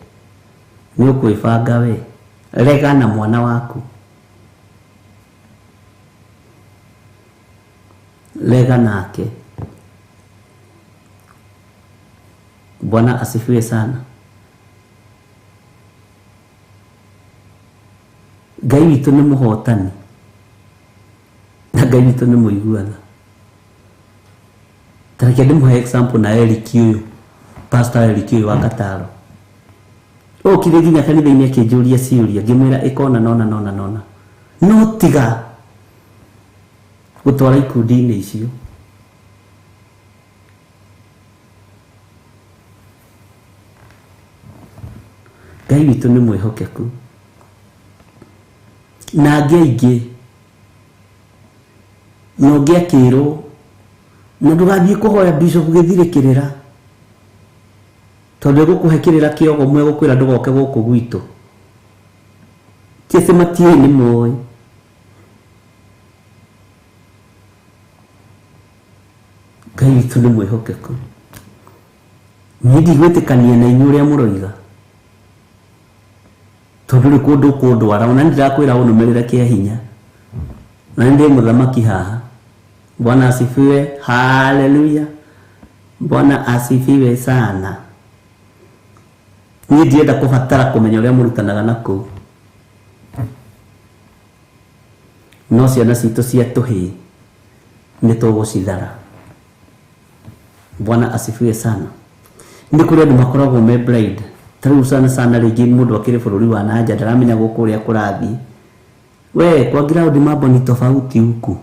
nĩ ũkwĩbanga we, rega na mwana waku, rega nake. Bwana asifiwe sana. Ngai witũ nĩ mũhotani na Ngai witũ nĩ mũiguana. Ta reke ndĩmũhe example na Eric ũyũ, Pastor Eric ũyũ wa Kataro. Okire nginya kanitha-inĩ akĩnjũria ciũria, ngĩmwĩra ĩka ũna na ũna na ũna na ũna, no tiga gũtwara ikundi-inĩ icio. Ngai witũ nĩ mwĩhokeku. Na angĩ aingĩ na ũngĩ akĩrwo na ndũgathiĩ kũhoya bishop gĩthirĩ kĩrĩra, tondũ egũkũhe kĩrĩra kĩogo mwe gũkwĩra ndũgoke gũkũ gwitũ. Ti atĩ matiũĩ nĩ moĩ. Ngai witũ nĩ mwĩhokeku. Niĩ ndigwĩtĩkania na inyuĩ ũrĩa mũroiga, tondũ rĩ kũndũ kũndwara ona nĩ ndĩrakwĩra ũnũmĩrĩre kĩa hinya, na nĩ ndĩ mũthamaki haha. Bwana asifiwe, haleluya. Bwana asifiwe sana. Niĩ ndienda kũbatara kũmenya ũrĩa mũrutanaga na kũu, no ciana citũ cia tũhĩĩ nĩ tũgũcithara. Bwana asifiwe sana. Nĩ kũrĩ andũ makoragwo me blind. Ta rĩu sana sana rĩngĩ mũndũ akĩrĩ bũrũri wa nanja ndaramenya gũkũ ũrĩa kũrathiĩ. We kwa ground mambo ni tofauti huku.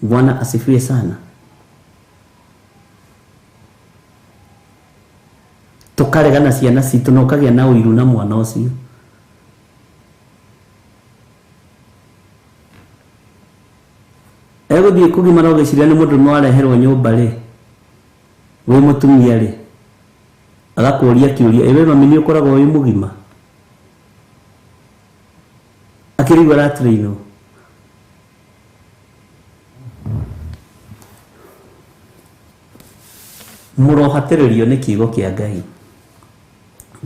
Bwana asifiwe sana. Tũkaregana ciana citũ na ũkagĩa na ũiru na mwana ũcio. Egũthiĩ kũgimara ũgĩciria nĩ mũndũ no areherwo nyũmba rĩ, wĩ mũtumia rĩ, agakũria kĩũria, ĩ we mami nĩ ũkoragwo wĩ mũgima? Akĩrigwo aratrainwo. Mũrohatĩrĩrio nĩ kiugo kĩa Ngai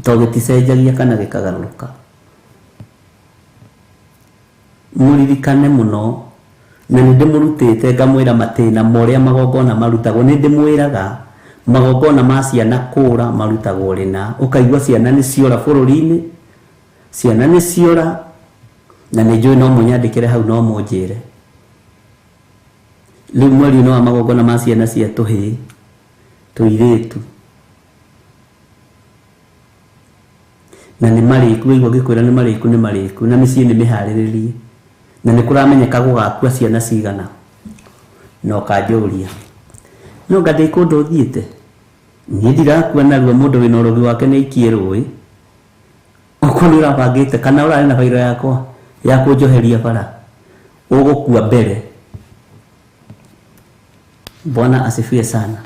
to gĩticenjagia kana gĩkagarũrũka. Mũririkane mũno, na nĩ ndĩmũrutĩte ngamwĩra matĩna morĩa magongona marutagwo, nĩ ndĩmwĩraga magongona ma ciana kũra marutagwo rĩna, ũkaigua ciana nĩ ciora bũrũri-inĩ, ciana nĩ ciora, na nĩ njũĩ no mũnyandĩkĩre hau no mũnjĩre. Rĩu mweri ũyũ nĩ wa magongona ma ciana cia tũhĩĩ, tũirĩtu, na nĩ marĩku, waigua ngĩkwĩra nĩ marĩku, nĩ marĩku, na mĩciĩ nĩ mĩharĩrĩrie, na nĩ kũramenyeka gũgakua ciana cigana, na ũkanjũria no nga ndĩ kũndũ ũthiĩte, niĩ ndirakua narua, mũndũ wĩna ũrogi wake nĩ aikie rũĩ, okorwo nĩ ũrabangĩte kana ũrarĩ na bairo yakwa ya kũnjoheria bara, ũgũkua mbere. Bwana asifiwe sana.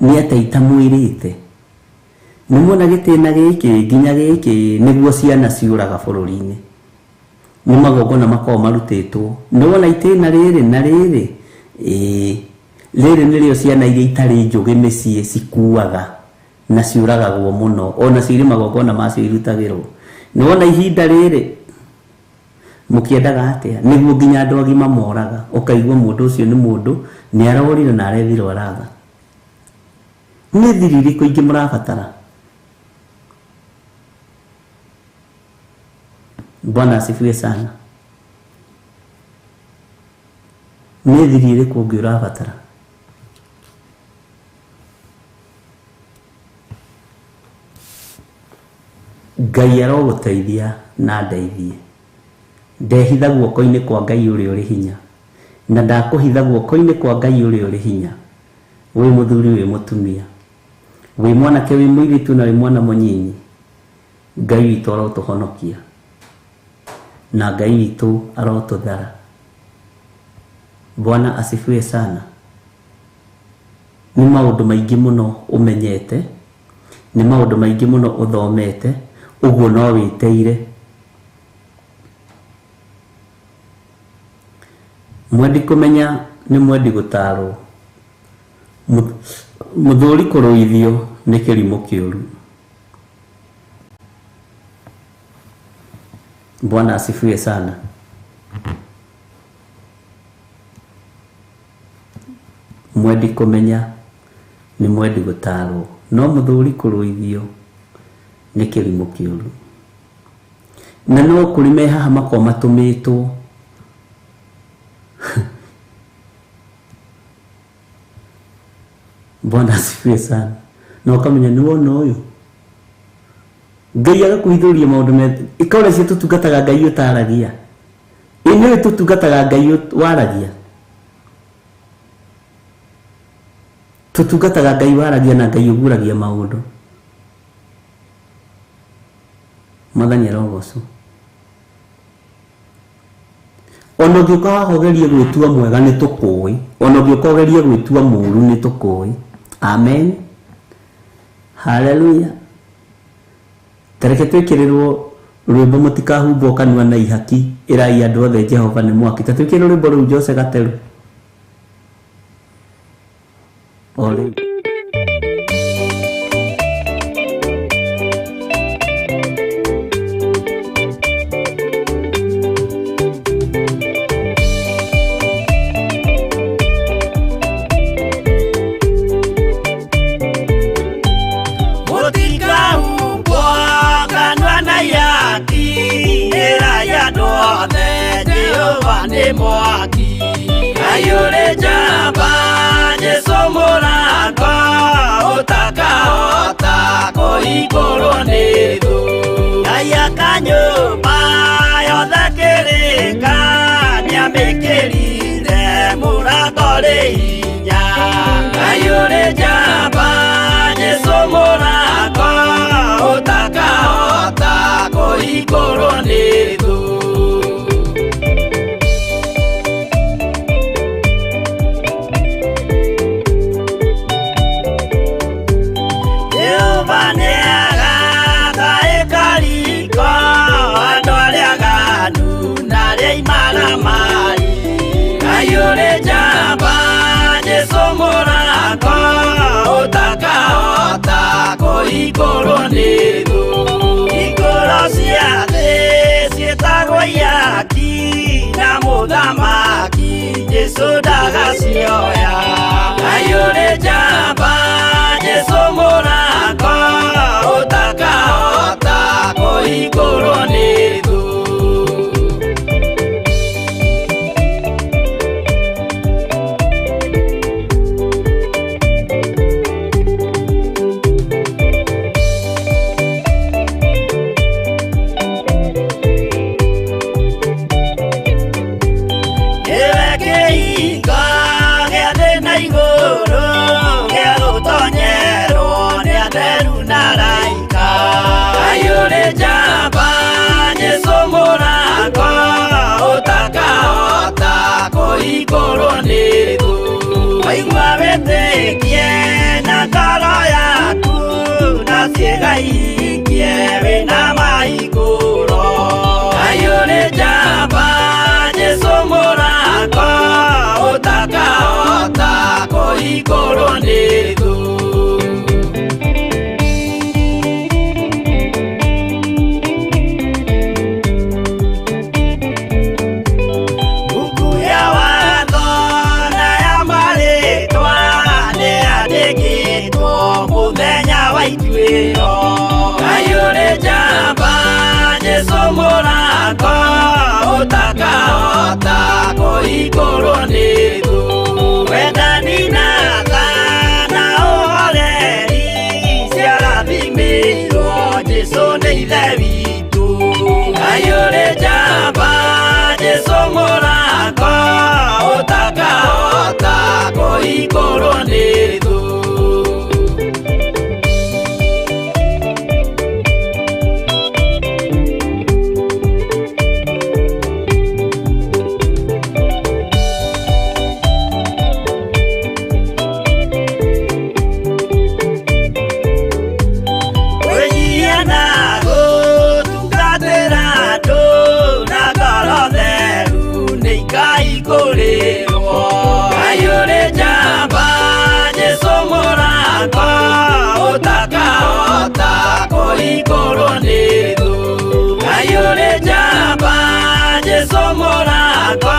Nĩ atĩa itamwĩrĩte? Nĩ muona gĩtĩna gĩkĩ nginya gĩkĩ nĩguo ciana ciũraga bũrũri-inĩ, nĩ magongona makoragwo marutĩtwo. Nĩ wona itĩna rĩrĩ na rĩrĩ, ĩĩ rĩrĩ nĩrĩo ciana iria itarĩ njũgĩ mĩciĩ cikuaga na ciũragagwo mũno, ona cirĩ magongona macio irutagĩrwo. Nĩ wona ihinda rĩrĩ mũkĩendaga atĩa? Nĩguo nginya andũ agima moraga, ũkaigua mũndũ ũcio nĩ mũndũ nĩ arorire na arethirwo aratha. Nĩ thiri irĩkũ ingĩ mũrabatara? Bwana asifiwe sana. Nĩ thiri irĩkũ ũngĩ ũrabatara? Ngai arogũteithia na ndeithie. Ndehitha guoko-inĩ kwa Ngai ũrĩa ũrĩ hinya, na ndakũhitha guoko-inĩ kwa Ngai ũrĩa ũrĩ hinya. Wĩ mũthuri, wĩ mũtumia, wĩ mwanake, wĩ mũirĩtu, na wĩ mwana mũnyinyi, Ngai witũ arotũhonokia na Ngai witũ arotũthara. Bwana asifiwe sana. Nĩ maũndũ maingĩ mũno ũmenyete, nĩ maũndũ maingĩ mũno ũthomete, ũguo no wĩteire. Mwendi kũmenya nĩ mwendi gũtarwo. Mũthuri kũrũithio nĩ kĩrimũ kĩũru. Bwana asifiwe sana. Mwendi kũmenya nĩ mwendi gũtarwo, no mũthuri kũrũithio nĩ kĩrimũ kĩũru. Na no kũrĩ me haha makoragwo matũmĩtwo. Bwana asifiwe sana. Na ũkamenya nĩ wona ũyũ Ngai agakũhithũria maũndũ me ikaũrĩa cio tũtungataga Ngai ũtaragia, ĩ nĩwe tũtungataga Ngai waragia, tũtungataga Ngai waragia na Ngai ũguragia maũndũ. Mwathani arogocwo. Ona ũngĩũka haha ũgerie gwĩtua mwega nĩ tũkũĩ, ona ũngĩũka ũgerie gwĩtua mũũru nĩ tũkũĩ. Amen, haleluya. Tareke twĩkĩrĩrwo rwĩmbo mũtikahumbwo kanua na ihaki, ĩrai andũ othe Jehova nĩ mwaki. Ta twĩkĩrĩrwo rwĩmbo rũu Jose Gateru o rĩu. Mwaki ayure jaba Jesu mũrango ũtakahota kũhingũrwo nĩ thũ. Ngai akanyũmba yothe kĩrĩka nĩamĩkĩrire mũrango rĩ hinya. Ngai ũrĩ njamba Jesu kũhingũrwo nĩ thũ. Hingũro cia thĩ ciĩtagwo ihaki na mũthamaki Jesũ ndagacioya. Ngai ũrĩ njamba Jesũ mũrango ũtakahota kũhingũrwo nĩ thũ. Nĩwe kĩhingo gĩa thĩ na igũrũ gĩa gũtonyerwo nĩ atheru na araika. Ngai ũrĩ njamba Jesũ mũrango ũtakahota kũhingũrwo nĩ thũ. Waigua wĩtĩkie na ngoro yaku na ciĩga ihingie wĩna mahingũro. Ngai ũrĩ njamba Jesũ mũrango ũtakahota kũhingũrwo nĩ thũ. Mbuku ya watho na ya marĩtwa nĩyandĩkĩtwo mũthenya wa ituĩro. Ngai ũrĩ njamba Jesũ mũrango ũtakahota kũhingũrwo nĩ thũ. Wendani na tha na ũhoreri ciarathimĩirwo Jesũ nĩ Ithe witũ. Ngai ũrĩ njamba Jesũ mũrango ũtakahota kũhingũrwo nĩ thũ. Kwĩnyihia na gũtungatĩra andũ na ngoro theru nĩ ikahingũrĩrwo. Ngai ũrĩ njamba Jesũ mũrango ũtakahota kũhingũrwo nĩ thũ. Ngai ũrĩ njamba Jesũ mũrango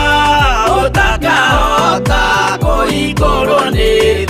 ũtakahota kũhingũrwo nĩ thũ.